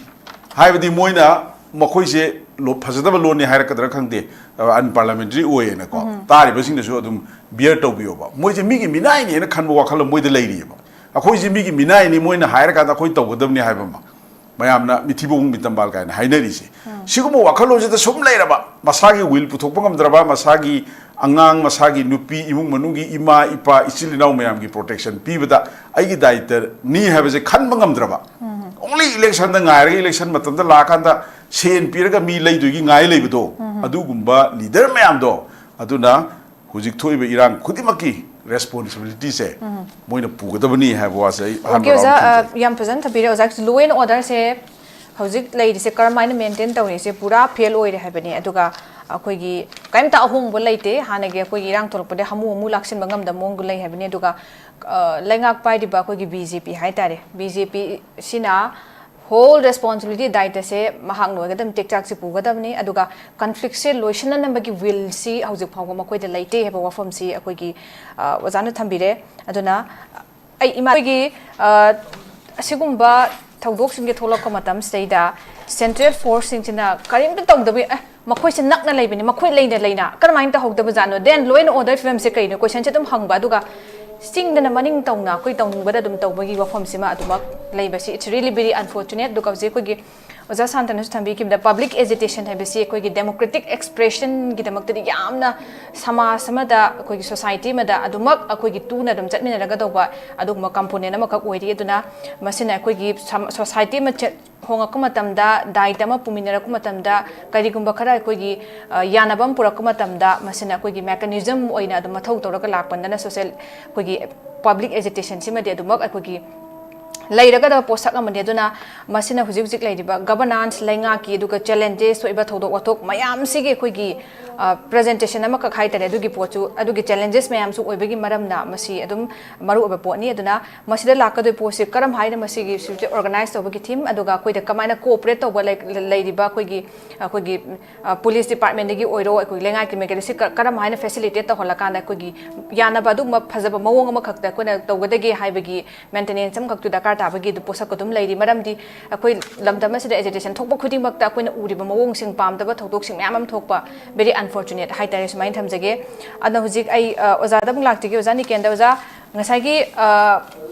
ꯍꯥꯏꯕꯗꯤ ꯃꯣꯏꯅ, ꯃꯈꯣꯏꯁꯦ ꯂꯣ-, ꯐꯖꯗꯕ ꯂꯣꯟꯅꯤ ꯍꯥꯏꯔꯛꯀꯗ꯭ꯔꯥ ꯈꯪꯗꯦ, ꯑꯟꯄꯥꯔꯂꯥꯃꯦꯟꯇꯔꯤ ꯑꯣꯏꯌꯦꯅꯀꯣ꯫ ꯇꯥꯔꯤꯕꯁꯤꯡꯅꯁꯨ ꯑꯗꯨꯝ ꯕꯤꯌꯔ ꯇꯧꯕꯤꯌꯣꯕ꯫ ꯃꯣꯏꯁꯦ ꯃꯤꯒꯤ ꯃꯤꯅꯥꯏꯅꯦꯅ ꯈꯟꯕ ꯋꯥꯈꯜ ꯑꯃ ꯃꯣꯏꯗ ꯂꯩꯔꯤꯑꯕ꯫ ꯑꯩꯈꯣꯏꯁꯦ ꯃꯤꯒꯤ ꯃꯤꯅꯥꯏꯅꯤ, ꯃꯣꯏꯅ ꯍꯥꯏꯔꯀꯥꯟꯗ ꯑꯩꯈꯣꯏ ꯇꯧꯒꯗꯕꯅꯤ ꯍꯥꯏꯕ ꯑꯃ ꯃꯌꯥꯝꯅ ꯃꯤꯊꯤꯕꯣꯡ ꯃꯤꯇꯝꯕꯥꯜ ꯀꯥꯏꯅ ꯍꯥꯏꯅꯔꯤꯁꯦ꯫ ꯁꯤꯒꯨꯝꯕ ꯋꯥꯈꯜꯂꯣꯟꯁꯤꯗ ꯁꯨꯝ ꯂꯩꯔꯕ, ꯃꯁꯥꯒꯤ ꯋꯤꯜ ꯄꯨꯊꯣꯛꯄ ꯉꯝꯗ꯭ꯔꯕ, ꯃꯁꯥꯒꯤ ꯑꯉꯥꯡ, ꯃꯁꯥꯒꯤ ꯅꯨꯄꯤ, ꯏꯃꯨꯡ ꯃꯅꯨꯡꯒꯤ ꯏꯃꯥ, ꯏꯄꯥ, ꯏꯆꯤꯜ ꯏꯅꯥꯎ ꯃꯌꯥꯝꯒꯤ ꯄ꯭ꯔꯣꯇꯦꯛꯁꯟ ꯄꯤꯕꯗ ꯑꯩꯒꯤ ꯗꯥꯏꯇꯅꯤ ꯍꯥꯏꯕꯁꯦ ꯈꯟꯕ ꯉꯝꯗ꯭ꯔꯕ, ꯑꯣꯡꯂꯤ ꯏꯂꯦꯛꯁꯟꯗ ꯉꯥꯏꯔꯒ ꯏꯂꯦꯛꯁꯟ ꯃꯇꯝꯗ ꯂꯥꯛꯑꯀꯥꯟꯗ ꯁꯦꯟ ꯄꯤꯔꯒ ꯃꯤ ꯂꯩꯗꯣꯏꯒꯤ ꯉꯥꯏ ꯂꯩꯕꯗꯣ, ꯑꯗꯨꯒꯨꯝꯕ ꯂꯤꯗꯔ ꯃꯌꯥꯝꯗꯣ, ꯑꯗꯨꯅ ꯍꯧꯖꯤꯛ ꯊꯣꯛꯏꯕ ꯏꯔꯥꯡ ꯈꯨꯗꯤꯡꯃꯛꯀꯤ ꯔꯦꯁꯄꯣꯟꯁꯤꯕꯤꯂꯤꯇꯤꯁꯦ ꯃꯣꯏꯅ ꯄꯨꯒꯗꯕꯅꯤ ꯍꯥꯏꯕ ꯋꯥꯁꯦ ꯑꯩ ꯑꯍꯥꯟꯕ ꯑꯣꯀꯦ ꯑꯣꯖꯥ, round ꯊꯝꯖꯒꯦ꯫ ꯑ, ꯌꯥꯝ ꯐꯖꯅ ꯊꯝꯕꯤꯔꯦ ꯑꯣꯖꯥ꯫ ꯂꯣ ꯑꯦꯟ ꯑꯣꯔꯗꯔꯁꯦ ꯍꯧꯖꯤꯛ ꯂꯩꯔꯤꯁꯦ ꯀꯔꯝꯍꯥꯏꯅ ꯃꯦꯟꯇꯦꯟ ꯇꯧꯔꯤꯁꯦ ꯄꯨꯔꯥ ꯐꯦꯜ ꯑꯣꯏꯔꯦ ꯍꯥꯏꯕꯅꯤ꯫ ꯑꯗꯨꯒ ꯑꯩꯈꯣꯏꯒꯤ ꯀꯔꯤꯝꯇ ꯑꯍꯣꯡꯕ ꯂꯩꯇꯦ꯫ ꯍꯥꯟꯅꯒꯤ ꯑꯩꯈꯣꯏꯒꯤ ꯏꯔꯥꯡ ꯊꯣꯛꯂꯛꯄꯗ ꯍꯥꯃꯨ ꯍꯥꯃꯨ ꯂꯥꯛꯁꯤꯟꯕ ꯉꯝꯗꯕ ꯃꯑꯣꯡꯗ ꯂꯩ ꯍꯥꯏꯕꯅꯤ꯫ ꯑꯗꯨꯒ, ꯑ, ꯂꯩꯉꯥꯛ ꯄꯥꯏꯔꯤꯕ ꯑꯩꯈꯣꯏꯒꯤ ꯕꯤ ꯖꯦ ꯄꯤ ꯍꯥꯏꯇꯥꯔꯦ, ꯕꯤ ꯖꯦ ꯄꯤꯁꯤꯅ ꯍꯣꯜ ꯔꯦꯁꯄꯣꯟꯁꯤꯕꯤꯂꯤꯇꯤ, ꯗꯥꯏꯇꯁꯦ ꯃꯍꯥꯛꯅ ꯑꯣꯏꯒꯗꯕꯅꯤ, ꯇꯦꯛꯆꯥꯛꯁꯦ ꯄꯨꯒꯗꯕꯅꯤ꯫ ꯑꯗꯨꯒ ꯀꯟꯐ꯭ꯂꯤꯛꯁꯦ ꯂꯣꯏꯁꯤꯟꯅꯅꯕꯒꯤ ꯋꯤꯜꯁꯤ ꯍꯧꯖꯤꯛ ꯐꯥꯎꯕ ꯃꯈꯣꯏꯗ ꯂꯩꯇꯦ ꯍꯥꯏꯕ ꯋꯥꯐꯝꯁꯤ ꯑꯩꯈꯣꯏꯒꯤ, ꯑ, ꯑꯣꯖꯥꯅ ꯊꯝꯕꯤꯔꯦ꯫ ꯑꯗꯨꯅ ꯑꯩ ꯏꯃꯥ, ꯑꯩꯈꯣꯏꯒꯤ, ꯑ, ꯑꯁꯤꯒꯨꯝꯕ ꯊꯧꯗꯣꯛꯁꯤꯡꯒꯤ ꯊꯣꯛꯂꯛꯄ ꯃꯇꯝꯁꯤꯗꯩꯗ ꯁꯦꯟꯇ꯭ꯔꯦꯜ ꯐꯣꯔꯁꯁꯤꯡꯁꯤꯅ ꯀꯔꯤꯝꯇ ꯇꯧꯗꯕꯤ, ꯑꯦ, ꯃꯈꯣꯏꯁꯦ ꯅꯛꯅ ꯂꯩꯕꯅꯤ, ꯃꯈꯣꯏ ꯂꯩꯅ ꯂꯩꯅ ꯀꯔꯝꯍꯥꯏꯅ ꯇꯧꯍꯧꯗꯕꯖꯥꯠꯅꯣ? Then law and order ꯐꯤꯕꯝꯁꯦ ꯀꯩꯅꯣ? ꯀꯣꯏꯁꯟꯁꯦ ꯑꯗꯨꯝ ꯍꯪꯕ꯫ ꯑꯗꯨꯒ ꯆꯤꯡꯗꯅ ꯃꯅꯤꯡ ꯇꯧꯅ ꯑꯩꯈꯣꯏ ꯇꯧꯅꯤꯡꯕꯗ ꯑꯗꯨꯝ ꯇꯧꯕꯒꯤ ꯋꯥꯐꯝꯁꯤꯃ ꯑꯗꯨꯃꯛ ꯂꯩꯕꯁꯤ, it's really very unfortunate꯫ ꯑꯗꯨꯒ ꯍꯧꯖꯤꯛ ꯑꯩꯈꯣꯏꯒꯤ ꯑꯣꯖꯥ ꯁꯥꯟꯇꯅꯁꯨ ꯊꯝꯕꯤꯈꯤꯕꯗ, ꯄꯕ꯭ꯂꯤꯛ ꯑꯦꯖꯤꯇꯦꯁꯟ ꯍꯥꯏꯕꯁꯤ ꯑꯩꯈꯣꯏꯒꯤ ꯗꯦꯃꯣꯀ꯭ꯔꯦꯇꯤꯛ ꯑꯦꯛꯁꯄ꯭ꯔꯦꯁꯟꯒꯤꯗꯃꯛꯇꯗꯤ ꯌꯥꯝꯅ, ꯁꯃꯥꯖ ꯑꯃꯗ, ꯑꯩꯈꯣꯏꯒꯤ ꯁꯣꯁꯥꯏꯇꯤ ꯑꯃꯗ ꯑꯗꯨꯃꯛ ꯑꯩꯈꯣꯏꯒꯤ ꯇꯨꯅ ꯑꯗꯨꯝ ꯆꯠꯃꯤꯟꯅꯔꯒꯗꯧꯕ ꯑꯗꯨꯒꯨꯝꯕ ꯀꯝꯄꯣꯅꯦꯟ ꯑꯃꯈꯛ ꯑꯣꯏꯔꯤ꯫ ꯑꯗꯨꯅ ꯃꯁꯤꯅ ꯑꯩꯈꯣꯏꯒꯤ ꯁꯝ-, ꯁꯣꯁꯥꯏꯇꯤ ꯑꯃ ꯆꯠ-, ꯍꯣꯡꯉꯛꯄ ꯃꯇꯝꯗ, ꯗꯥꯏꯇ ꯑꯃ ꯄꯨꯃꯤꯟꯅꯔꯛꯄ ꯃꯇꯝꯗ, ꯀꯔꯤꯒꯨꯝꯕ ꯈꯔ ꯑꯩꯈꯣꯏꯒꯤ, ꯑ, ꯌꯥꯅꯕ ꯑꯃ ꯄꯨꯔꯛꯄ ꯃꯇꯝꯗ, ꯃꯁꯤꯅ ꯑꯩꯈꯣꯏꯒꯤ ꯃꯦꯀꯥꯅꯤꯖꯝ ꯑꯣꯏꯅ ꯑꯗꯨꯝ ꯃꯊꯧ ꯇꯧꯔꯒ ꯂꯥꯛꯄꯅꯤꯅ, ꯁꯣꯁꯦꯜ, ꯑꯩꯈꯣꯏꯒꯤ ꯄꯕ꯭ꯂꯤꯛ ꯑꯦꯖꯤꯇꯦꯁꯟꯁꯤꯃꯗꯤ ꯑꯗꯨꯃꯛ ꯑꯩꯈꯣꯏꯒꯤ ꯂꯩꯔꯒꯗꯕ ꯄꯣꯠꯁꯛ ꯑꯃꯅꯤ꯫ ꯑꯗꯨꯅ ꯃꯁꯤꯅ ꯍꯧꯖꯤꯛ ꯍꯧꯖꯤꯛ ꯂꯩꯔꯤꯕ ꯒꯕꯔꯅꯥꯟꯁ, ꯂꯩꯉꯥꯛꯀꯤ, ꯑꯗꯨꯒ ꯆꯦꯂꯦꯟꯖꯦꯁ ꯊꯣꯛꯏꯕ ꯊꯧꯗꯣꯛ ꯋꯥꯊꯣꯛ ꯃꯌꯥꯝꯁꯤꯒꯤ ꯑꯩꯈꯣꯏꯒꯤ, ꯑ, ꯄ꯭ꯔꯖꯦꯟꯇꯦꯁꯟ ꯑꯃꯈꯛ ꯍꯥꯏꯇꯥꯔꯦ, ꯑꯗꯨꯒꯤ ꯄꯣꯠꯁꯨ, ꯑꯗꯨꯒꯤ ꯆꯦꯂꯦꯟꯖꯦꯁ ꯃꯌꯥꯝꯁꯨ ꯑꯣꯏꯕꯒꯤ ꯃꯔꯝꯅ ꯃꯁꯤ ꯑꯗꯨꯝ ꯃꯔꯨꯑꯣꯏꯕ ꯄꯣꯠꯅꯤ꯫ ꯑꯗꯨꯅ ꯃꯁꯤꯗ ꯂꯥꯛꯀꯗꯣꯏ ꯄꯣꯠꯁꯤ ꯀꯔꯝ ꯍꯥꯏꯅ ꯃꯁꯤꯒꯤ ꯁꯤꯁꯦ ꯑꯣꯔꯒꯅꯥꯏꯖ ꯇꯧꯕꯒꯤ ꯊꯤꯝ, ꯑꯗꯨꯒ ꯑꯩꯈꯣꯏꯗ ꯀꯃꯥꯏꯅ ꯀꯣꯑꯣꯄꯔꯦꯠ ꯇꯧꯕ ꯂꯩ-, ꯂꯩꯔꯤꯕ ꯑꯩꯈꯣꯏꯒꯤ, ꯑꯩꯈꯣꯏꯒꯤ, ꯑ, ꯄꯨꯂꯤꯁ ꯗꯤꯄꯥꯔꯠꯃꯦꯟꯗꯒꯤ ꯑꯣꯏꯔꯣ, ꯑꯩꯈꯣꯏꯒꯤ ꯂꯩꯉꯥꯛꯀꯤ ꯃꯥꯏꯀꯩꯗ ꯁꯤ ꯀ-, ꯀꯔꯝ ꯍꯥꯏꯅ ꯐꯦꯁꯤꯂꯤꯇꯦꯠ ꯇꯧꯍꯜꯂꯀꯥꯟꯗ ꯑꯩꯈꯣꯏꯒꯤ ꯌꯥꯅꯕ ꯑꯗꯨꯒꯨꯝꯕ ꯐꯖꯕ ꯃꯑꯣꯡ ꯑꯃꯈꯛꯇ ꯑꯩꯈꯣꯏꯅ ꯇꯧꯒꯗꯒꯦ ꯍꯥꯏꯕꯒꯤ ꯃꯦꯟꯇꯦꯅꯦꯟꯁ ꯑꯃꯈꯛꯇꯨ ꯗꯔꯀꯥꯔ ꯇꯥꯕꯒꯤ ꯑꯗꯨ ꯄꯣꯠꯁꯛ ꯑꯗꯨꯝ ꯂꯩꯔꯤ꯫ ꯃꯔꯝꯗꯤ ꯑꯩꯈꯣꯏ ꯂꯝꯗꯝ ꯑꯁꯤꯗ ꯑꯦꯖꯤꯇꯦꯁꯟ ꯊꯣꯛꯄ ꯈꯨꯗꯤꯡꯃꯛꯇ ꯑꯩꯈꯣꯏꯅ ꯎꯔꯤꯕ ꯃꯑꯣꯡꯁꯤꯡ, ꯄꯥꯝꯗꯕ ꯊꯧꯗꯣꯛꯁꯤꯡ ꯃꯌꯥꯝ ꯑꯃ ꯊꯣꯛꯄ, very unfortunate ꯍꯥꯏꯇꯥꯔꯦ, ꯁꯨꯃꯥꯏꯅ ꯊꯝꯖꯒꯦ꯫ ꯑꯗꯣ ꯍꯧꯖꯤꯛ ꯑꯩ, ꯑ, ꯑꯣꯖꯥꯗ ꯑꯃꯨꯛ ꯂꯥꯛꯆꯒꯦ꯫ ꯑꯣꯖꯥ ꯅꯤꯀꯦꯟꯗ, ꯑꯣꯖꯥ, ꯉꯁꯥꯏꯒꯤ, ꯑ,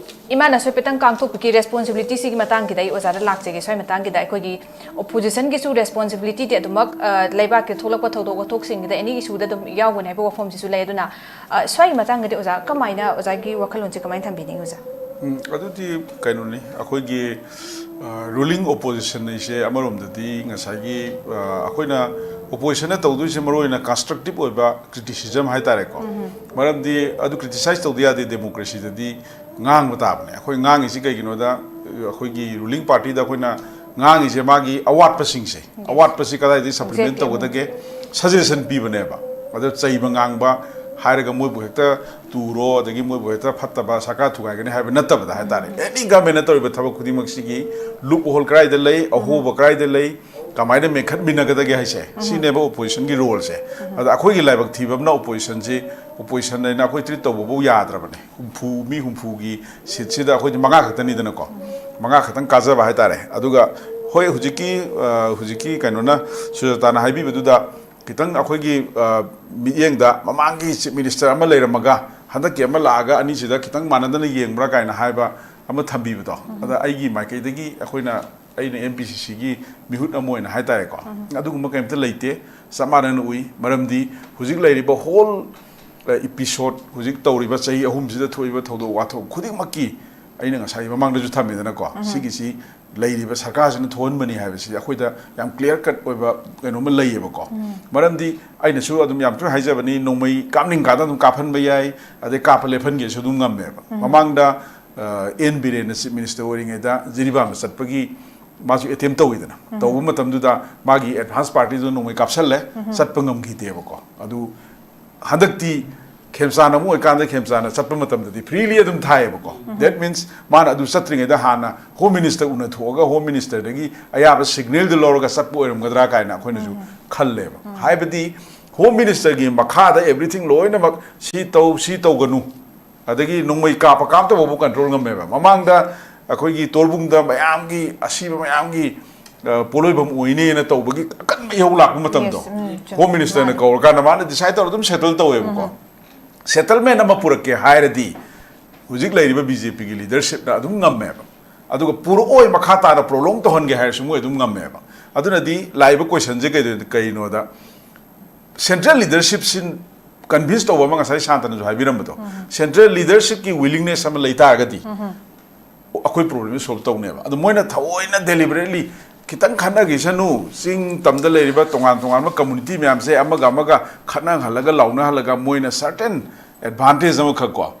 ꯏꯃꯥꯅꯁꯨ ꯍꯥꯏꯐꯦꯠꯇꯪ ꯀꯥꯡꯊꯣꯛꯄꯤꯈꯤ ꯔꯦꯁꯄꯣꯟꯁꯤꯕꯤꯂꯤꯇꯤꯁꯤꯒꯤ ꯃꯇꯥꯡꯒꯤꯗ꯫ ꯑꯩ ꯑꯣꯖꯥꯗ ꯂꯥꯛꯆꯒꯦ꯫ ꯁ꯭ꯋꯥꯏ ꯃꯇꯥꯡꯒꯤꯗ ꯑꯩꯈꯣꯏꯒꯤ ꯑꯣꯄꯣꯖꯤꯁꯟꯒꯤꯁꯨ ꯔꯦꯁꯄꯣꯟꯁꯤꯕꯤꯂꯤꯇꯤꯗꯤ ꯑꯗꯨꯃꯛ, ꯑ, ꯂꯩꯕꯥꯛꯀꯤ ꯊꯣꯛꯂꯛꯄ ꯊꯧꯗꯣꯛ ꯋꯥꯊꯣꯛꯁꯤꯡꯒꯤꯗ ꯑꯦꯅꯤ ꯏꯁꯨꯗ ꯑꯗꯨꯝ ꯌꯥꯎꯒꯅꯤ ꯍꯥꯏꯕ ꯋꯥꯐꯝꯁꯤꯁꯨ ꯂꯩ꯫ ꯑꯗꯨꯅ, ꯑ, ꯁ꯭ꯋꯥꯏꯒꯤ ꯃꯇꯥꯡꯗꯗꯤ ꯑꯣꯖꯥ ꯀꯃꯥꯏꯅ, ꯑꯣꯖꯥꯒꯤ ꯋꯥꯈꯜꯂꯣꯟꯁꯤ ꯀꯃꯥꯏꯅ ꯊꯝꯕꯤꯅꯤꯡꯉꯤ ꯑꯣꯖꯥ? ꯎꯝ, ꯑꯗꯨꯗꯤ ꯀꯩꯅꯣꯅꯤ, ꯑꯩꯈꯣꯏꯒꯤ, ꯑ, ꯔꯨꯂꯤꯡ ꯑꯣꯄꯣꯖꯤꯁꯟ ꯑꯩꯁꯦ ꯑꯃꯔꯣꯝꯗꯗꯤ ꯉꯁꯥꯏꯒꯤ, ꯑ, ꯑꯩꯈꯣꯏꯅ ꯑꯣꯄꯣꯖꯤꯁꯟꯅ ꯇꯧꯗꯣꯏꯁꯦ ꯃꯔꯨꯑꯣꯏꯅ ꯀꯟꯁꯇ꯭ꯔꯛꯇꯤꯞ ꯑꯣꯏꯕ ꯀ꯭ꯔꯤꯇꯤꯁꯤꯖꯝ ꯍꯥꯏꯇꯥꯔꯦꯀꯣ꯫ ꯃꯔꯝꯗꯤ ꯑꯗꯨ ꯀ꯭ꯔꯤꯇꯤꯁꯥꯏꯖ ꯇꯧꯗ ꯌꯥꯗꯦ ꯗꯦꯃꯣꯀ꯭ꯔꯦꯁꯤꯗꯗꯤ꯫ ꯉꯥꯡꯕ ꯇꯥꯕꯅꯦ꯫ ꯑꯩꯈꯣꯏ ꯉꯥꯡꯉꯤꯁꯤ ꯀꯩꯒꯤꯅꯣꯗ, ꯑꯩꯈꯣꯏꯒꯤ ꯔꯨꯂꯤꯡ ꯄꯥꯔꯇꯤꯗ ꯑꯩꯈꯣꯏꯅ ꯉꯥꯡꯉꯤꯁꯦ ꯃꯥꯒꯤ ꯑꯋꯥꯠꯄꯁꯤꯡꯁꯦ, ꯑꯋꯥꯠꯄꯁꯤ ꯀꯗꯥꯏꯗꯒꯤ ꯁꯄ꯭ꯂꯤꯃꯦꯟ ꯇꯧꯒꯗꯒꯦ, ꯁꯖꯦꯁꯟ ꯄꯤꯕꯅꯦꯕ꯫ ꯑꯗ ꯆꯩꯕ ꯉꯥꯡꯕ ꯍꯥꯏꯔꯒ ꯃꯣꯏꯕꯨ ꯍꯦꯛꯇ ꯇꯨꯔꯣ, ꯑꯗꯒꯤ ꯃꯣꯏꯕꯨ ꯍꯦꯛꯇ ꯐꯠꯇꯕ ꯁꯔꯀꯥꯔ ꯊꯨꯒꯥꯏꯒꯅꯤ ꯍꯥꯏꯕ ꯅꯠꯇꯕꯗ ꯍꯥꯏꯇꯥꯔꯦ꯫ ꯑꯦꯅꯤ ꯒꯃꯦꯟꯅ ꯇꯧꯔꯤꯕ ꯊꯕꯛ ꯈꯨꯗꯤꯡꯃꯛꯁꯤꯒꯤ ꯂꯨꯞ ꯍꯣꯜ ꯀꯗꯥꯏꯗ ꯂꯩ, ꯑꯍꯣꯕ ꯀꯗꯥꯏꯗ ꯂꯩ, ꯀꯃꯥꯏꯅ ꯃꯦꯟꯈꯠꯃꯤꯟꯅꯒꯗꯒꯦ ꯍꯥꯏꯁꯦ, ꯁꯤꯅꯦꯕ ꯑꯣꯄꯣꯖꯤꯁꯟꯒꯤ ꯔꯣꯜꯁꯦ꯫ ꯑꯗ ꯑꯩꯈꯣꯏꯒꯤ ꯂꯥꯏꯕꯛ ꯊꯤꯕ ꯑꯃꯅ ꯑꯣꯄꯣꯖꯤꯁꯟꯁꯤ, ꯑꯣꯄꯣꯖꯤꯁꯟ ꯍꯥꯏꯅ ꯑꯩꯈꯣꯏ ꯇ꯭ꯔꯤꯠ ꯇꯧꯕꯐꯥꯎ ꯌꯥꯗ꯭ꯔꯕꯅꯦ꯫ ꯍꯨꯝꯐꯨ, ꯃꯤ ꯍꯨꯝꯐꯨꯒꯤ ꯁꯤꯠꯁꯤꯗ ꯑꯩꯈꯣꯏꯗꯤ ꯃꯉꯥ ꯈꯛꯇꯅꯤꯗꯅꯀꯣ, ꯃꯉꯥ ꯈꯛꯇꯪ ꯀꯥꯖꯕ ꯍꯥꯏꯇꯥꯔꯦ꯫ ꯑꯗꯨꯒ ꯍꯣꯏ, ꯍꯧꯖꯤꯛꯀꯤ, ꯑ, ꯍꯧꯖꯤꯛꯀꯤ ꯀꯩꯅꯣꯅ, ꯁꯨꯖꯥꯇꯥꯅ ꯍꯥꯏꯕꯤꯕꯗꯨꯗ ꯈꯤꯇꯪ ꯑꯩꯈꯣꯏꯒꯤ, ꯑ, ꯃꯤꯠꯌꯦꯡꯗ ꯃꯃꯥꯡꯒꯤ ꯆꯤꯐ ꯃꯤꯅꯤꯁꯇꯔ ꯑꯃ ꯂꯩꯔꯝꯃꯒ ꯍꯟꯗꯛꯀꯤ ꯑꯃ ꯂꯥꯛꯑꯒ ꯑꯅꯤꯁꯤꯗ ꯈꯤꯇꯪ ꯃꯥꯟꯅꯗꯅ ꯌꯦꯡꯕ꯭ꯔꯥ ꯀꯥꯏꯅ ꯍꯥꯏꯕ ꯑꯃ ꯊꯝꯕꯤꯕꯗꯣ, ꯑꯗ ꯑꯩꯒꯤ ꯃꯥꯏꯀꯩꯗꯒꯤ ꯑꯩꯈꯣꯏꯅ ꯑꯩꯅ ꯑꯦꯝ ꯄꯤ ꯁꯤ ꯁꯤꯒꯤ ꯃꯤꯍꯨꯠ ꯑꯃ ꯑꯣꯏꯅ ꯍꯥꯏꯇꯥꯔꯦꯀꯣ, ꯑꯗꯨꯒꯨꯝꯕ ꯀꯩꯝꯇ ꯂꯩꯇꯦ꯫ ꯆꯞ ꯃꯥꯟꯅꯅ ꯎꯏ꯫ ꯃꯔꯝꯗꯤ ꯍꯧꯖꯤꯛ ꯂꯩꯔꯤꯕ ꯍꯣꯜ ꯏꯄꯤꯁꯣꯠ, ꯍꯧꯖꯤꯛ ꯇꯧꯔꯤꯕ ꯆꯍꯤ ꯑꯍꯨꯝꯁꯤꯗ ꯊꯣꯛꯏꯕ ꯊꯧꯗꯣꯛ ꯋꯥꯊꯣꯛ ꯈꯨꯗꯤꯡꯃꯛꯀꯤ, ꯑꯩꯅ ꯉꯁꯥꯏ ꯃꯃꯥꯡꯗꯁꯨ ꯊꯝꯃꯤꯗꯅꯀꯣ, ꯁꯤꯒꯤꯁꯤ ꯂꯩꯔꯤꯕ ꯁꯔꯀꯥꯔꯁꯤꯅ ꯊꯣꯛꯍꯟꯕꯅꯤ ꯍꯥꯏꯕꯁꯤ ꯑꯩꯈꯣꯏꯗ ꯌꯥꯝ ꯀ꯭ꯂꯤꯌꯥꯔ ꯀꯠ ꯑꯣꯏꯕ ꯀꯩꯅꯣꯝꯃ ꯂꯩꯌꯦꯕꯀꯣ꯫ ꯃꯔꯝꯗꯤ ꯑꯩꯅꯁꯨ ꯑꯗꯨꯝ ꯌꯥꯝ ꯇꯣꯏꯅ ꯍꯥꯏꯖꯕꯅꯤ, ꯅꯣꯡꯃꯩ ꯀꯥꯞꯅꯤꯡ ꯀꯥꯟꯗ ꯑꯗꯨꯝ ꯀꯥꯞꯍꯟꯕ ꯌꯥꯏ, ꯑꯗꯩ ꯀꯥꯞꯄ ꯂꯦꯞꯍꯟꯒꯦꯁꯨ ꯑꯗꯨꯝ ꯉꯝꯃꯦꯕ꯫ ꯃꯃꯥꯡꯗ ꯑ, ꯑꯦꯟ ꯕꯤꯔꯦꯟꯅ ꯆꯤꯐ ꯃꯤꯅꯤꯁꯇꯔ ꯑꯣꯏꯔꯤꯉꯩꯗ ꯖꯤꯔꯤꯕꯥꯝꯗ ꯆꯠꯄꯒꯤ ꯃꯥꯁꯨ ꯑꯦꯇꯦꯝ ꯇꯧꯋꯤꯗꯅ, ꯇꯧꯕ ꯃꯇꯝꯗꯨꯗ ꯃꯥꯒꯤ ꯑꯦꯗꯚꯥꯟꯁ ꯄꯥꯔꯇꯤꯗꯨ ꯅꯣꯡꯃꯩ ꯀꯥꯞꯁꯜꯂꯦ, ꯆꯠꯄ ꯉꯝꯈꯤꯗꯦꯕꯀꯣ꯫ ꯑꯗꯨ ꯍꯟꯗꯛꯇꯤ ꯈꯦꯝꯆꯥꯟ ꯑꯃꯨꯛ ꯑꯣꯏꯀꯥꯟꯗ ꯈꯦꯝꯆꯥꯟꯅ ꯆꯠꯄ ꯃꯇꯝꯗꯗꯤ ꯐ꯭ꯔꯤꯂꯤ ꯑꯗꯨꯝ ꯊꯥꯏꯌꯦꯕꯀꯣ꯫ That means ꯃꯥꯅ ꯑꯗꯨ ꯆꯠꯇ꯭ꯔꯤꯉꯩꯗ ꯍꯥꯟꯅ ꯍꯣꯝ ꯃꯤꯅꯤꯁꯇꯔ ꯎꯅꯊꯣꯛꯑꯒ ꯍꯣꯝ ꯃꯤꯅꯤꯁꯇꯔꯗꯒꯤ ꯑꯌꯥꯕ ꯁꯤꯒꯅꯦꯜꯗꯨ ꯂꯧꯔꯒ ꯆꯠꯄ ꯑꯣꯏꯔꯝꯒꯗ꯭ꯔꯥ ꯀꯥꯏꯅ ꯑꯩꯈꯣꯏꯅꯁꯨ ꯈꯜꯂꯦꯕ꯫ ꯍꯥꯏꯕꯗꯤ ꯍꯣꯝ ꯃꯤꯅꯤꯁꯇꯔꯒꯤ ꯃꯈꯥꯗ ꯑꯦꯚ꯭ꯔꯤꯊꯤꯡ ꯂꯣꯏꯅꯃꯛ ꯁꯤ ꯇꯧ, ꯁꯤ ꯇꯧꯒꯅꯨ, ꯑꯗꯒꯤ ꯅꯣꯡꯃꯩ ꯀꯥꯞꯄ ꯀꯥꯞꯇꯕꯕꯨ ꯀꯟꯇ꯭ꯔꯣꯜ ꯉꯝꯃꯦꯕ꯫ ꯃꯃꯥꯡꯗ ꯑꯩꯈꯣꯏꯒꯤ ꯇꯣꯔꯕꯨꯡꯗ ꯃꯌꯥꯝꯒꯤ ꯑꯁꯤꯕ ꯃꯌꯥꯝꯒꯤ, ꯑ, ꯄꯣꯠꯂꯣꯏꯐꯝ ꯑꯣꯏꯅꯦꯅ ꯇꯧꯕꯒꯤ ꯑꯀꯟꯕ ꯏꯍꯧ ꯂꯥꯛꯄ ꯃꯇꯝꯗꯣ, Yes, ꯎꯝ, ꯆꯨꯝꯃꯤ꯫ ꯍꯣꯝ ꯃꯤꯅꯤꯁꯇꯔꯅ ꯃꯥꯅꯤ꯫ ꯀꯧꯔꯀꯥꯟꯗ ꯃꯥꯅ ꯗꯤꯁꯥꯏꯗ ꯇꯧꯔ ꯑꯗꯨꯝ ꯁꯦꯇꯜ ꯇꯧꯋꯦꯕꯀꯣ꯫ ꯁꯦꯇꯜꯃꯦꯟ ꯑꯃ ꯄꯨꯔꯛꯀꯦ ꯍꯥꯏꯔꯗꯤ ꯍꯧꯖꯤꯛ ꯂꯩꯔꯤꯕ ꯕꯤ ꯖꯦ ꯄꯤꯒꯤ ꯂꯤꯗꯔꯁꯤꯞꯅ ꯑꯗꯨꯝ ꯉꯝꯃꯦꯕ꯫ ꯑꯗꯨꯒ ꯄꯨꯔꯛꯑꯣꯏ, ꯃꯈꯥ ꯇꯥꯅ ꯄ꯭ꯔꯣꯂꯣꯡ ꯇꯧꯍꯟꯒꯦ ꯍꯥꯏꯔꯁꯨ ꯃꯣꯏ ꯑꯗꯨꯝ ꯉꯝꯃꯦꯕ꯫ ꯑꯗꯨꯅꯗꯤ ꯂꯥꯛꯏꯕ ꯀꯣꯏꯁꯟꯁꯦ ꯀꯩꯗ-, ꯀꯩꯅꯣꯗ, ꯁꯦꯟꯇ꯭ꯔꯦꯜ ꯂꯤꯗꯔꯁꯤꯞꯁꯤ ꯀꯟꯚꯤꯟꯁ ꯇꯧꯕ ꯑꯃ, ꯉꯁꯥꯏ ꯁꯥꯟꯇꯅꯁꯨ ꯍꯥꯏꯕꯤꯔꯝꯕꯗꯣ, ꯁꯦꯟꯇ꯭ꯔꯦꯜ ꯂꯤꯗꯔꯁꯤꯞꯀꯤ ꯋꯤꯂꯤꯡꯅꯦꯁ ꯑꯃ ꯂꯩ ꯇꯥꯔꯒꯗꯤ ꯑꯩꯈꯣꯏ ꯄ꯭ꯔꯣꯕ꯭ꯂꯦꯝꯁꯦ ꯁꯣꯜꯕ ꯇꯧꯅꯦꯕ꯫ ꯑꯗꯣ ꯃꯣꯏꯅ ꯊꯑꯣꯏꯅ ꯗꯦꯂꯤꯕꯔꯦꯠꯂꯤ ꯈꯤꯇꯪ ꯈꯠꯅꯈꯤꯁꯅꯨ, ꯆꯤꯡ ꯇꯝꯗ ꯂꯩꯔꯤꯕ ꯇꯣꯉꯥꯟ ꯇꯣꯉꯥꯟꯕ ꯀꯝꯃꯨꯅꯤꯇꯤ ꯃꯌꯥꯝꯁꯦ ꯑꯃꯒ ꯑꯃꯒ ꯈꯠꯅꯍꯜꯂꯒ ꯂꯥꯎꯅꯍꯜꯂꯒ ꯃꯣꯏꯅ ꯁꯔꯇꯦꯟ ꯑꯦꯗꯚꯥꯟꯇꯦꯖ ꯑꯃꯈꯛ ꯀꯣ,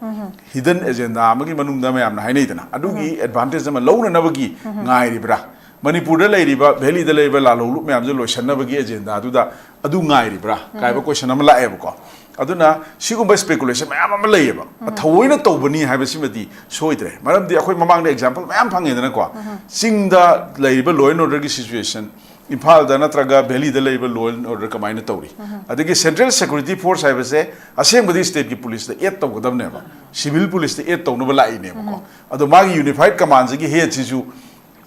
ꯍꯤꯗꯟ ꯑꯦꯖꯦꯟꯗꯥ ꯑꯃꯒꯤ ꯃꯅꯨꯡꯗ ꯃꯌꯥꯝꯅ ꯍꯥꯏꯅꯩꯗꯅ, ꯑꯗꯨꯒꯤ ꯑꯦꯗꯚꯥꯟꯇꯦꯖ ꯑꯃ ꯂꯧꯅꯅꯕꯒꯤ ꯉꯥꯏꯔꯤꯕ꯭ꯔꯥ? ꯃꯅꯤꯄꯨꯔꯗ ꯂꯩꯔꯤꯕ, ꯚꯦꯂꯤꯗ ꯂꯩꯔꯤꯕ ꯂꯥꯜꯍꯧꯂꯨꯞ ꯃꯌꯥꯝꯁꯦ ꯂꯣꯏꯁꯟꯅꯕꯒꯤ ꯑꯦꯖꯦꯟꯗꯥꯗꯨꯗ ꯑꯗꯨ ꯉꯥꯏꯔꯤꯕ꯭ꯔꯥ ꯀꯥꯏꯕ ꯀꯣꯏꯁꯟ ꯑꯃ ꯂꯥꯛꯑꯦꯕꯀꯣ꯫ ꯑꯗꯨꯅ ꯁꯤꯒꯨꯝꯕ ꯁ꯭ꯄꯦꯀꯨꯂꯦꯁꯟ ꯃꯌꯥꯝ ꯑꯃ ꯂꯩꯌꯦꯕ꯫ ꯊꯑꯣꯏꯅ ꯇꯧꯕꯅꯤ ꯍꯥꯏꯕꯁꯤꯃꯗꯤ ꯁꯣꯏꯗ꯭ꯔꯦ꯫ ꯃꯔꯝꯗꯤ ꯑꯩꯈꯣꯏ ꯃꯃꯥꯡꯗ ꯑꯦꯛꯖꯥꯝꯄꯜ ꯃꯌꯥꯝ ꯐꯪꯉꯦꯗꯅꯀꯣ꯫ ꯆꯤꯡꯗ ꯂꯩꯔꯤꯕ law and order ꯒꯤ situation, ꯏꯝꯐꯥꯜꯗ ꯅꯠꯇ꯭ꯔꯒ ꯚꯦꯂꯤꯗ ꯂꯩꯔꯤꯕ law and order ꯀꯃꯥꯏꯅ ꯇꯧꯔꯤ? ꯑꯗꯒꯤ ꯁꯦꯟꯇ꯭ꯔꯦꯜ ꯁꯦꯀ꯭ꯌꯨꯔꯤꯇꯤ ꯐꯣꯔꯁ ꯍꯥꯏꯕꯁꯦ ꯑꯁꯦꯡꯕꯗꯤ ꯁ꯭ꯇꯦꯠꯀꯤ ꯄꯨꯂꯤꯁꯇ ꯑꯦꯗ ꯇꯧꯒꯗꯕꯅꯦꯕ, ꯁꯤꯚꯤꯜ ꯄꯨꯂꯤꯁꯇ ꯑꯦꯗ ꯇꯧꯅꯕ ꯂꯥꯛꯏꯅꯦꯕꯀꯣ꯫ ꯑꯗꯣ ꯃꯥꯒꯤ ꯌꯨꯅꯤꯐꯥꯏꯠ ꯀꯃꯥꯟꯁꯤꯒꯤ ꯍꯦꯗꯁꯤꯁꯨ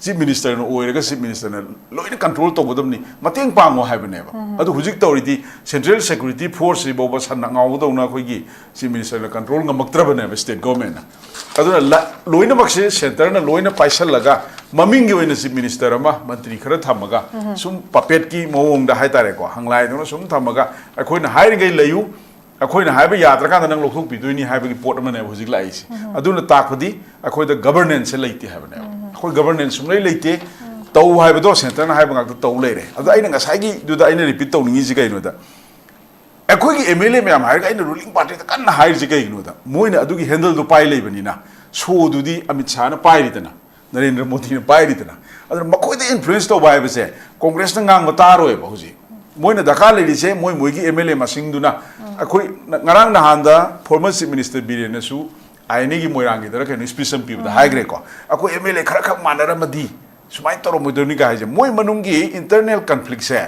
ꯆꯤꯐ ꯃꯤꯅꯤꯁꯇꯔꯅ ꯑꯣꯏꯔꯒ ꯆꯤꯐ ꯃꯤꯅꯤꯁꯇꯔꯅ ꯂꯣꯏꯅ ꯀꯟꯇ꯭ꯔꯣꯜ ꯇꯧꯒꯗꯕꯅꯤ, ꯃꯇꯦꯡ ꯄꯥꯡꯉꯣ ꯍꯥꯏꯕꯅꯦꯕ꯫ ꯑꯗꯨ ꯍꯧꯖꯤꯛ ꯇꯧꯔꯤꯗꯤ ꯁꯦꯟꯇ꯭ꯔꯦꯜ ꯁꯦꯀ꯭ꯌꯨꯔꯤꯇꯤ ꯐꯣꯔꯁꯁꯤ ꯐꯥꯎꯕ ꯁꯟꯅ ꯉꯥꯎꯒꯗꯧꯅ ꯑꯩꯈꯣꯏꯒꯤ ꯆꯤꯐ ꯃꯤꯅꯤꯁꯇꯔꯅ ꯀꯟꯇ꯭ꯔꯣꯜ ꯉꯝꯃꯛꯇ꯭ꯔꯕꯅꯦꯕ ꯁ꯭ꯇꯦꯠ ꯒꯣꯔꯃꯦꯟꯅ꯫ ꯑꯗꯨꯅ ꯂ-, ꯂꯣꯏꯅꯃꯛꯁꯦ ꯁꯦꯟꯇꯔꯅ ꯂꯣꯏꯅ ꯄꯥꯏꯁꯜꯂꯒ ꯃꯃꯤꯡꯒꯤ ꯑꯣꯏꯅ ꯆꯤꯐ ꯃꯤꯅꯤꯁꯇꯔ ꯑꯃ, ꯃꯟꯇ꯭ꯔꯤ ꯈꯔ ꯊꯝꯃꯒ ꯁꯨꯝ ꯄꯄꯦꯠꯀꯤ ꯃꯑꯣꯡꯗ ꯍꯥꯏꯇꯥꯔꯦꯀꯣ, ꯍꯪꯂꯥꯏꯗꯧꯅ ꯁꯨꯝ ꯊꯝꯃꯒ ꯑꯩꯈꯣꯏꯅ ꯍꯥꯏꯔꯤꯉꯩ ꯂꯩꯌꯨ, ꯑꯩꯈꯣꯏꯅ ꯍꯥꯏꯕ ꯌꯥꯗ꯭ꯔꯀꯥꯟꯗ ꯅꯪ ꯂꯧꯊꯣꯛꯄꯤꯗꯣꯏꯅꯤ ꯍꯥꯏꯕꯒꯤ ꯄꯣꯠ ꯑꯃꯅꯦꯕ ꯍꯧꯖꯤꯛ ꯂꯥꯛꯏꯁꯦ꯫ ꯑꯗꯨꯅ ꯇꯥꯛꯄꯗꯤ ꯑꯩꯈꯣꯏꯗ ꯒꯕꯔꯅꯦꯟꯁꯁꯦ ꯂꯩꯇꯦ ꯍꯥꯏꯕꯅꯦꯕ꯫ ꯑꯩꯈꯣꯏ ꯒꯕꯔꯅꯦꯟꯁ ꯁꯨꯡꯂꯩ ꯂꯩꯇꯦ꯫ ꯇꯧ ꯍꯥꯏꯕꯗꯣ ꯁꯦꯟꯇꯔꯅ ꯍꯥꯏꯕ ꯉꯥꯛꯇ ꯇꯧ ꯂꯩꯔꯦ꯫ ꯑꯗꯣ ꯑꯩꯅ ꯉꯁꯥꯏꯒꯤꯗꯨꯗ ꯑꯩꯅ ꯔꯤꯄꯤꯠ ꯇꯧꯅꯤꯡꯉꯤꯁꯤ ꯀꯩꯅꯣꯗ, ꯑꯩꯈꯣꯏꯒꯤ ꯑꯦꯝ ꯑꯦꯜ ꯑꯦ ꯃꯌꯥꯝ ꯍꯥꯏꯔꯒ ꯑꯩꯅ ꯔꯨꯂꯤꯡ ꯄꯥꯔꯇꯤꯗ ꯀꯟꯅ ꯍꯥꯏꯔꯤꯁꯤ ꯀꯩꯒꯤꯅꯣꯗ, ꯃꯣꯏꯅ ꯑꯗꯨꯒꯤ ꯍꯦꯟꯗꯜꯗꯣ ꯄꯥꯏ ꯂꯩꯕꯅꯤꯅ꯫ ꯁꯣꯗꯨꯗꯤ ꯑꯃꯤꯠ ꯁꯥꯍꯅ ꯄꯥꯏꯔꯤꯗꯅ, ꯅꯔꯦꯟꯗ꯭ꯔ ꯃꯣꯗꯤꯅ ꯄꯥꯏꯔꯤꯗꯅ꯫ ꯑꯗꯨꯅ ꯃꯈꯣꯏꯗ ꯏꯟꯐ꯭ꯂꯨꯌꯦꯟꯁ ꯇꯧꯕ ꯍꯥꯏꯕꯁꯦ ꯀꯣꯡꯒ꯭ꯔꯦꯁꯅ ꯉꯥꯡꯕ ꯇꯥꯔꯣꯏꯕ ꯍꯧꯖꯤꯛ꯫ ꯃꯣꯏꯅ ꯗꯔꯀꯥꯔ ꯂꯩꯔꯤꯁꯦ ꯃꯣꯏ ꯃꯣꯏꯒꯤ ꯑꯦꯝ ꯑꯦꯜ ꯑꯦ ꯃꯁꯤꯡꯗꯨꯅ꯫ ꯑꯩꯈꯣꯏ ꯉꯔꯥꯡ ꯅꯍꯥꯟꯗ ꯐꯣꯔꯃꯔ ꯆꯤꯐ ꯃꯤꯅꯤꯁꯇꯔ ꯕꯤꯔꯦꯟꯅꯁꯨ ꯑꯥꯏ ꯑꯦꯟ ꯑꯦꯒꯤ ꯃꯣꯏꯔꯥꯡꯒꯤꯗꯔ ꯀꯩꯅꯣ ꯁ꯭ꯄꯤꯆ ꯑꯃ ꯄꯤꯕꯗ ꯍꯥꯏꯈ꯭ꯔꯦꯀꯣ, ꯑꯩꯈꯣꯏ ꯑꯦꯝ ꯑꯦꯜ ꯑꯦ ꯈꯔ ꯈꯛ ꯃꯥꯟꯅꯔꯝꯃꯗꯤ ꯁꯨꯃꯥꯏꯅ ꯇꯧꯔꯝꯃꯣꯏꯗꯣꯏꯅꯤ ꯀꯥꯏ ꯍꯥꯏꯁꯦ꯫ ꯃꯣꯏ ꯃꯅꯨꯡꯒꯤ ꯏꯟꯇꯔꯅꯦꯜ ꯀꯟꯐ꯭ꯂꯤꯛꯁꯦ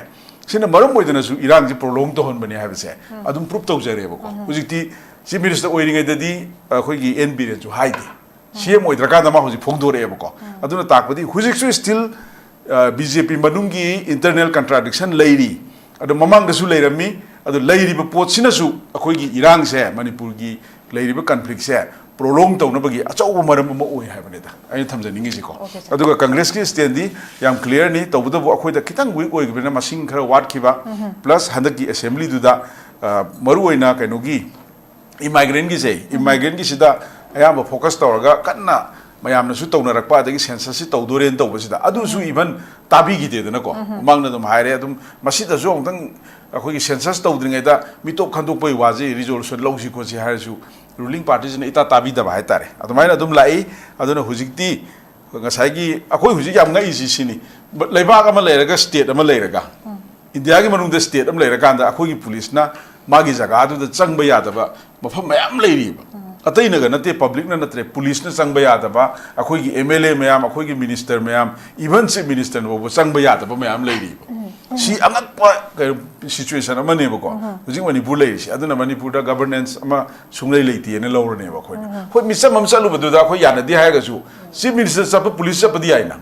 ꯁꯤꯅ ꯃꯔꯝ ꯑꯣꯏꯗꯅꯁꯨ ꯏꯔꯥꯡꯁꯤ ꯄ꯭ꯔꯣꯂꯣꯡ ꯇꯧꯍꯟꯕꯅꯦ ꯍꯥꯏꯕꯁꯦ ꯑꯗꯨꯝ ꯄ꯭ꯔꯨꯞ ꯇꯧꯖꯔꯦꯕꯀꯣ꯫ ꯍꯧꯖꯤꯛꯇꯤ ꯆꯤꯐ ꯃꯤꯅꯤꯁꯇꯔ ꯑꯣꯏꯔꯤꯉꯩꯗꯗꯤ ꯑꯩꯈꯣꯏꯒꯤ ꯑꯦꯟ ꯕꯤꯔꯦꯟꯁꯨ ꯍꯥꯏꯗꯦ, ꯁꯤ ꯑꯦꯝ ꯑꯣꯏꯗ꯭ꯔꯀꯥꯟꯗ ꯃꯥ ꯍꯧꯖꯤꯛ ꯐꯣꯡꯗꯣꯔꯛꯑꯦꯕꯀꯣ꯫ ꯑꯗꯨꯅ ꯇꯥꯛꯄꯗꯤ ꯍꯧꯖꯤꯛꯁꯨ ꯁ꯭ꯇꯤꯜ ꯕꯤ ꯖꯦ ꯄꯤ ꯃꯅꯨꯡꯒꯤ ꯏꯟꯇꯔꯅꯦꯜ ꯀꯟꯇ꯭ꯔꯥꯗꯤꯛꯁꯟ ꯂꯩꯔꯤ꯫ ꯑꯗꯣ ꯃꯃꯥꯡꯗꯁꯨ ꯂꯩꯔꯝꯃꯤ꯫ ꯑꯗꯣ ꯂꯩꯔꯤꯕ ꯄꯣꯠꯁꯤꯅꯁꯨ ꯑꯩꯈꯣꯏꯒꯤ ꯏꯔꯥꯡꯁꯦ, ꯃꯅꯤꯄꯨꯔꯒꯤ ꯂꯩꯔꯤꯕ ꯀꯟꯐ꯭ꯂꯤꯛꯁꯦ ꯄ꯭ꯔꯣꯂꯣꯡ ꯇꯧꯅꯕꯒꯤ ꯑꯆꯧꯕ ꯃꯔꯝ ꯑꯃ ꯑꯣꯏ ꯍꯥꯏꯕꯅꯤꯗ ꯑꯩꯅ ꯊꯝꯖꯅꯤꯡꯉꯤꯁꯤꯀꯣ꯫ Okay, sir. ꯑꯗꯨꯒ ꯀꯪꯒ꯭ꯔꯦꯁꯀꯤ ꯁ꯭ꯇꯦꯟꯗꯤ ꯌꯥꯝ ꯀ꯭ꯂꯤꯌꯔꯅꯤ, ꯇꯧꯕꯇꯕꯨ ꯑꯩꯈꯣꯏꯗ ꯈꯤꯇꯪ ꯋꯤꯛ ꯑꯣꯏꯈꯤꯕꯅꯤꯅ ꯃꯁꯤꯡ ꯈꯔ ꯋꯥꯠꯈꯤꯕ, ꯄ꯭ꯂꯁ ꯍꯟꯗꯛꯀꯤ ꯑꯦꯁꯦꯝꯕ꯭ꯂꯤꯗꯨꯗ, ꯑ, ꯃꯔꯨꯑꯣꯏꯅ ꯀꯩꯅꯣꯒꯤ ꯏꯃꯥꯏꯒ꯭ꯔꯦꯟꯒꯤꯁꯦ, ꯏꯃꯥꯏꯒ꯭ꯔꯦꯟꯒꯤꯁꯤꯗ ꯑꯌꯥꯝꯕ ꯐꯣꯀꯁ ꯇꯧꯔꯒ ꯀꯟꯅ ꯃꯌꯥꯝꯅꯁꯨ ꯇꯧꯅꯔꯛꯄ, ꯑꯗꯒꯤ ꯁꯦꯟꯁꯁꯁꯤ ꯇꯧꯗꯣꯔꯦꯅ ꯇꯧꯕꯁꯤꯗ ꯑꯗꯨꯁꯨ ꯏꯚꯟ ꯇꯥꯕꯤꯈꯤꯗꯦꯗꯅꯀꯣ꯫ ꯃꯃꯥꯡꯗ ꯑꯗꯨꯝ ꯍꯥꯏꯔꯦ, ꯑꯗꯨꯝ ꯃꯁꯤꯗꯁꯨ ꯑꯃꯨꯛꯇꯪ ꯑꯩꯈꯣꯏꯒꯤ ꯁꯦꯟꯁꯁ ꯇꯧꯗ꯭ꯔꯤꯉꯩꯗ ꯃꯤꯇꯣꯞ ꯈꯟꯗꯣꯛꯄꯒꯤ ꯋꯥꯁꯤ ꯔꯤꯖꯣꯂꯨꯁꯟ ꯂꯧꯁꯤ ꯈꯣꯠꯁꯤ ꯍꯥꯏꯔꯁꯨ ꯔꯨꯂꯤꯡ ꯄꯥꯔꯇꯤꯁꯤꯅ ꯏꯇꯥ ꯇꯥꯕꯤꯗꯕ ꯍꯥꯏꯇꯥꯔꯦ꯫ ꯑꯗꯨꯃꯥꯏꯅ ꯑꯗꯨꯝ ꯂꯥꯛꯏ꯫ ꯑꯗꯨꯅ ꯍꯧꯖꯤꯛꯇꯤ ꯉꯁꯥꯏꯒꯤ ꯑꯩꯈꯣꯏ ꯍꯧꯖꯤꯛ ꯌꯥꯝ ꯉꯛꯏꯁꯤ ꯁꯤꯅꯤ, ꯂꯩꯕꯥꯛ ꯑꯃ ꯂꯩꯔꯒ, ꯁ꯭ꯇꯦꯠ ꯑꯃ ꯂꯩꯔꯒ, ꯏꯟꯗꯤꯌꯥꯒꯤ ꯃꯅꯨꯡꯗ ꯁ꯭ꯇꯦꯠ ꯑꯃ ꯂꯩꯔꯀꯥꯟꯗ ꯑꯩꯈꯣꯏꯒꯤ ꯄꯨꯂꯤꯁꯅ ꯃꯥꯒꯤ ꯖꯒꯥꯗꯨꯗ ꯆꯪꯕ ꯌꯥꯗꯕ ꯃꯐꯝ ꯃꯌꯥꯝ ꯂꯩꯔꯤꯕ꯫ ꯑꯇꯩꯅꯒ ꯅꯠꯇꯦ, ꯄꯕ꯭ꯂꯤꯛꯅ ꯅꯠꯇ꯭ꯔꯦ, ꯄꯨꯂꯤꯁꯅ ꯆꯪꯕ ꯌꯥꯗꯕ, ꯑꯩꯈꯣꯏꯒꯤ ꯑꯦꯝ ꯑꯦꯜ ꯑꯦ ꯃꯌꯥꯝ, ꯑꯩꯈꯣꯏꯒꯤ ꯃꯤꯅꯤꯁꯇꯔ ꯃꯌꯥꯝ, ꯏꯚꯟ ꯆꯤꯐ ꯃꯤꯅꯤꯁꯇꯔꯅ ꯐꯥꯎꯕ ꯆꯪꯕ ꯌꯥꯗꯕ ꯃꯌꯥꯝ ꯂꯩꯔꯤꯕ꯫ ꯁꯤ ꯑꯉꯛꯄ ꯀꯩꯅꯣ ꯁꯤꯆꯨꯋꯦꯁꯟ ꯑꯃꯅꯦꯕꯀꯣ ꯍꯧꯖꯤꯛ ꯃꯅꯤꯄꯨꯔ ꯂꯩꯔꯤꯁꯤ꯫ ꯑꯗꯨꯅ ꯃꯅꯤꯄꯨꯔꯗ ꯒꯕꯔꯅꯦꯟꯁ ꯑꯃ ꯁꯨꯡꯂꯩ ꯂꯩꯇꯦꯅ ꯂꯧꯔꯅꯦꯕ ꯑꯩꯈꯣꯏꯅ꯫ ꯍꯣꯏ, ꯃꯤꯆꯝ ꯑꯃ ꯆꯠꯂꯨꯕꯗꯨꯗ ꯑꯩꯈꯣꯏ ꯌꯥꯅꯗꯦ ꯍꯥꯏꯔꯒꯁꯨ ꯆꯤꯐ ꯃꯤꯅꯤꯁꯇꯔ ꯆꯠꯄ, ꯄꯨꯂꯤꯁ ꯆꯠꯄꯗꯤ ꯌꯥꯏꯅ꯫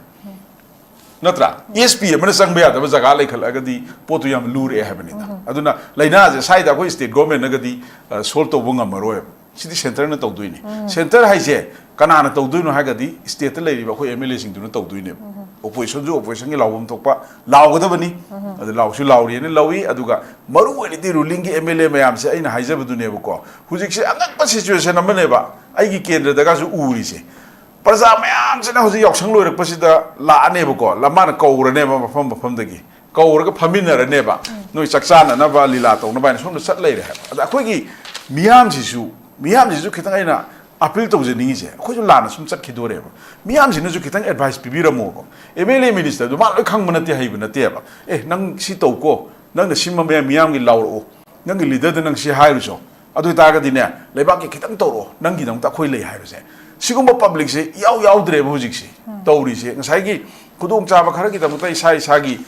ꯅꯠꯇ꯭ꯔꯥ? ꯑꯦꯁ ꯄꯤ ꯑꯃꯅ ꯆꯪꯕ ꯌꯥꯗꯕ ꯖꯒꯥ ꯂꯩꯈꯠꯂꯛꯑꯒꯗꯤ ꯄꯣꯠꯇꯨ ꯌꯥꯝ ꯂꯨꯔꯛꯑꯦ ꯍꯥꯏꯕꯅꯤꯗ꯫ ꯑꯗꯨꯅ ꯂꯥꯏꯅꯥꯁꯦ ꯁ꯭ꯋꯥꯏꯗ ꯑꯩꯈꯣꯏ ꯁ꯭ꯇꯦꯠ ꯒꯣꯔꯃꯦꯟꯅꯒꯗꯤ ꯁꯣꯜꯕ ꯇꯧꯕ ꯉꯝꯃꯔꯣꯏꯕ꯫ ꯁꯤꯗꯤ ꯁꯦꯟꯇꯔꯅ ꯇꯧꯗꯣꯏꯅꯤ꯫ ꯁꯦꯟꯇꯔ ꯍꯥꯏꯁꯦ ꯀꯅꯥꯅ ꯇꯧꯗꯣꯏꯅꯣ ꯍꯥꯏꯔꯒꯗꯤ ꯁ꯭ꯇꯦꯠꯇ ꯂꯩꯔꯤꯕ ꯑꯩꯈꯣꯏ ꯑꯦꯝ ꯑꯦꯜ ꯑꯦꯁꯤꯡꯗꯨꯅ ꯇꯧꯗꯣꯏꯅꯦꯕ꯫ ꯑꯣꯄꯣꯖꯤꯁꯟꯁꯨ ꯑꯣꯄꯣꯖꯤꯁꯟꯒꯤ ꯂꯥꯎꯐꯝ ꯊꯣꯛꯄ ꯂꯥꯎꯒꯗꯕꯅꯤ꯫ ꯑꯗꯨ ꯂꯥꯎꯁꯨ ꯂꯥꯎꯔꯤꯅ ꯂꯧꯏ꯫ ꯑꯗꯨꯒ ꯃꯔꯨ ꯑꯣꯏꯅꯗꯤ ꯔꯨꯂꯤꯡꯒꯤ ꯑꯦꯝ ꯑꯦꯜ ꯑꯦ ꯃꯌꯥꯝꯁꯦ ꯑꯩꯅ ꯍꯥꯏꯖꯕꯗꯨꯅꯦꯕꯀꯣ, ꯍꯧꯖꯤꯛꯁꯦ ꯑꯉꯛꯄ ꯁꯤꯆꯨꯋꯦꯁꯟ ꯑꯃꯅꯦꯕ ꯑꯩꯒꯤ ꯀꯦꯟꯗ꯭ꯔꯗꯒꯁꯨ ꯎꯔꯤꯁꯦ꯫ ꯄ꯭ꯔꯖꯥ ꯃꯌꯥꯝꯁꯤꯅ ꯍꯧꯖꯤꯛ ꯌꯥꯎꯁꯪ ꯂꯣꯏꯔꯛꯄꯁꯤꯗ ꯂꯥꯛꯑꯅꯦꯕꯀꯣ, ꯂ-, ꯃꯥꯅ ꯀꯧꯔꯅꯦꯕ ꯃꯐꯝ ꯃꯐꯝꯗꯒꯤ꯫ ꯀꯧꯔꯒ ꯐꯝꯃꯤꯟꯅꯔꯅꯦꯕ꯫ ꯅꯣꯏ ꯆꯥꯛ ꯆꯥꯅꯅꯕ ꯂꯤꯂꯥ ꯇꯧꯅꯕ ꯍꯥꯏꯅ ꯁꯣꯝꯗ ꯆꯠ ꯂꯩꯔꯦ ꯍꯥꯏꯕ꯫ ꯑꯗ ꯑꯩꯈꯣꯏꯒꯤ ꯃꯤꯌꯥꯝꯁꯤꯁꯨ, ꯃꯤꯌꯥꯝꯁꯤꯁꯨ ꯈꯤꯇꯪ ꯑꯩꯅ ꯑꯄꯤꯜ ꯇꯧꯖꯅꯤꯡꯉꯤꯁꯦ, ꯑꯩꯈꯣꯏꯁꯨ ꯂꯥꯟꯅ ꯁꯨꯝ ꯆꯠꯈꯤꯗꯣꯔꯦꯕ꯫ ꯃꯤꯌꯥꯝꯁꯤꯅꯁꯨ ꯈꯤꯇꯪ ꯑꯦꯗꯚꯥꯏꯁ ꯄꯤꯕꯤꯔꯝꯃꯣꯕ꯫ ꯑꯦꯝ ꯑꯦꯜ ꯑꯦ ꯃꯤꯅꯤꯁꯇꯔꯗꯨ ꯃꯥ ꯂꯣꯏ ꯈꯪꯕ ꯅꯠꯇꯦ, ꯍꯩꯕ ꯅꯠꯇꯦꯕ꯫ "ꯑꯦ, ꯅꯪ ꯁꯤ ꯇꯧꯀꯣ, ꯅꯪꯅ ꯁꯤꯟꯕ ꯃꯌꯥꯝ ꯃꯤꯌꯥꯝꯒꯤ ꯂꯥꯎꯔꯛꯑꯣ, ꯅꯪꯒꯤ ꯂꯤꯗꯔꯗ ꯅꯪ ꯁꯤ ꯍꯥꯏꯔꯨꯆꯣ, ꯑꯗꯨ ꯑꯣꯏꯇꯥꯔꯒꯗꯤꯅꯦ, ꯂꯩꯕꯥꯛꯀꯤ ꯈꯤꯇꯪ ꯇꯧꯔꯛꯑꯣ, ꯅꯪꯒꯤꯗꯃꯛꯇ ꯑꯩꯈꯣꯏ ꯂꯩ" ꯍꯥꯏꯕꯁꯦ, ꯁꯤꯒꯨꯝꯕ ꯄꯕ꯭ꯂꯤꯛꯁꯦ ꯏꯌꯥꯎ ꯌꯥꯎꯗ꯭ꯔꯦꯕ ꯍꯧꯖꯤꯛꯁꯦ ꯇꯧꯔꯤꯁꯦ꯫ ꯉꯁꯥꯏꯒꯤ ꯈꯨꯗꯣꯡꯆꯥꯕ ꯈꯔꯒꯤꯗꯃꯛꯇ ꯏꯁꯥ ꯏꯁꯥꯒꯤ,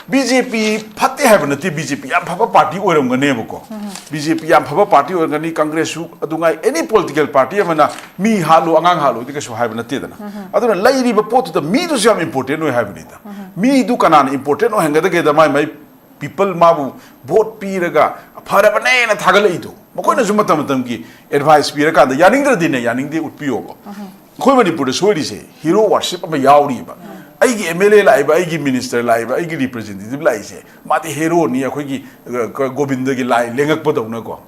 ꯕꯤ ꯖꯦ ꯄꯤ ꯐꯠꯇꯦ ꯍꯥꯏꯕ ꯅꯠꯇꯦ, ꯕꯤ ꯖꯦ ꯄꯤ ꯌꯥꯝ ꯐꯕ ꯄꯥꯔꯇꯤ ꯑꯣꯏꯔꯝꯒꯅꯦꯕꯀꯣ꯫ ꯕꯤ ꯖꯦ ꯄꯤ ꯌꯥꯝ ꯐꯕ ꯄꯥꯔꯇꯤ ꯑꯣꯏꯔꯝꯒꯅꯤ, ꯀꯪꯒ꯭ꯔꯦꯁꯁꯨ ꯑꯗꯨꯉꯥꯏ, ꯑꯦꯅꯤ ꯄꯣꯂꯤꯇꯤꯀꯦꯜ ꯄꯥꯔꯇꯤ ꯑꯃꯅ ꯃꯤ ꯍꯥꯠꯂꯨ, ꯑꯉꯥꯡ ꯍꯥꯠꯂꯨꯗꯤ ꯀꯩꯁꯨ ꯍꯥꯏꯕ ꯅꯠꯇꯦꯗꯅ꯫ ꯑꯗꯨꯅ ꯂꯩꯔꯤꯕ ꯄꯣꯠꯇꯨꯗ ꯃꯤꯗꯨꯁꯨ ꯌꯥꯝ ꯏꯝꯄꯣꯔꯇꯦꯟ ꯑꯣꯏ ꯍꯥꯏꯕꯅꯤꯗ꯫ ꯃꯤꯗꯨ ꯀꯅꯥꯅ ꯏꯝꯄꯣꯔꯇꯦꯟ ꯑꯣꯏꯍꯟꯒꯗꯒꯦꯗ, ꯃꯥꯏ ꯃꯥꯏ ꯄꯤꯄꯜ ꯃꯥꯕꯨ ꯚꯣꯠ ꯄꯤꯔꯒ ꯐꯔꯕꯅꯦꯅ ꯊꯥꯒꯠꯂꯛꯏꯗꯣ, ꯃꯈꯣꯏꯅꯁꯨ ꯃꯇꯝ ꯃꯇꯝꯒꯤ ꯑꯦꯗꯚꯥꯏꯁ ꯄꯤꯔꯀꯥꯟꯗ, ꯌꯥꯅꯤꯡꯗ꯭ꯔꯗꯤꯅꯦ, ꯌꯥꯅꯤꯡꯗꯦ ꯎꯠꯄꯤꯌꯣꯕ꯫ ꯑꯩꯈꯣꯏ ꯃꯅꯤꯄꯨꯔꯗ ꯁꯣꯏꯔꯤꯁꯦ ꯍꯤꯔꯣ ꯋꯥꯔꯁꯤꯞ ꯑꯃ ꯌꯥꯎꯔꯤꯕ꯫ ꯑꯩꯒꯤ ꯑꯦꯝ ꯑꯦꯜ ꯑꯦ ꯂꯥꯛꯏꯕ, ꯑꯩꯒꯤ ꯃꯤꯅꯤꯁꯇꯔ ꯂꯥꯛꯏꯕ, ꯑꯩꯒꯤ ꯔꯤꯄ꯭ꯔꯖꯦꯟꯇꯦꯇꯤꯚ ꯂꯥꯛꯏꯁꯦ, ꯃꯥꯗꯤ ꯍꯦꯔꯣꯅꯤ, ꯑꯩꯈꯣꯏꯒꯤ, ꯑ, ꯀ-, ꯒꯣꯕꯤꯟꯗꯒꯤ ꯂꯥꯏ ꯂꯦꯡꯉꯛꯄꯗꯧꯅꯀꯣ꯫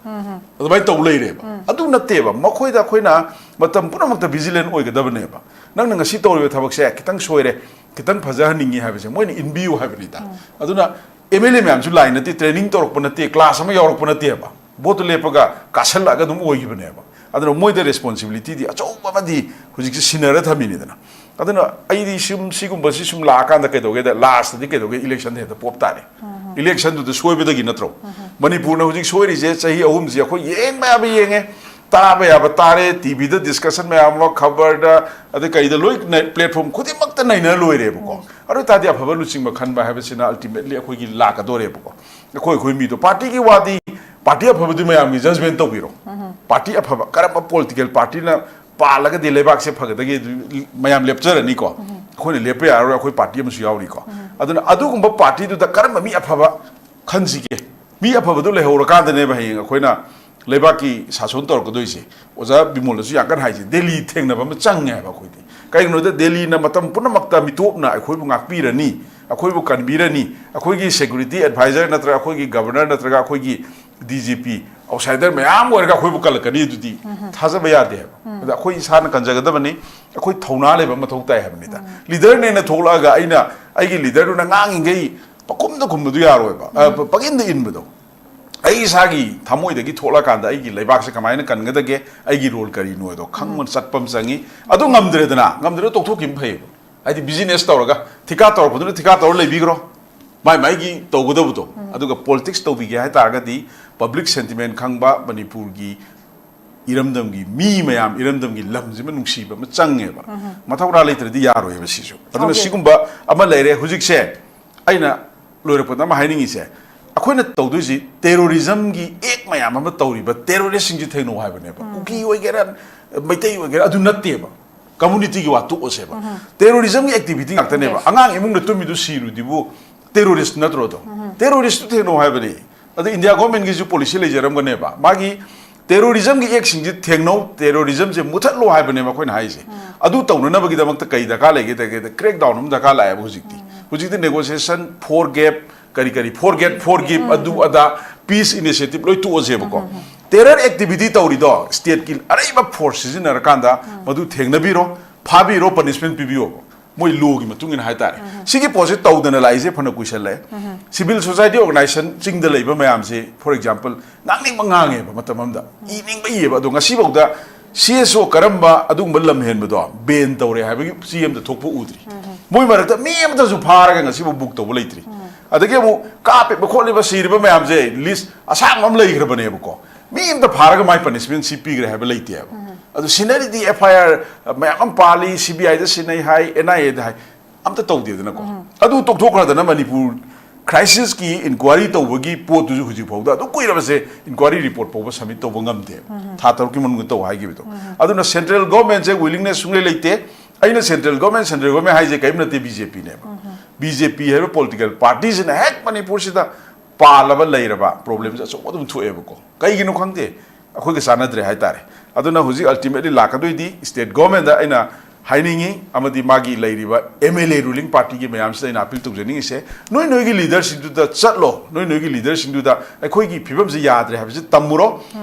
ꯑꯗꯨꯃꯥꯏꯅ ꯇꯧ ꯂꯩꯔꯦꯕ꯫ ꯑꯗꯨ ꯅꯠꯇꯦꯕ, ꯃꯈꯣꯏꯗ ꯑꯩꯈꯣꯏꯅ ꯃꯇꯝ ꯄꯨꯝꯅꯃꯛꯇ ꯚꯤꯖꯤꯂꯦꯟ ꯑꯣꯏꯒꯗꯕꯅꯦꯕ꯫ ꯅꯪꯅ ꯉꯁꯤ ꯇꯧꯔꯤꯕ ꯊꯕꯛꯁꯦ ꯈꯤꯇꯪ ꯁꯣꯏꯔꯦ, ꯈꯤꯇꯪ ꯐꯖꯍꯟꯅꯤꯡꯉꯤ ꯍꯥꯏꯕꯁꯦ ꯃꯣꯏꯅ ꯏꯟꯕꯤꯌꯨ ꯍꯥꯏꯕꯅꯤꯗ꯫ ꯑꯗꯨꯅ ꯑꯦꯝ ꯑꯦꯜ ꯑꯦ ꯃꯌꯥꯝꯁꯨ ꯂꯥꯏ ꯅꯠꯇꯦ, ꯇ꯭ꯔꯦꯅꯤꯡ ꯇꯧꯔꯛꯄ ꯅꯠꯇꯦ, ꯀ꯭ꯂꯥꯁ ꯑꯃ ꯌꯥꯎꯔꯛꯄ ꯅꯠꯇꯦꯕ꯫ ꯚꯣꯠꯇꯨ ꯂꯦꯞꯄꯒ ꯀꯥꯁꯜꯂꯛꯑꯒ ꯑꯗꯨꯝ ꯑꯣꯏꯈꯤꯕꯅꯦꯕ꯫ ꯑꯗꯨꯅ ꯃꯣꯏꯗ ꯔꯦꯁꯄꯣꯟꯁꯤꯕꯤꯂꯤꯇꯤꯗꯤ ꯑꯆꯧꯕ ꯑꯃꯗꯤ ꯍꯧꯖꯤꯛꯁꯦ ꯁꯤꯟꯅꯔ ꯊꯝꯃꯤꯅꯤꯗꯅ꯫ ꯑꯗꯨꯅ ꯑꯩꯗꯤ ꯁꯨꯝ, ꯁꯤꯒꯨꯝꯕꯁꯤ ꯁꯨꯝ ꯂꯥꯛꯑꯀꯥꯟꯗ ꯀꯩꯗꯧꯒꯦꯗ, ꯂꯥꯁꯇꯗꯤ ꯀꯩꯗꯧꯒꯦ, ꯏꯂꯦꯛꯁꯟꯗ ꯍꯦꯛꯇ ꯄꯣꯞ ꯇꯥꯔꯦ꯫ ꯏꯂꯦꯛꯁꯟꯗꯨꯗ ꯁꯣꯏꯕꯗꯒꯤ ꯅꯠꯇ꯭ꯔꯣ? ꯃꯅꯤꯄꯨꯔꯅ ꯍꯧꯖꯤꯛ ꯁꯣꯏꯔꯤꯁꯦ ꯆꯍꯤ ꯑꯍꯨꯝꯁꯤ ꯑꯩꯈꯣꯏ ꯌꯦꯡꯕ ꯌꯥꯕ ꯌꯦꯡꯉꯦ, ꯇꯥꯕ ꯌꯥꯕ ꯇꯥꯔꯦ, ꯇꯤ ꯚꯤꯗ ꯗꯤꯁꯀꯁꯟ ꯃꯌꯥꯝ ꯑꯃ, ꯈꯕꯔꯗ, ꯑꯗꯩ ꯀꯩꯗ ꯂꯣꯏ ꯅꯩ-, ꯄ꯭ꯂꯦꯠꯐꯣꯔꯝ ꯈꯨꯗꯤꯡꯃꯛꯇ ꯅꯩꯅꯔ ꯂꯣꯏꯔꯦꯕꯀꯣ꯫ ꯑꯗꯨ ꯑꯣꯏ ꯇꯥꯔꯗꯤ ꯑꯐꯕ ꯂꯨꯆꯤꯡꯕ ꯈꯟꯕ ꯍꯥꯏꯕꯁꯤꯅ ꯑꯜꯇꯤꯃꯦꯠꯂꯤ ꯑꯩꯈꯣꯏꯒꯤ ꯂꯥꯛꯀꯗꯣꯔꯦꯕꯀꯣ꯫ ꯑꯩꯈꯣꯏ, ꯑꯩꯈꯣꯏ ꯃꯤꯗꯣ, ꯄꯥꯔꯇꯤꯒꯤ ꯋꯥꯗꯤ, ꯄꯥꯔꯇꯤ ꯑꯐꯕꯗꯨ ꯃꯌꯥꯝꯒꯤ ꯖꯖꯃꯦꯟ ꯇꯧꯕꯤꯔꯣ꯫ ꯄꯥꯔꯇꯤ ꯑꯐꯕ, ꯀꯔꯝꯕ ꯄꯣꯂꯤꯇꯤꯀꯦꯜ ꯄꯥꯔꯇꯤꯅ ꯄꯥꯜꯂꯒꯗꯤ ꯂꯩꯕꯥꯛꯁꯦ ꯐꯒꯗꯒꯦ, ꯑꯗꯨ ꯃꯌꯥꯝ ꯂꯦꯞꯆꯔꯅꯤꯀꯣ꯫ ꯑꯩꯈꯣꯏꯅ ꯂꯦꯞꯄ ꯌꯥꯔꯔꯣꯏ, ꯑꯩꯈꯣꯏ ꯄꯥꯔꯇꯤ ꯑꯃꯁꯨ ꯌꯥꯎꯔꯤꯀꯣ꯫ ꯑꯗꯨꯅ ꯑꯗꯨꯒꯨꯝꯕ ꯄꯥꯔꯇꯤꯗꯨꯗ ꯀꯔꯝꯕ ꯃꯤ ꯑꯐꯕ ꯈꯟꯁꯤꯒꯦ? ꯃꯤ ꯑꯐꯕꯗꯨ ꯂꯩꯍꯧꯔꯀꯥꯟꯗꯅꯦꯕ ꯍꯌꯦꯡ ꯑꯩꯈꯣꯏꯅ ꯂꯩꯕꯥꯛꯀꯤ ꯁꯥꯁꯣꯟ ꯇꯧꯔꯛꯀꯗꯣꯏꯁꯦ꯫ ꯑꯣꯖꯥ ꯕꯤꯃꯣꯜꯅꯁꯨ ꯌꯥꯝ ꯀꯟꯅ ꯍꯥꯏꯁꯦ, ꯗꯦꯜꯂꯤ ꯊꯦꯡꯅꯕ ꯑꯃ ꯆꯪꯉꯦ ꯍꯥꯏꯕ ꯑꯩꯈꯣꯏꯗꯤ꯫ ꯀꯩꯒꯤꯅꯣꯗ ꯗꯦꯜꯂꯤꯅ ꯃꯇꯝ ꯄꯨꯝꯅꯃꯛꯇ ꯃꯤꯇꯣꯞꯅ ꯑꯩꯈꯣꯏꯕꯨ ꯉꯥꯛꯄꯤꯔꯅꯤ, ꯑꯩꯈꯣꯏꯕꯨ ꯀꯟꯕꯤꯔꯅꯤ, ꯑꯩꯈꯣꯏꯒꯤ security advisor ꯅꯠꯇ꯭ꯔꯒ ꯑꯩꯈꯣꯏꯒꯤ governor ꯅꯠꯇ꯭ꯔꯒ ꯑꯩꯈꯣꯏꯒꯤ D G P, outsider ꯃꯌꯥꯝ ꯑꯣꯏꯔꯒ ꯑꯩꯈꯣꯏꯕꯨ ꯀꯜꯂꯛꯀꯅꯤ, ꯑꯗꯨꯗꯤ ꯊꯥꯖꯕ ꯌꯥꯗꯦ ꯍꯥꯏꯕ꯫ ꯑꯗ ꯑꯩꯈꯣꯏ ꯏꯁꯥꯅ ꯀꯟꯖꯒꯗꯕꯅꯤ, ꯑꯩꯈꯣꯏ ꯊꯧꯅꯥ ꯂꯩꯕ ꯃꯊꯧ ꯇꯥꯏ ꯍꯥꯏꯕꯅꯤꯗ꯫ ꯂꯤꯗꯔꯅꯦꯅ ꯊꯣꯛꯂꯛꯑꯒ ꯑꯩꯅ ꯑꯩꯒꯤ ꯂꯤꯗꯔꯗꯨꯅ ꯉꯥꯡꯉꯤꯈꯩ ꯄꯈꯨꯝꯗ ꯈꯨꯝꯕꯗꯨ ꯌꯥꯔꯣꯏꯕ, ꯑ, ꯄ-, ꯄꯪꯏꯟꯗ ꯏꯟꯕꯗꯣ꯫ ꯑꯩ ꯏꯁꯥꯒꯤ ꯊꯃꯣꯏꯗꯒꯤ ꯊꯣꯛꯂꯀꯥꯟꯗ ꯑꯩꯒꯤ ꯂꯩꯕꯥꯛꯁꯦ ꯀꯃꯥꯏꯅ ꯀꯟꯒꯗꯒꯦ, ꯑꯩꯒꯤ role ꯀꯔꯤꯅꯣ ꯍꯥꯏꯗꯣ ꯈꯪꯕ ꯆꯠꯄ ꯑꯃ ꯆꯪꯉꯤ꯫ ꯑꯗꯨ ꯉꯝꯗ꯭ꯔꯦꯗꯅ, ꯉꯝꯗ꯭ꯔꯦ ꯇꯣꯛꯊꯣꯛꯈꯤꯕ ꯐꯩꯌꯦꯕ꯫ ꯍꯥꯏꯗꯤ business ꯇꯧꯔꯒ ꯊꯤꯀꯥ ꯇꯧꯔꯛꯄꯗꯨꯅ ꯊꯤꯀꯥ ꯇꯧꯔ ꯂꯩꯕꯤꯈ꯭ꯔꯣ, ꯃꯥꯏ ꯃꯥꯏꯒꯤ ꯇꯧꯒꯗꯕꯗꯣ꯫ ꯑꯗꯨꯒ politics ꯇꯧꯕꯤꯒꯦ ꯍꯥꯏ ꯇꯥꯔꯒꯗꯤ public sentiment ꯈꯪꯕ, ꯃꯅꯤꯄꯨꯔꯒꯤ ꯏꯔꯝꯗꯝꯒꯤ ꯃꯤ ꯃꯌꯥꯝ, ꯏꯔꯝꯗꯝꯒꯤ ꯂꯝꯁꯤꯃ ꯅꯨꯡꯁꯤꯕ ꯑꯃ ꯆꯪꯉꯦꯕ꯫ ꯃꯊꯧꯅꯥ ꯂꯩꯇ꯭ꯔꯗꯤ ꯌꯥꯔꯣꯏꯕ ꯁꯤꯁꯨ꯫ ꯑꯗꯨꯅ ꯁꯤꯒꯨꯝꯕ ꯑꯃ ꯂꯩꯔꯦ꯫ ꯍꯧꯖꯤꯛꯁꯦ ꯑꯩꯅ ꯂꯣꯏꯔꯛꯄꯗ ꯑꯃ ꯍꯥꯏꯅꯤꯡꯉꯤꯁꯦ, ꯑꯩꯈꯣꯏꯅ ꯇꯧꯗꯣꯏꯁꯤ terrorism ꯒꯤ act ꯃꯌꯥꯝ ꯑꯃ ꯇꯧꯔꯤꯕ terrorist ꯁꯤꯡꯁꯤ ꯊꯦꯡꯅꯧ ꯍꯥꯏꯕꯅꯦꯕ꯫ ꯀꯨꯀꯤ ꯑꯣꯏꯒꯦꯔꯥ, ꯃꯩꯇꯩ ꯑꯣꯏꯒꯦꯔꯥ, ꯑꯗꯨ ꯅꯠꯇꯦꯕ꯫ Community ꯒꯤ ꯋꯥ ꯇꯣꯛꯑꯁꯦꯕ꯫ Terrorism ꯒꯤ activity ꯉꯥꯛꯇꯅꯦꯕ꯫ ꯑꯉꯥꯡ ꯏꯃꯨꯡꯗ ꯇꯨꯝꯃꯤꯗꯨ ꯁꯤꯔꯨꯗꯤꯕꯨ terrorist ꯅꯠꯇ꯭ꯔꯣ ꯑꯗꯣ? Terrorist ꯇꯨ ꯊꯦꯡꯅꯧ ꯍꯥꯏꯕꯅꯦ꯫ ꯑꯗ India government ꯒꯤꯁꯨ policy ꯂꯩꯖꯔꯝꯒꯅꯦꯕ꯫ ꯃꯥꯒꯤ terrorism ꯒꯤ act ꯁꯤꯡꯁꯦ ꯊꯦꯡꯅꯧ, terrorism ꯁꯦ ꯃꯨꯊꯠꯂꯣ ꯍꯥꯏꯕꯅꯦꯕ ꯑꯩꯈꯣꯏꯅ ꯍꯥꯏꯁꯦ꯫ ꯑꯗꯨ ꯇꯧꯅꯅꯕꯒꯤꯗꯃꯛꯇ ꯀꯩ ꯗꯔꯀꯥꯔ ꯂꯩꯒꯦ? ꯇꯧꯒꯦꯗ crackdown ꯑꯃ ꯗꯔꯀꯥꯔ ꯂꯥꯛꯑꯦꯕ ꯍꯧꯖꯤꯛꯇꯤ꯫ ꯍꯧꯖꯤꯛꯇꯤ negotiation, forgave, ꯀꯔꯤ ꯀꯔꯤ, forget, forgive, ꯑꯗꯨ ꯑꯗꯥ, peace initiative ꯂꯣꯏ ꯇꯣꯛꯑꯁꯦꯕꯀꯣ꯫ Terror activity ꯇꯧꯔꯤꯗꯣ state ꯀꯤ ꯑꯔꯩꯕ force ꯁꯤꯖꯤꯟꯅꯔꯀꯥꯟꯗ ꯃꯗꯨ ꯊꯦꯡꯅꯕꯤꯔꯣ, ꯐꯥꯕꯤꯔꯣ, punishment ꯄꯤꯕꯤꯌꯣꯕ꯫ ꯃꯣꯏ law ꯒꯤ ꯃꯇꯨꯡ ꯏꯟꯅ ꯍꯥꯏꯇꯥꯔꯦ꯫ ꯁꯤꯒꯤ ꯄꯣꯠꯁꯦ ꯇꯧꯗꯅ ꯂꯥꯛꯏꯁꯦ ꯐꯅ ꯀꯨꯏꯁꯜꯂꯛꯑꯦ꯫ Civil society organization ꯆꯤꯡꯗ ꯂꯩꯕ ꯃꯌꯥꯝꯁꯦ, for example, ꯉꯥꯡꯅꯤꯡꯕ ꯉꯥꯡꯉꯦꯕ ꯃꯇꯝ ꯑꯃꯗ, ꯏꯅꯤꯡꯕ ꯏꯌꯦꯕ꯫ ꯑꯗꯣ ꯉꯁꯤꯐꯥꯎꯗ C S O ꯀꯔꯝꯕ ꯑꯗꯨꯒꯨꯝꯕ ꯂꯝ ꯍꯦꯟꯕꯗꯣ ban ꯇꯧꯔꯦ ꯍꯥꯏꯕꯒꯤ ꯆꯦ ꯑꯃꯗ ꯊꯣꯛꯄ ꯎꯗ꯭ꯔꯤ꯫ ꯃꯣꯏ ꯃꯔꯛꯇ ꯃꯤ ꯑꯃꯇꯁꯨ ꯐꯥꯔꯒ ꯉꯁꯤꯐꯥꯎ book ꯇꯧꯕ ꯂꯩꯇ꯭ꯔꯤ꯫ ꯑꯗꯒꯤ ꯑꯃꯨꯛ ꯀꯥꯞꯄꯤꯕ ꯈꯣꯠꯂꯤꯕ ꯁꯤꯔꯤꯕ ꯃꯌꯥꯝꯁꯦ list ꯑꯁꯥꯡꯕ ꯑꯃ ꯂꯩꯈ꯭ꯔꯕꯅꯦꯕꯀꯣ꯫ ꯃꯤ ꯑꯃꯇ ꯐꯥꯔꯒ ꯃꯥꯏ punishment ꯁꯤ ꯄꯤꯈ꯭ꯔꯦ ꯍꯥꯏꯕ ꯂꯩꯇꯦꯕ꯫ ꯑꯗꯨ ꯁꯤꯟꯅꯔꯤꯗꯤ F I R ꯃꯌꯥꯝ ꯑꯃ ꯄꯥꯜꯂꯤ, C B I the ꯁꯤꯟꯅꯩ high, N I A ꯗ ꯍꯥꯏ, ꯑꯝꯇ ꯇꯧꯗꯦꯗꯅꯀꯣ꯫ ꯑꯗꯨ ꯇꯣꯛꯊꯣꯛꯈ꯭ꯔꯗꯅ ꯃꯅꯤꯄꯨꯔ crisis ꯀꯤ inquiry ꯇꯧꯕꯒꯤ ꯄꯣꯠꯇꯨꯁꯨ ꯍꯧꯖꯤꯛ ꯐꯥꯎꯗ ꯑꯗꯨꯛ ꯀꯨꯏꯔꯕꯁꯦ inquiry report ꯐꯥꯎꯕ submit ꯇꯧꯕ ꯉꯝꯗꯦꯕ꯫ ꯊꯥ ꯇꯔꯨꯛꯀꯤ ꯃꯅꯨꯡꯗ ꯇꯧ ꯍꯥꯏꯈꯤꯕꯗꯣ꯫ ꯑꯗꯨꯅ central government ꯁꯦ willingness ꯁꯨꯡꯂꯩ ꯂꯩꯇꯦ꯫ ꯑꯩꯅ central government, central government ꯍꯥꯏꯁꯦ ꯀꯔꯤꯝ ꯅꯠꯇꯦ, BJP ꯅꯦꯕ꯫ BJP ꯍꯥꯏꯕ political party ꯁꯤꯅ ꯍꯦꯛ ꯃꯅꯤꯄꯨꯔꯁꯤꯗ ꯄꯥꯜꯂꯕ ꯂꯩꯔꯕ problemꯁꯦ ꯑꯆꯧꯕ ꯑꯗꯨꯝ ꯊꯣꯛꯑꯦꯕꯀꯣ꯫ ꯀꯩꯒꯤꯅꯣ ꯈꯪꯗꯦ, ꯑꯩꯈꯣꯏꯒ ꯆꯥꯟꯅꯗ꯭ꯔꯦ ꯍꯥꯏꯇꯥꯔꯦ꯫ ꯑꯗꯨꯅ ꯍꯧꯖꯤꯛ ultimately ꯂꯥꯛꯀꯗꯣꯏꯗꯤ state governmentꯗ ꯑꯩꯅ ꯍꯥꯏꯅꯤꯡꯉꯤ, ꯑꯃꯗꯤ ꯃꯥꯒꯤ ꯂꯩꯔꯤꯕ MLA ruling partyꯒꯤ ꯃꯌꯥꯝꯁꯤꯗ ꯑꯩꯅ appeal ꯇꯧꯖꯅꯤꯡꯉꯤꯁꯦ, ꯅꯣꯏ ꯅꯣꯏꯒꯤ leaderꯁꯤꯡꯗꯨꯗ ꯆꯠꯂꯣ, ꯅꯣꯏ ꯅꯣꯏꯒꯤ leaderꯁꯤꯡꯗꯨꯗ ꯑꯩꯈꯣꯏꯒꯤ ꯐꯤꯕꯝꯁꯤ ꯌꯥꯗ꯭ꯔꯦ ꯍꯥꯏꯕꯁꯤ ꯇꯝꯃꯨꯔꯣ꯫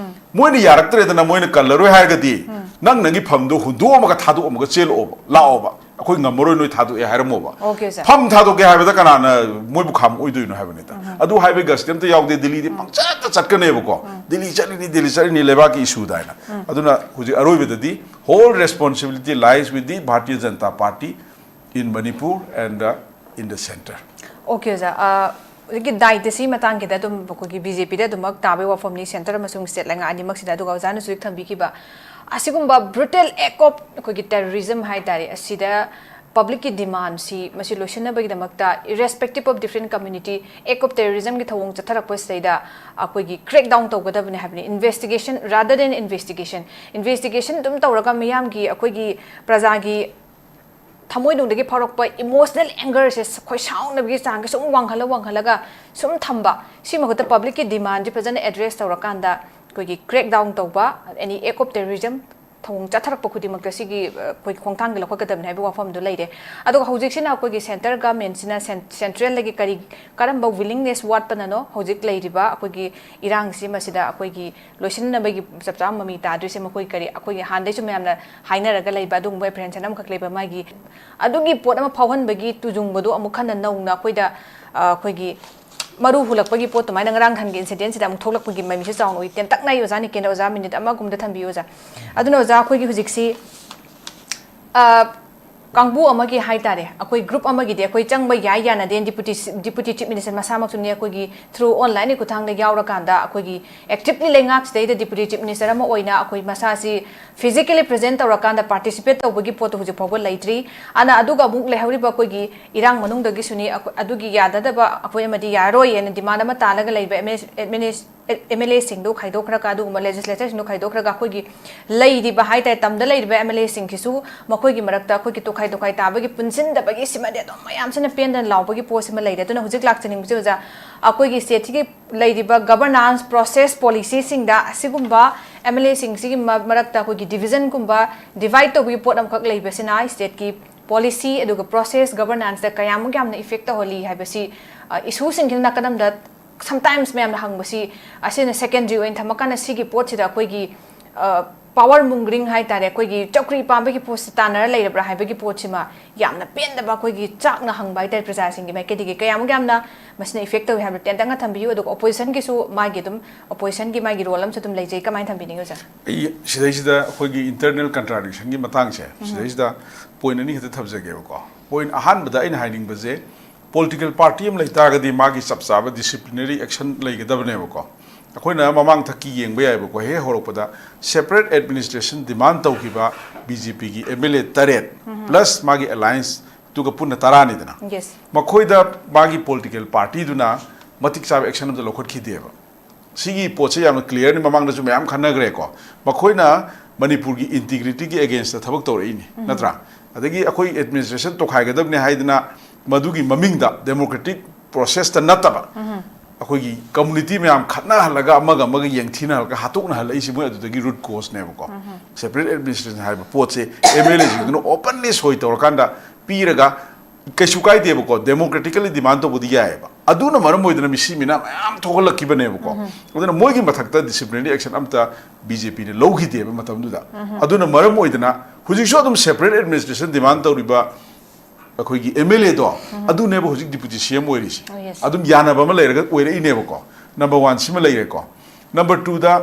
ꯃꯣꯏꯅ ꯌꯥꯔꯛꯇ꯭ꯔꯦꯗꯅ, ꯃꯣꯏꯅ ꯀꯜꯂꯔꯣꯏ ꯍꯥꯏꯔꯒꯗꯤ, ꯅꯪ ꯅꯪꯒꯤ ꯐꯝꯗꯣ ꯍꯨꯟꯗꯣꯛꯑꯝꯃꯒ ꯊꯥꯗꯣꯛꯑꯝꯃꯒ ꯆꯦꯜꯂꯛꯑꯣꯕ, ꯂꯥꯛꯑꯣꯕ꯫ ꯑꯩꯈꯣꯏ ꯉꯝꯃꯔꯣꯏ, ꯅꯣꯏ ꯊꯥꯗꯣꯛꯑꯦ ꯍꯥꯏꯔꯝꯃꯣꯕ꯫ Okay, sir. ꯐꯝ ꯊꯥꯗꯣꯛꯀꯦ ꯍꯥꯏꯕꯗ ꯀꯅꯥꯅ ꯃꯣꯏꯕꯨ ꯈꯥꯝꯃꯛꯑꯣꯏꯗꯣꯏꯅꯣ ꯍꯥꯏꯕꯅꯤꯗ꯫ ꯑꯗꯨ ꯍꯥꯏꯕꯒꯤ guts ꯇꯤ ꯑꯝꯇ ꯌꯥꯎꯗꯦ꯫ ꯗꯤꯜꯂꯤꯗꯤ ꯄꯪꯆꯠꯇ ꯆꯠꯀꯅꯦꯕꯀꯣ꯫ ꯗꯤꯜꯂꯤ ꯆꯠꯂꯤꯅꯤ, ꯗꯤꯜꯂꯤ ꯆꯠꯂꯤꯅꯤ, ꯂꯩꯕꯥꯛꯀꯤ issueꯗ ꯍꯥꯏꯅ꯫ ꯑꯗꯨꯅ ꯍꯧꯖꯤꯛ ꯑꯔꯣꯏꯕꯗꯗꯤ whole responsibility lies with the Bharatiya Janata Party in Manipur and, uh, in the centre. Okay, ꯑꯣꯖꯥ꯫ ꯑ, ꯍꯧꯖꯤꯛꯀꯤ ꯗꯥꯏꯠꯇ ꯁꯤ ꯃꯇꯥꯡꯒꯤꯗ ꯑꯗꯨꯝ ꯑꯩꯈꯣꯏꯒꯤ BJPꯗ ꯑꯗꯨꯃꯛ ꯇꯥꯕꯒꯤ ꯋꯥꯐꯝꯅꯤ, centre ꯑꯃꯁꯨꯡ state ꯂꯩꯉꯥꯛ ꯑꯅꯤꯃꯛꯁꯤꯗ꯫ ꯑꯗꯨꯒ ꯑꯣꯖꯥꯅꯁꯨ ꯍꯧꯖꯤꯛ ꯊꯝꯕꯤꯈꯤꯕ ꯑꯁꯤꯒꯨꯝꯕ brutal act of ꯑꯩꯈꯣꯏꯒꯤ terrorism ꯍꯥꯏ ꯇꯥꯔꯦ, ꯑꯁꯤꯗ publicꯀꯤ demandꯁꯤ ꯃꯁꯤ ꯂꯣꯏꯁꯤꯟꯅꯕꯒꯤꯗꯃꯛꯇ, irrespective of different community, act of terrorismꯒꯤ ꯊꯧꯑꯣꯡ ꯆꯠꯊꯔꯛꯄꯁꯤꯗꯩꯗ ꯑꯩꯈꯣꯏꯒꯤ crack down ꯇꯧꯒꯗꯕꯅꯤ ꯍꯥꯏꯕꯅꯤ꯫ Investigation rather than investigation, investigation ꯑꯗꯨꯝ ꯇꯧꯔꯒ ꯃꯤꯌꯥꯝꯒꯤ, ꯑꯩꯈꯣꯏꯒꯤ ꯄ꯭ꯔꯖꯥꯒꯤ ꯊꯃꯣꯏꯅꯨꯡꯗꯒꯤ ꯐꯥꯎꯔꯛꯄ emotional angerꯁꯦ, ꯑꯩꯈꯣꯏ ꯁꯥꯎꯅꯕꯒꯤ ꯆꯥꯡꯁꯦ ꯁꯨꯝ ꯋꯥꯡꯈꯠꯂ ꯋꯥꯡꯈꯠꯂꯒ ꯁꯨꯝ ꯊꯝꯕ, ꯁꯤ ꯃꯍꯨꯠꯇ publicꯀꯤ demandꯁꯦ ꯐꯖꯅ address ꯇꯧꯔꯀꯥꯟꯗ ꯑꯩꯈꯣꯏꯒꯤ crack down ꯇꯧꯕ, any act of terrorism ꯊꯧꯑꯣꯡ ꯆꯠꯊꯔꯛꯄ ꯈꯨꯗꯤꯡꯃꯛꯇ ꯁꯤꯒꯤ, ꯑ, ꯑꯩꯈꯣꯏꯒꯤ ꯈꯣꯡꯊꯥꯡꯗꯤ ꯂꯧꯈꯠꯀꯗꯕꯅꯤ ꯍꯥꯏꯕ ꯋꯥꯐꯝꯗꯨ ꯂꯩꯔꯦ꯫ ꯑꯗꯨꯒ ꯍꯧꯖꯤꯛꯁꯤꯅ ꯑꯩꯈꯣꯏꯒꯤ centre governmentꯁꯤꯅ cen-, centralꯗꯒꯤ ꯀꯔꯤ, ꯀꯔꯝꯕ willingness ꯋꯥꯠꯄꯅꯅꯣ ꯍꯧꯖꯤꯛ ꯂꯩꯔꯤꯕ ꯑꯩꯈꯣꯏꯒꯤ ꯏꯔꯥꯡꯁꯤ ꯃꯁꯤꯗ ꯑꯩꯈꯣꯏꯒꯤ ꯂꯣꯏꯁꯤꯟꯅꯕꯒꯤ ꯆꯞ ꯆꯥꯕ ꯃꯃꯤ ꯇꯥꯗ꯭ꯔꯤꯁꯦ? ꯃꯈꯣꯏ ꯀꯔꯤ, ꯑꯩꯈꯣꯏꯒꯤ ꯍꯥꯟꯅꯗꯩꯁꯨ ꯃꯌꯥꯝꯅ ꯍꯥꯏꯅꯔꯒ ꯂꯩꯕ ꯑꯗꯨꯒꯨꯝꯕ apprehension ꯑꯃꯈꯛ ꯂꯩꯕ, ꯃꯥꯒꯤ ꯑꯗꯨꯒꯤ ꯄꯣꯠ ꯑꯃ ꯐꯥꯎꯍꯟꯕꯒꯤ ꯇꯨꯖꯨꯡꯕꯗꯣ ꯑꯃꯨꯛ ꯍꯟꯅ ꯅꯧꯅ ꯑꯩꯈꯣꯏꯗ, ꯑ, ꯑꯩꯈꯣꯏꯒꯤ ꯃꯔꯨ ꯍꯨꯜꯂꯛꯄꯒꯤ ꯄꯣꯠ ꯑꯗꯨꯃꯥꯏꯅ ꯉꯔꯥꯡ ꯅꯍꯥꯟꯒꯤ incidentꯁꯤꯗ ꯑꯃꯨꯛ ꯊꯣꯛꯂꯛꯄꯒꯤ ꯃꯃꯤꯁꯨ ꯆꯥꯎꯅ ꯎꯏ꯫ ꯇꯦꯟꯇꯛꯅ ꯑꯩ ꯑꯣꯖꯥ ꯅꯤꯀꯦꯟꯗ, ꯑꯣꯖꯥ minute ꯑꯃꯒꯨꯝꯗ ꯊꯝꯕꯤꯌꯨ ꯑꯣꯖꯥ꯫ ꯑꯗꯨꯅ ꯑꯣꯖꯥ, ꯑꯩꯈꯣꯏꯒꯤ ꯍꯧꯖꯤꯛꯁꯤ, ꯑ, ꯀꯥꯡꯕꯨ ꯑꯃꯒꯤ ꯍꯥꯏ ꯇꯥꯔꯦ, ꯑꯩꯈꯣꯏ group ꯑꯃꯒꯤꯗꯤ ꯑꯩꯈꯣꯏ ꯆꯪꯕ ꯌꯥꯏ ꯌꯥꯅꯗꯦ, deputy, deputy chief minister ꯃꯁꯥꯃꯛꯁꯨꯅꯤ, ꯑꯩꯈꯣꯏꯒꯤ through onlineꯒꯤ ꯈꯨꯠꯊꯥꯡꯗ ꯌꯥꯎꯔꯀꯥꯟꯗ ꯑꯩꯈꯣꯏꯒꯤ actively ꯂꯩꯉꯥꯛꯁꯤꯗꯩꯗ deputy chief minister ꯑꯃ ꯑꯣꯏꯅ ꯑꯩꯈꯣꯏ ꯃꯁꯥꯁꯤ physically present ꯇꯧꯔꯀꯥꯟꯗ participate ꯇꯧꯕꯒꯤ ꯄꯣꯠꯇꯣ ꯍꯧꯖꯤꯛ ꯐꯥꯎꯕ ꯂꯩꯇ꯭ꯔꯤ꯫ ꯑꯅ ꯑꯗꯨꯒ ꯑꯃꯨꯛ ꯂꯩꯍꯧꯔꯤꯕ ꯑꯩꯈꯣꯏꯒꯤ ꯏꯔꯥꯡ ꯃꯅꯨꯡꯗꯒꯤꯁꯨꯅꯤ, ꯑꯩꯈꯣꯏ ꯑꯗꯨꯒꯤ ꯌꯥꯅꯗꯕ ꯑꯩꯈꯣꯏ ꯑꯃꯗꯤ ꯌꯥꯔꯣꯏ ꯍꯥꯏꯅ demand ꯑꯃ ꯇꯥꯜꯂꯒ ꯂꯩꯕ adminis-, adminis-, ꯑꯦꯝ ꯑꯦꯜ ꯑꯦꯁꯤꯡꯗꯨ ꯈꯥꯏꯗꯣꯛꯈ꯭ꯔꯒ, ꯑꯗꯨꯒꯨꯝꯕ ꯂꯦꯖꯤꯁꯂꯦꯇꯔꯁꯤꯡꯗꯨ ꯈꯥꯏꯗꯣꯛꯈ꯭ꯔꯒ, ꯑꯩꯈꯣꯏꯒꯤ ꯂꯩꯔꯤꯕ ꯍꯥꯏ ꯇꯥꯔꯦ, ꯇꯝꯗ ꯂꯩꯔꯤꯕ ꯑꯦꯝ ꯑꯦꯜ ꯑꯦꯁꯤꯡꯒꯤꯁꯨ ꯃꯈꯣꯏꯒꯤ ꯃꯔꯛꯇ ꯑꯩꯈꯣꯏꯒꯤ ꯇꯣꯈꯥꯏ ꯇꯣꯈꯥꯏ ꯇꯥꯕꯒꯤ ꯄꯨꯟꯁꯤꯟꯗꯕꯒꯤ ꯁꯤꯃꯗꯤ ꯑꯗꯨꯝ ꯃꯌꯥꯝꯁꯤꯅ ꯄꯦꯟꯗꯅ ꯂꯥꯎꯕꯒꯤ ꯄꯣꯠꯁꯤꯃ ꯂꯩꯔꯦ꯫ ꯑꯗꯨꯅ ꯍꯧꯖꯤꯛ ꯂꯥꯛꯆꯅꯤꯡꯕꯁꯤ, ꯑꯣꯖꯥ, ꯑꯩꯈꯣꯏꯒꯤ ꯁ꯭ꯇꯦꯠꯁꯤꯒꯤ ꯂꯩꯔꯤꯕ ꯒꯕꯔꯅꯥꯟꯁ ꯄ꯭ꯔꯣꯁꯦꯁ, ꯄꯣꯂꯤꯁꯤꯁꯤꯡꯗ ꯑꯁꯤꯒꯨꯝꯕ ꯑꯦꯝ ꯑꯦꯜ ꯑꯦꯁꯤꯡꯁꯤꯒꯤ ꯃ-, ꯃꯔꯛꯇ ꯑꯩꯈꯣꯏꯒꯤ ꯗꯤꯕꯤꯖꯟꯒꯨꯝꯕ, ꯗꯤꯚꯥꯏꯠ ꯇꯧꯕꯒꯤ ꯄꯣꯠ ꯑꯃꯈꯛ ꯂꯩꯕꯁꯤꯅ ꯁ꯭ꯇꯦꯠꯀꯤ ꯄꯣꯂꯤꯁꯤ ꯑꯗꯨꯒ ꯄ꯭ꯔꯣꯁꯦꯁ, ꯒꯕꯔꯅꯥꯟꯁꯇ ꯀꯌꯥꯃꯨꯛ ꯌꯥꯝꯅ ꯏꯐꯦꯛ ꯇꯧꯍꯜꯂꯤ ꯍꯥꯏꯕꯁꯤ, ꯑ, ꯏꯁꯨꯁꯤꯡꯁꯤꯅ ꯅꯥꯀꯟ ꯑꯃꯗ sometimes ꯃꯌꯥꯝꯅ ꯍꯪꯕꯁꯤ, ꯑꯁꯤꯅ ꯁꯦꯀꯦꯟꯗꯔꯤ ꯑꯣꯏꯅ ꯊꯝꯃꯀꯥꯟꯗ ꯁꯤꯒꯤ ꯄꯣꯠꯁꯤꯗ ꯑꯩꯈꯣꯏꯒꯤ, ꯑ, ꯄꯥꯋꯔ ꯃꯣꯡꯒꯔꯤꯡ ꯍꯥꯏ ꯇꯥꯔꯦ, ꯑꯩꯈꯣꯏꯒꯤ ꯆꯧꯀ꯭ꯔꯤ ꯄꯥꯝꯕꯒꯤ ꯄꯣꯠꯁꯤ ꯇꯥꯟꯅꯔ ꯂꯩꯔꯕ꯭ꯔꯥ ꯍꯥꯏꯕꯒꯤ ꯄꯣꯠꯁꯤꯃ ꯌꯥꯝꯅ ꯄꯦꯟꯗꯕ, ꯑꯩꯈꯣꯏꯒꯤ ꯆꯥꯛꯅ ꯍꯪꯕ ꯍꯥꯏ ꯇꯥꯔꯦ, ꯄ꯭ꯔꯖꯥꯁꯤꯡꯒꯤ ꯃꯥꯏꯀꯩꯗꯒꯤ ꯀꯌꯥꯃꯨꯛ ꯌꯥꯝꯅ ꯃꯁꯤꯅ ꯏꯐꯦꯛ ꯇꯧꯏ ꯍꯥꯏꯕꯗꯨ ꯇꯦꯟꯇꯛꯅ ꯊꯝꯕꯤꯌꯨ꯫ ꯑꯗꯨꯒ ꯑꯣꯄꯣꯖꯤꯁꯟꯒꯤꯁꯨ ꯃꯥꯒꯤ ꯑꯗꯨꯝ, ꯑꯣꯄꯣꯖꯤꯁꯟꯒꯤ ꯃꯥꯒꯤ ꯔꯣꯜ ꯑꯃꯁꯨ ꯑꯗꯨꯝ ꯂꯩꯖꯩ꯫ ꯀꯃꯥꯏꯅ ꯊꯝꯕꯤꯅꯤꯡꯉꯤ, ꯑꯣꯖꯥ? ꯑꯩ ꯁꯤꯗꯩꯁꯤꯗ ꯑꯩꯈꯣꯏꯒꯤ ꯏꯟꯇꯔꯅꯦꯜ ꯀꯟꯇ꯭ꯔꯥꯗꯤꯛꯁꯟꯒꯤ ꯃꯇꯥꯡꯁꯦ, ꯁꯤꯗꯩꯁꯤꯗ ꯄꯣꯏꯟ ꯑꯅꯤ ꯈꯛꯇ ꯊꯝꯖꯒꯦꯕꯀꯣ꯫ ꯄꯣꯏꯟ ꯑꯍꯥꯟꯕꯗ ꯑꯩꯅ ꯍꯥꯏꯅꯤꯡꯕꯁꯦ, ꯄꯣꯂꯤꯇꯤꯀꯦꯜ ꯄꯥꯔꯇꯤ ꯑꯃ ꯂꯩ ꯇꯥꯔꯒꯗꯤ ꯃꯥꯒꯤ ꯆꯞ ꯆꯥꯕ ꯗꯤꯁꯤꯄ꯭ꯂꯤꯅꯔꯤ ꯑꯦꯛꯁꯟ ꯂꯩꯒꯗꯕꯅꯦꯕꯀꯣ꯫ ꯑꯩꯈꯣꯏꯅ ꯃꯃꯥꯡ ꯊꯛꯀꯤ ꯌꯦꯡꯕ ꯌꯥꯏꯕꯀꯣ, ꯍꯦꯛ ꯍꯧꯔꯛꯄꯗ ꯁꯦꯄꯔꯦꯠ ꯑꯦꯗꯃꯤꯅꯤꯁꯇ꯭ꯔꯦꯁꯟ ꯗꯤꯃꯥꯟ ꯇꯧꯈꯤꯕ ꯕꯤ ꯖꯦ ꯄꯤꯒꯤ ꯑꯦꯝ ꯑꯦꯜ ꯑꯦ ꯇꯔꯦꯠ ꯄ꯭ꯂꯁ ꯃꯥꯒꯤ ꯑꯦꯂꯥꯏꯟꯁꯇꯨꯒ ꯄꯨꯟꯅ ꯇꯔꯥꯅꯤꯗꯅ꯫ ꯌꯦꯁ꯫ ꯃꯈꯣꯏꯗ ꯃꯥꯒꯤ ꯄꯣꯂꯤꯇꯤꯀꯦꯜ ꯄꯥꯔꯇꯤꯗꯨꯅ ꯃꯇꯤꯛ ꯆꯥꯕ ꯑꯦꯛꯁꯟ ꯑꯝꯇ ꯂꯧꯈꯠꯈꯤꯗꯦꯕ꯫ ꯁꯤꯒꯤ ꯄꯣꯠꯁꯦ ꯌꯥꯝꯅ ꯀ꯭ꯂꯤꯌꯥꯔꯅꯤ, ꯃꯃꯥꯡꯗꯁꯨ ꯃꯌꯥꯝ ꯈꯟꯅꯈ꯭ꯔꯦꯀꯣ꯫ ꯃꯈꯣꯏꯅ ꯃꯅꯤꯄꯨꯔꯒꯤ ꯏꯟꯇꯤꯒ꯭ꯔꯤꯇꯤꯒꯤ ꯑꯦꯒꯦꯟꯁꯇ ꯊꯕꯛ ꯇꯧꯔꯛꯏꯅꯤ, ꯅꯠꯇ꯭ꯔꯥ? ꯑꯗꯒꯤ ꯑꯩꯈꯣꯏ ꯑꯦꯗꯃꯤꯅꯤꯁꯇ꯭ꯔꯦꯁꯟ ꯇꯣꯈꯥꯏꯒꯗꯕꯅꯤ ꯍꯥꯏꯗꯅ ꯃꯗꯨꯒꯤ ꯃꯃꯤꯡꯗ ꯗꯦꯃꯣꯀ꯭ꯔꯦꯇꯤꯛ ꯄ꯭ꯔꯣꯁꯦꯁꯇ ꯅꯠꯇꯕ, ꯑꯩꯈꯣꯏꯒꯤ ꯀꯝꯃꯨꯅꯤꯇꯤ ꯃꯌꯥꯝ ꯈꯠꯅꯍꯜꯂꯒ, ꯑꯃꯒ ꯑꯃꯒ ꯌꯦꯡꯊꯤꯅꯍꯜꯂꯒ ꯍꯥꯠꯇꯣꯛꯅꯍꯜꯂꯛꯏꯁꯤ ꯃꯣꯏ ꯑꯗꯨꯗꯒꯤ ꯔꯨꯠ ꯀꯣꯁꯅꯦꯕꯀꯣ꯫ ꯁꯦꯄꯔꯦꯠ ꯑꯦꯗꯃꯤꯅꯤꯁꯇ꯭ꯔꯦꯁꯟ ꯍꯥꯏꯕ ꯄꯣꯠꯁꯦ ꯑꯦꯝ ꯑꯦꯜ ꯑꯦꯁꯤꯡꯗꯨꯅ ꯑꯣꯄꯟꯂꯤ ꯁꯣꯏ ꯇꯧꯔꯀꯥꯟꯗ ꯄꯤꯔꯒ, ꯀꯩꯁꯨ ꯀꯥꯏꯗꯦꯕꯀꯣ, ꯗꯦꯃꯣꯀ꯭ꯔꯦꯇꯤꯀꯦꯜꯂꯤ ꯗꯤꯃꯥꯟ ꯇꯧꯕꯗꯤ ꯌꯥꯏꯑꯕ꯫ ꯑꯗꯨꯅ ꯃꯔꯝ ꯑꯣꯏꯗꯅ ꯃꯤꯁꯤ ꯃꯤꯅꯥ ꯃꯌꯥꯝ ꯊꯣꯛꯍꯜꯂꯛꯈꯤꯕꯅꯦꯕꯀꯣ꯫ ꯑꯗꯨꯅ ꯃꯣꯏꯒꯤ ꯃꯊꯛꯇ ꯗꯤꯁꯤꯄ꯭ꯂꯤꯅꯔꯤ ꯑꯦꯛꯁꯟ ꯑꯝꯇ ꯕꯤ ꯖꯦ ꯄꯤꯅ ꯂꯧꯈꯤꯗꯦꯕ ꯃꯇꯝꯗꯨꯗ꯫ ꯑꯗꯨꯅ ꯃꯔꯝ ꯑꯣꯏꯗꯅ ꯍꯧꯖꯤꯛꯁꯨ ꯑꯗꯨꯝ ꯁꯦꯄꯔꯦꯠ ꯑꯦꯗꯃꯤꯅꯤꯁꯇ꯭ꯔꯦꯁꯟ ꯗꯤꯃꯥꯟ ꯇꯧꯔꯤꯕ ꯑꯩꯈꯣꯏꯒꯤ ꯑꯦꯝ ꯑꯦꯜ ꯑꯦꯗꯣ, ꯑꯗꯨꯅꯦꯕ ꯍꯧꯖꯤꯛ ꯗꯤꯄ꯭ꯌꯨꯇꯤ ꯁꯤ ꯑꯦꯝ ꯑꯣꯏꯔꯤꯁꯦ꯫ ꯑꯣ, ꯌꯦꯁ꯫ ꯑꯗꯨꯝ ꯌꯥꯅꯕ ꯑꯃ ꯂꯩꯔꯒ ꯑꯣꯏꯔꯛꯏꯅꯦꯕꯀꯣ꯫ ꯅꯝꯕꯔ ꯋꯥꯟ ꯁꯤꯃ ꯂꯩꯔꯦꯀꯣ꯫ ꯅꯝꯕꯔ ꯇꯨꯗ,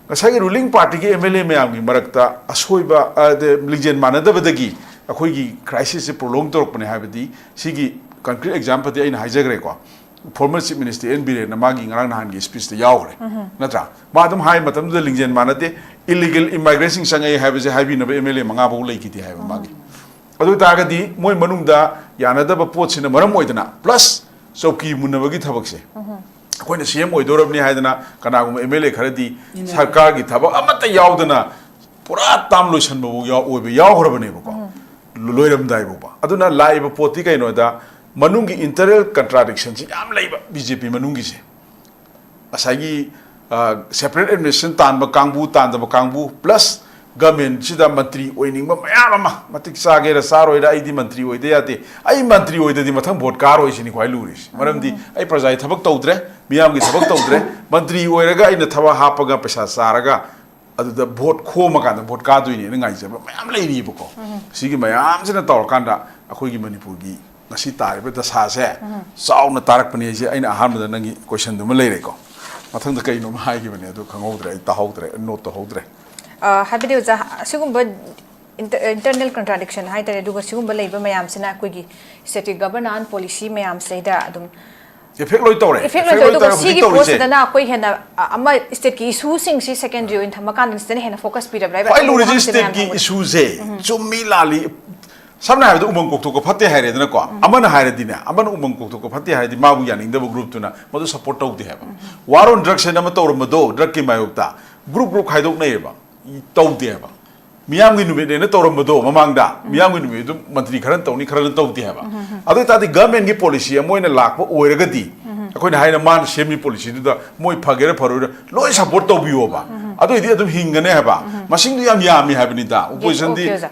ꯉꯁꯥꯏꯒꯤ ꯔꯨꯂꯤꯡ ꯄꯥꯔꯇꯤꯒꯤ ꯑꯦꯝ ꯑꯦꯜ ꯑꯦ ꯃꯌꯥꯝꯒꯤ ꯃꯔꯛꯇ ꯑꯁꯣꯏꯕ, ꯑ, ꯗ-, ꯂꯤꯡꯖꯦꯜ ꯃꯥꯟꯅꯗꯕꯗꯒꯤ ꯑꯩꯈꯣꯏꯒꯤ ꯀ꯭ꯔꯥꯏꯁꯤꯁꯁꯦ ꯄ꯭ꯔꯣꯂꯣꯡ ꯇꯧꯔꯛꯄꯅꯦ ꯍꯥꯏꯕꯗꯤ ꯁꯤꯒꯤ ꯀꯟꯀ꯭ꯔꯤꯠ ꯑꯦꯛꯖꯥꯝꯄꯜꯗꯤ ꯑꯩꯅ ꯍꯥꯏꯖꯈ꯭ꯔꯦꯀꯣ꯫ ꯐꯣꯔꯃꯔ ꯆꯤꯐ ꯃꯤꯅꯤꯁꯇꯔ ꯑꯦꯟ ꯕꯤꯔꯦꯟꯅ ꯃꯥꯒꯤ ꯉꯔꯥꯡ ꯅꯍꯥꯟꯒꯤ ꯁ꯭ꯄꯤꯆꯇ ꯌꯥꯎꯈ꯭ꯔꯦ, ꯅꯠꯇ꯭ꯔꯥ? ꯃꯥ ꯑꯗꯨꯝ ꯍꯥꯏ ꯃꯇꯝꯗꯨꯗ ꯂꯤꯡꯖꯦꯜ ꯃꯥꯟꯅꯗꯦ, ꯏꯂꯤꯒꯦꯜ ꯏꯃꯥꯏꯒ꯭ꯔꯦꯟꯁꯤꯡ ꯆꯪꯉꯛꯑꯦ ꯍꯥꯏꯕꯁꯦ ꯍꯥꯏꯕꯤꯅꯕ ꯑꯦꯝ ꯑꯦꯜ ꯑꯦ ꯃꯉꯥ ꯐꯥꯎ ꯂꯩꯈꯤꯗꯦ ꯍꯥꯏꯕ ꯃꯥꯒꯤ꯫ ꯑꯗꯨ ꯑꯣꯏ ꯇꯥꯔꯒꯗꯤ ꯃꯣꯏ ꯃꯅꯨꯡꯗ ꯌꯥꯅꯗꯕ ꯄꯣꯠꯁꯤꯅ ꯃꯔꯝ ꯑꯣꯏꯗꯅ, ꯄ꯭ꯂꯁ ꯆꯧꯀꯤ ꯃꯨꯟꯅꯕꯒꯤ ꯊꯕꯛꯁꯦ, ꯑꯩꯈꯣꯏꯅ ꯁꯤ ꯑꯦꯝ ꯑꯣꯏꯗꯧꯔꯕꯅꯤ ꯍꯥꯏꯗꯅ ꯀꯅꯥꯒꯨꯝꯕ ꯑꯦꯝ ꯑꯦꯜ ꯑꯦ ꯈꯔꯗꯤ ꯏꯟꯅꯔꯦ꯫ ꯁꯔꯀꯥꯔꯒꯤ ꯊꯕꯛ ꯑꯃꯠꯇ ꯌꯥꯎꯗꯅ ꯄꯨꯔꯥ ꯇꯥꯝ ꯂꯣꯏꯁꯟꯕꯕꯨ ꯌꯥꯎ-, ꯑꯣꯏꯕ ꯌꯥꯎꯈ꯭ꯔꯕꯅꯦꯕꯀꯣ꯫ ꯎꯝ꯫ ꯂꯣꯏꯔꯝꯗꯥꯏ ꯐꯥꯎꯕ꯫ ꯑꯗꯨꯅ ꯂꯥꯛꯏꯕ ꯄꯣꯠꯇꯤ ꯀꯩꯅꯣꯗ, ꯃꯅꯨꯡꯒꯤ ꯏꯟꯇꯔꯅꯦꯜ ꯀꯟꯇ꯭ꯔꯥꯗꯤꯛꯁꯟꯁꯤ ꯌꯥꯝ ꯂꯩꯕ ꯕꯤ ꯖꯦ ꯄꯤ ꯃꯅꯨꯡꯒꯤꯁꯦ꯫ ꯉꯁꯥꯏꯒꯤ, ꯑ, ꯁꯦꯄꯔꯦꯠ ꯑꯦꯗꯃꯤꯅꯤꯁꯇ꯭ꯔꯦꯁꯟ ꯇꯥꯟꯕ ꯀꯥꯡꯕꯨ, ꯇꯥꯟꯗꯕ ꯀꯥꯡꯕꯨ, ꯄ꯭ꯂꯁ ꯒꯃꯦꯟꯁꯤꯗ ꯃꯟꯇ꯭ꯔꯤ ꯑꯣꯏꯅꯤꯡꯕ ꯃꯌꯥꯝ ꯑꯃ, ꯃꯇꯤꯛ ꯆꯥꯒꯦꯔꯥ ꯆꯥꯔꯣꯏꯔꯥ, ꯑꯩꯗꯤ ꯃꯟꯇ꯭ꯔꯤ ꯑꯣꯏꯗ ꯌꯥꯗꯦ, ꯑꯩ ꯃꯟꯇ꯭ꯔꯤ ꯑꯣꯏꯗꯗꯤ ꯃꯊꯪ ꯚꯣꯠ ꯀꯥꯔꯣꯏ ꯁꯤꯅꯤ ꯈ꯭ꯋꯥꯏ ꯂꯨꯔꯤꯁꯤ꯫ ꯃꯔꯝꯗꯤ ꯎꯝ꯫ ꯑꯩ ꯄ꯭ꯔꯖꯥꯒꯤ ꯊꯕꯛ ꯇꯧꯗ꯭ꯔꯦ, ꯃꯤꯌꯥꯝꯒꯤ ꯊꯕꯛ ꯇꯧꯗ꯭ꯔꯦ, ꯃꯟꯇ꯭ꯔꯤ ꯑꯣꯏꯔꯒ ꯑꯩꯅ ꯊꯕꯛ ꯍꯥꯞꯄꯒ ꯄꯩꯁꯥ ꯆꯥꯔꯒ ꯑꯗꯨꯗ ꯚꯣꯠ ꯈꯣꯝꯃꯀꯥꯟꯗ ꯚꯣꯠ ꯀꯥꯗꯣꯏꯅꯦꯅ ꯉꯥꯏꯖꯕ ꯃꯌꯥꯝ ꯂꯩꯔꯤꯕꯀꯣ꯫ ꯎꯝ꯫ ꯁꯤꯒꯤ ꯃꯌꯥꯝꯁꯤꯅ ꯇꯧꯔꯀꯥꯟꯗ ꯑꯩꯈꯣꯏꯒꯤ ꯃꯅꯤꯄꯨꯔꯒꯤ ꯉꯁꯤ ꯇꯥꯔꯤꯕ ꯗꯁꯥꯁꯦ ꯎꯝ꯫ ꯆꯥꯎꯅ ꯇꯥꯔꯛꯄꯅꯤ ꯍꯥꯏꯁꯦ꯫ ꯑꯩꯅ ꯑꯍꯥꯟꯕꯗ ꯅꯪꯒꯤ ꯀꯣꯏꯁꯟꯗꯨꯃ ꯂꯩꯔꯦꯀꯣ꯫ ꯃꯊꯪꯗ ꯀꯩꯅꯣꯝ ꯍꯥꯏꯈꯤꯕꯅꯦ, ꯑꯗꯨ ꯈꯪꯍꯧꯗ꯭ꯔꯦ, ꯑꯩ ꯇꯥꯍꯧꯗ꯭ꯔꯦ, ꯅꯣꯠ ꯇꯧꯍꯧꯗ꯭ꯔꯦ꯫ ꯑ, ꯍꯥꯏꯕꯗꯤ ꯑꯣꯖꯥ, ꯑꯁꯤꯒꯨꯝꯕ ꯏꯟꯇꯔ-, ꯏꯟꯇꯔꯅꯦꯜ ꯀꯟꯇ꯭ꯔꯥꯗꯤꯛꯁꯟ ꯍꯥꯏꯇꯥꯔꯦ, ꯑꯗꯨꯒ ꯁꯤꯒꯨꯝꯕ ꯂꯩꯕ ꯃꯌꯥꯝꯁꯤꯅ ꯑꯩꯈꯣꯏꯒꯤ ꯁ꯭ꯇꯦꯠꯀꯤ ꯒꯕꯔꯅꯥꯟꯁ ꯄꯣꯂꯤꯁꯤ ꯃꯌꯥꯝꯁꯤꯗꯩꯗ ꯑꯗꯨꯝ ꯏꯐꯦꯛ ꯂꯣꯏ ꯇꯧꯔꯦ꯫ ꯏꯐꯦꯛ ꯏꯐꯦꯛ ꯂꯣꯏ ꯂꯣꯏ ꯇꯧꯔꯦ꯫ ꯇꯧꯔꯦ꯫ ꯍꯧꯖꯤꯛ ꯁꯤꯒꯤ ꯇꯧꯔꯤꯁꯦ꯫ ꯄꯣꯠꯁꯤꯗꯅ ꯑꯩꯈꯣꯏ ꯍꯦꯟꯅ, ꯑ, ꯑꯃ ꯁ꯭ꯇꯦꯠꯀꯤ ꯏꯁꯨꯁꯤꯡꯁꯤ ꯁꯦꯀꯦꯟꯗꯔꯤ ꯑꯣꯏꯅ ꯊꯝꯃꯀꯥꯟꯗ ꯁꯤꯗꯅ ꯍꯦꯟꯅ ꯐꯣꯀꯁ ꯄꯤꯔꯕ꯭ꯔꯥ ꯍꯥꯏꯕ? ꯈ꯭ꯋꯥꯏ ꯑꯗꯨꯒꯨꯝꯕ ꯂꯨꯔꯤꯁꯤ ꯋꯥꯍꯪꯁꯤ ꯃꯌꯥꯝ ꯁ꯭ꯇꯦꯠꯀꯤ ꯍꯪꯕꯗ꯫ ꯏꯁꯨꯁꯦ ꯎꯝ꯫ ꯆꯨꯝꯃꯤ ꯂꯥꯜꯂꯤ꯫ ꯁꯝꯅ ꯍꯥꯏꯔꯕꯗ ꯎꯃꯪ ꯀꯣꯛꯊꯣꯛꯄ ꯐꯠꯇꯦ ꯍꯥꯏꯔꯦꯗꯅꯀꯣ꯫ ꯎꯝ꯫ ꯑꯃꯅ ꯍꯥꯏꯔꯗꯤꯅꯦ, ꯑꯃꯅ ꯎꯃꯪ ꯀꯣꯛꯊꯣꯛꯄ ꯐꯠꯇꯦ ꯍꯥꯏꯔꯗꯤ ꯃꯥꯕꯨ ꯌꯥꯅꯤꯡꯗꯕ ꯒ꯭ꯔꯨꯞꯇꯨꯅ ꯃꯗꯨ ꯁꯞꯄꯣꯔꯠ ꯇꯧꯗꯦ ꯍꯥꯏꯕ꯫ ꯎꯝ꯫ ꯋꯥꯔ ꯑꯣꯟ ꯗ꯭ꯔꯛꯁ ꯍꯥꯏꯅ ꯑꯃ ꯇꯧꯔꯝꯕꯗꯣ, ꯗ꯭ꯔꯛꯀꯤ ꯃꯥꯌꯣꯛꯇ ꯒ꯭ꯔꯨꯞ ꯒ꯭ꯔꯨꯞ ꯈꯥꯏꯗꯣꯛꯅꯩꯌꯦꯕ, ꯇꯧꯗꯦ ꯍꯥꯏꯕ꯫ ꯃꯤꯌꯥꯝꯒꯤ ꯅꯨꯃꯤꯠꯅꯦꯅ ꯇꯧꯔꯝꯕꯗꯣ ꯃꯃꯥꯡꯗ, ꯎꯝ꯫ ꯃꯤꯌꯥꯝꯒꯤ ꯅꯨꯃꯤꯠ ꯑꯗꯨꯝ ꯃꯟꯇ꯭ꯔꯤ ꯈꯔꯅ ꯇꯧꯅꯤ, ꯈꯔꯅ ꯇꯧꯗꯦ ꯍꯥꯏꯕ꯫ ꯎꯝ, ꯎꯝ, ꯎꯝ꯫ ꯑꯗꯨ ꯑꯣꯏꯇꯥꯔꯗꯤ ꯒꯚꯔꯟꯃꯦꯟꯠꯀꯤ ꯄꯣꯂꯤꯁꯤ ꯑꯃ ꯑꯣꯏꯅ ꯂꯥꯛꯄ ꯑꯣꯏꯔꯒꯗꯤ, ꯎꯝ, ꯎꯝ꯫ ꯑꯩꯈꯣꯏꯅ ꯍꯥꯏꯅ ꯃꯥꯅ ꯁꯦꯝꯃꯤ ꯄꯣꯂꯤꯁꯤꯗꯨꯗ ꯃꯣꯏ ꯐꯒꯦꯔꯥ ꯐꯔꯣꯏꯔꯥ ꯂꯣꯏ ꯁꯞꯄꯣꯔꯠ ꯇꯧꯕꯤꯌꯣꯕ꯫ ꯎꯝ, ꯎꯝ꯫ ꯑꯗꯨ ꯑꯣꯏꯗꯤ ꯑꯗꯨꯝ ꯍꯤꯡꯒꯅꯤ ꯍꯥꯏꯕ꯫ ꯎꯝ, ꯎꯝ꯫ ꯃꯁꯤꯡꯗꯨ ꯌꯥꯝ ꯌꯥꯝꯃꯤ ꯍꯥꯏꯕꯅꯤꯗ꯫ ꯌꯦꯁ, ꯑꯣꯄꯣꯖꯤꯁꯟꯗꯤ ꯑꯣꯀꯦ, ꯑꯣꯖꯥ꯫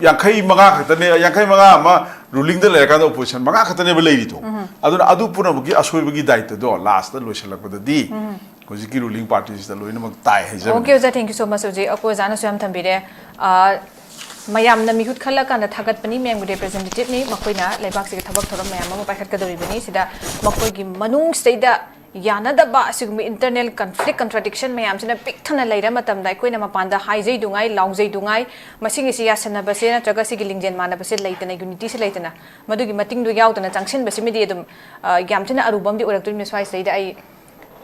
ꯌꯥꯡꯈꯩ ꯃꯉꯥ ꯈꯛꯇꯅꯦ, ꯌꯥꯡꯈꯩ ꯃꯉꯥ ꯑꯃ ꯔꯨꯂꯤꯡꯗ ꯂꯩꯔꯀꯥꯟꯗ ꯑꯣꯄꯣꯖꯤꯁꯟ ꯃꯉꯥ ꯈꯛꯇꯅꯦꯕ ꯂꯩꯔꯤꯗꯣ꯫ ꯎꯝ꯫ ꯑꯗꯨꯅ ꯑꯗꯨ ꯄꯨꯝꯅꯃꯛꯀꯤ ꯑꯁꯣꯏꯕꯒꯤ ꯗꯥꯏꯇꯗꯣ ꯂꯥꯁꯇ ꯂꯣꯏꯁꯤꯜꯂꯛꯄꯗꯗꯤ ꯎꯝ꯫ ꯍꯧꯖꯤꯛꯀꯤ ꯔꯨꯂꯤꯡ ꯄꯥꯔꯇꯤꯁꯤꯗ ꯂꯣꯏꯅꯃꯛ ꯇꯥꯏ ꯍꯥꯏꯖꯕꯅꯤ꯫ ꯑꯣꯀꯦ, ꯑꯣꯖꯥ, thank you so much꯫ ꯍꯧꯖꯤꯛ ꯑꯩꯈꯣꯏ ꯑꯣꯖꯥꯅꯁꯨ ꯌꯥꯝ ꯊꯝꯕꯤꯔꯦ꯫ ꯑ, ꯃꯌꯥꯝꯅ ꯃꯤꯍꯨꯠ ꯈꯜꯂꯀꯥꯟꯗ ꯊꯥꯒꯠꯄꯅꯤ, ꯃꯌꯥꯝꯒꯤ ꯔꯤꯄ꯭ꯔꯖꯦꯟꯇꯦꯇꯤꯚꯅꯤ, ꯃꯈꯣꯏꯅ ꯂꯩꯕꯥꯛꯁꯤꯒꯤ ꯊꯕꯛ ꯊꯧꯔꯝ ꯃꯌꯥꯝ ꯑꯃ ꯄꯥꯏꯈꯠꯀꯗꯧꯔꯤꯕꯅꯤ꯫ ꯁꯤꯗ ꯃꯈꯣꯏꯒꯤ ꯃꯅꯨꯡꯁꯤꯗꯩꯗ ꯌꯥꯅꯗꯕ ꯑꯁꯤꯒꯨꯝꯕ ꯏꯟꯇꯔꯅꯦꯜ ꯀꯟꯐ꯭ꯂꯤꯛ, ꯀꯟꯇ꯭ꯔꯥꯗꯤꯛꯁꯟ ꯃꯌꯥꯝꯁꯤꯅ ꯄꯤꯛ ꯊꯟꯅ ꯂꯩꯔ ꯃꯇꯝꯗ ꯑꯩꯈꯣꯏꯅ ꯃꯄꯥꯟꯗ ꯍꯥꯏꯖꯩꯗꯨꯉꯥꯏ, ꯂꯥꯎꯖꯩꯗꯨꯉꯥꯏ, ꯃꯁꯤꯒꯤꯁꯤ ꯌꯥꯁꯟꯅꯕꯁꯦ ꯅꯠꯇ꯭ꯔꯒ ꯁꯤꯒꯤ ꯂꯤꯡꯖꯦꯜ ꯃꯥꯟꯅꯕꯁꯦ ꯂꯩꯇꯅ, ꯌꯨꯅꯤꯇꯤꯁꯦ ꯂꯩꯇꯅ, ꯃꯗꯨꯒꯤ ꯃꯇꯤꯡꯗꯣ ꯌꯥꯎꯗꯅ ꯆꯪꯁꯤꯟꯕꯁꯤꯃꯗꯤ ꯑꯗꯨꯝ, ꯑ, ꯌꯥꯝ ꯊꯤꯅ ꯑꯔꯨꯕ ꯑꯃꯗꯤ ꯑꯣꯏꯔꯛꯇꯣꯔꯤꯕꯅꯤ꯫ ꯁ꯭ꯋꯥꯏꯁꯤꯗꯩꯗ ꯑꯩ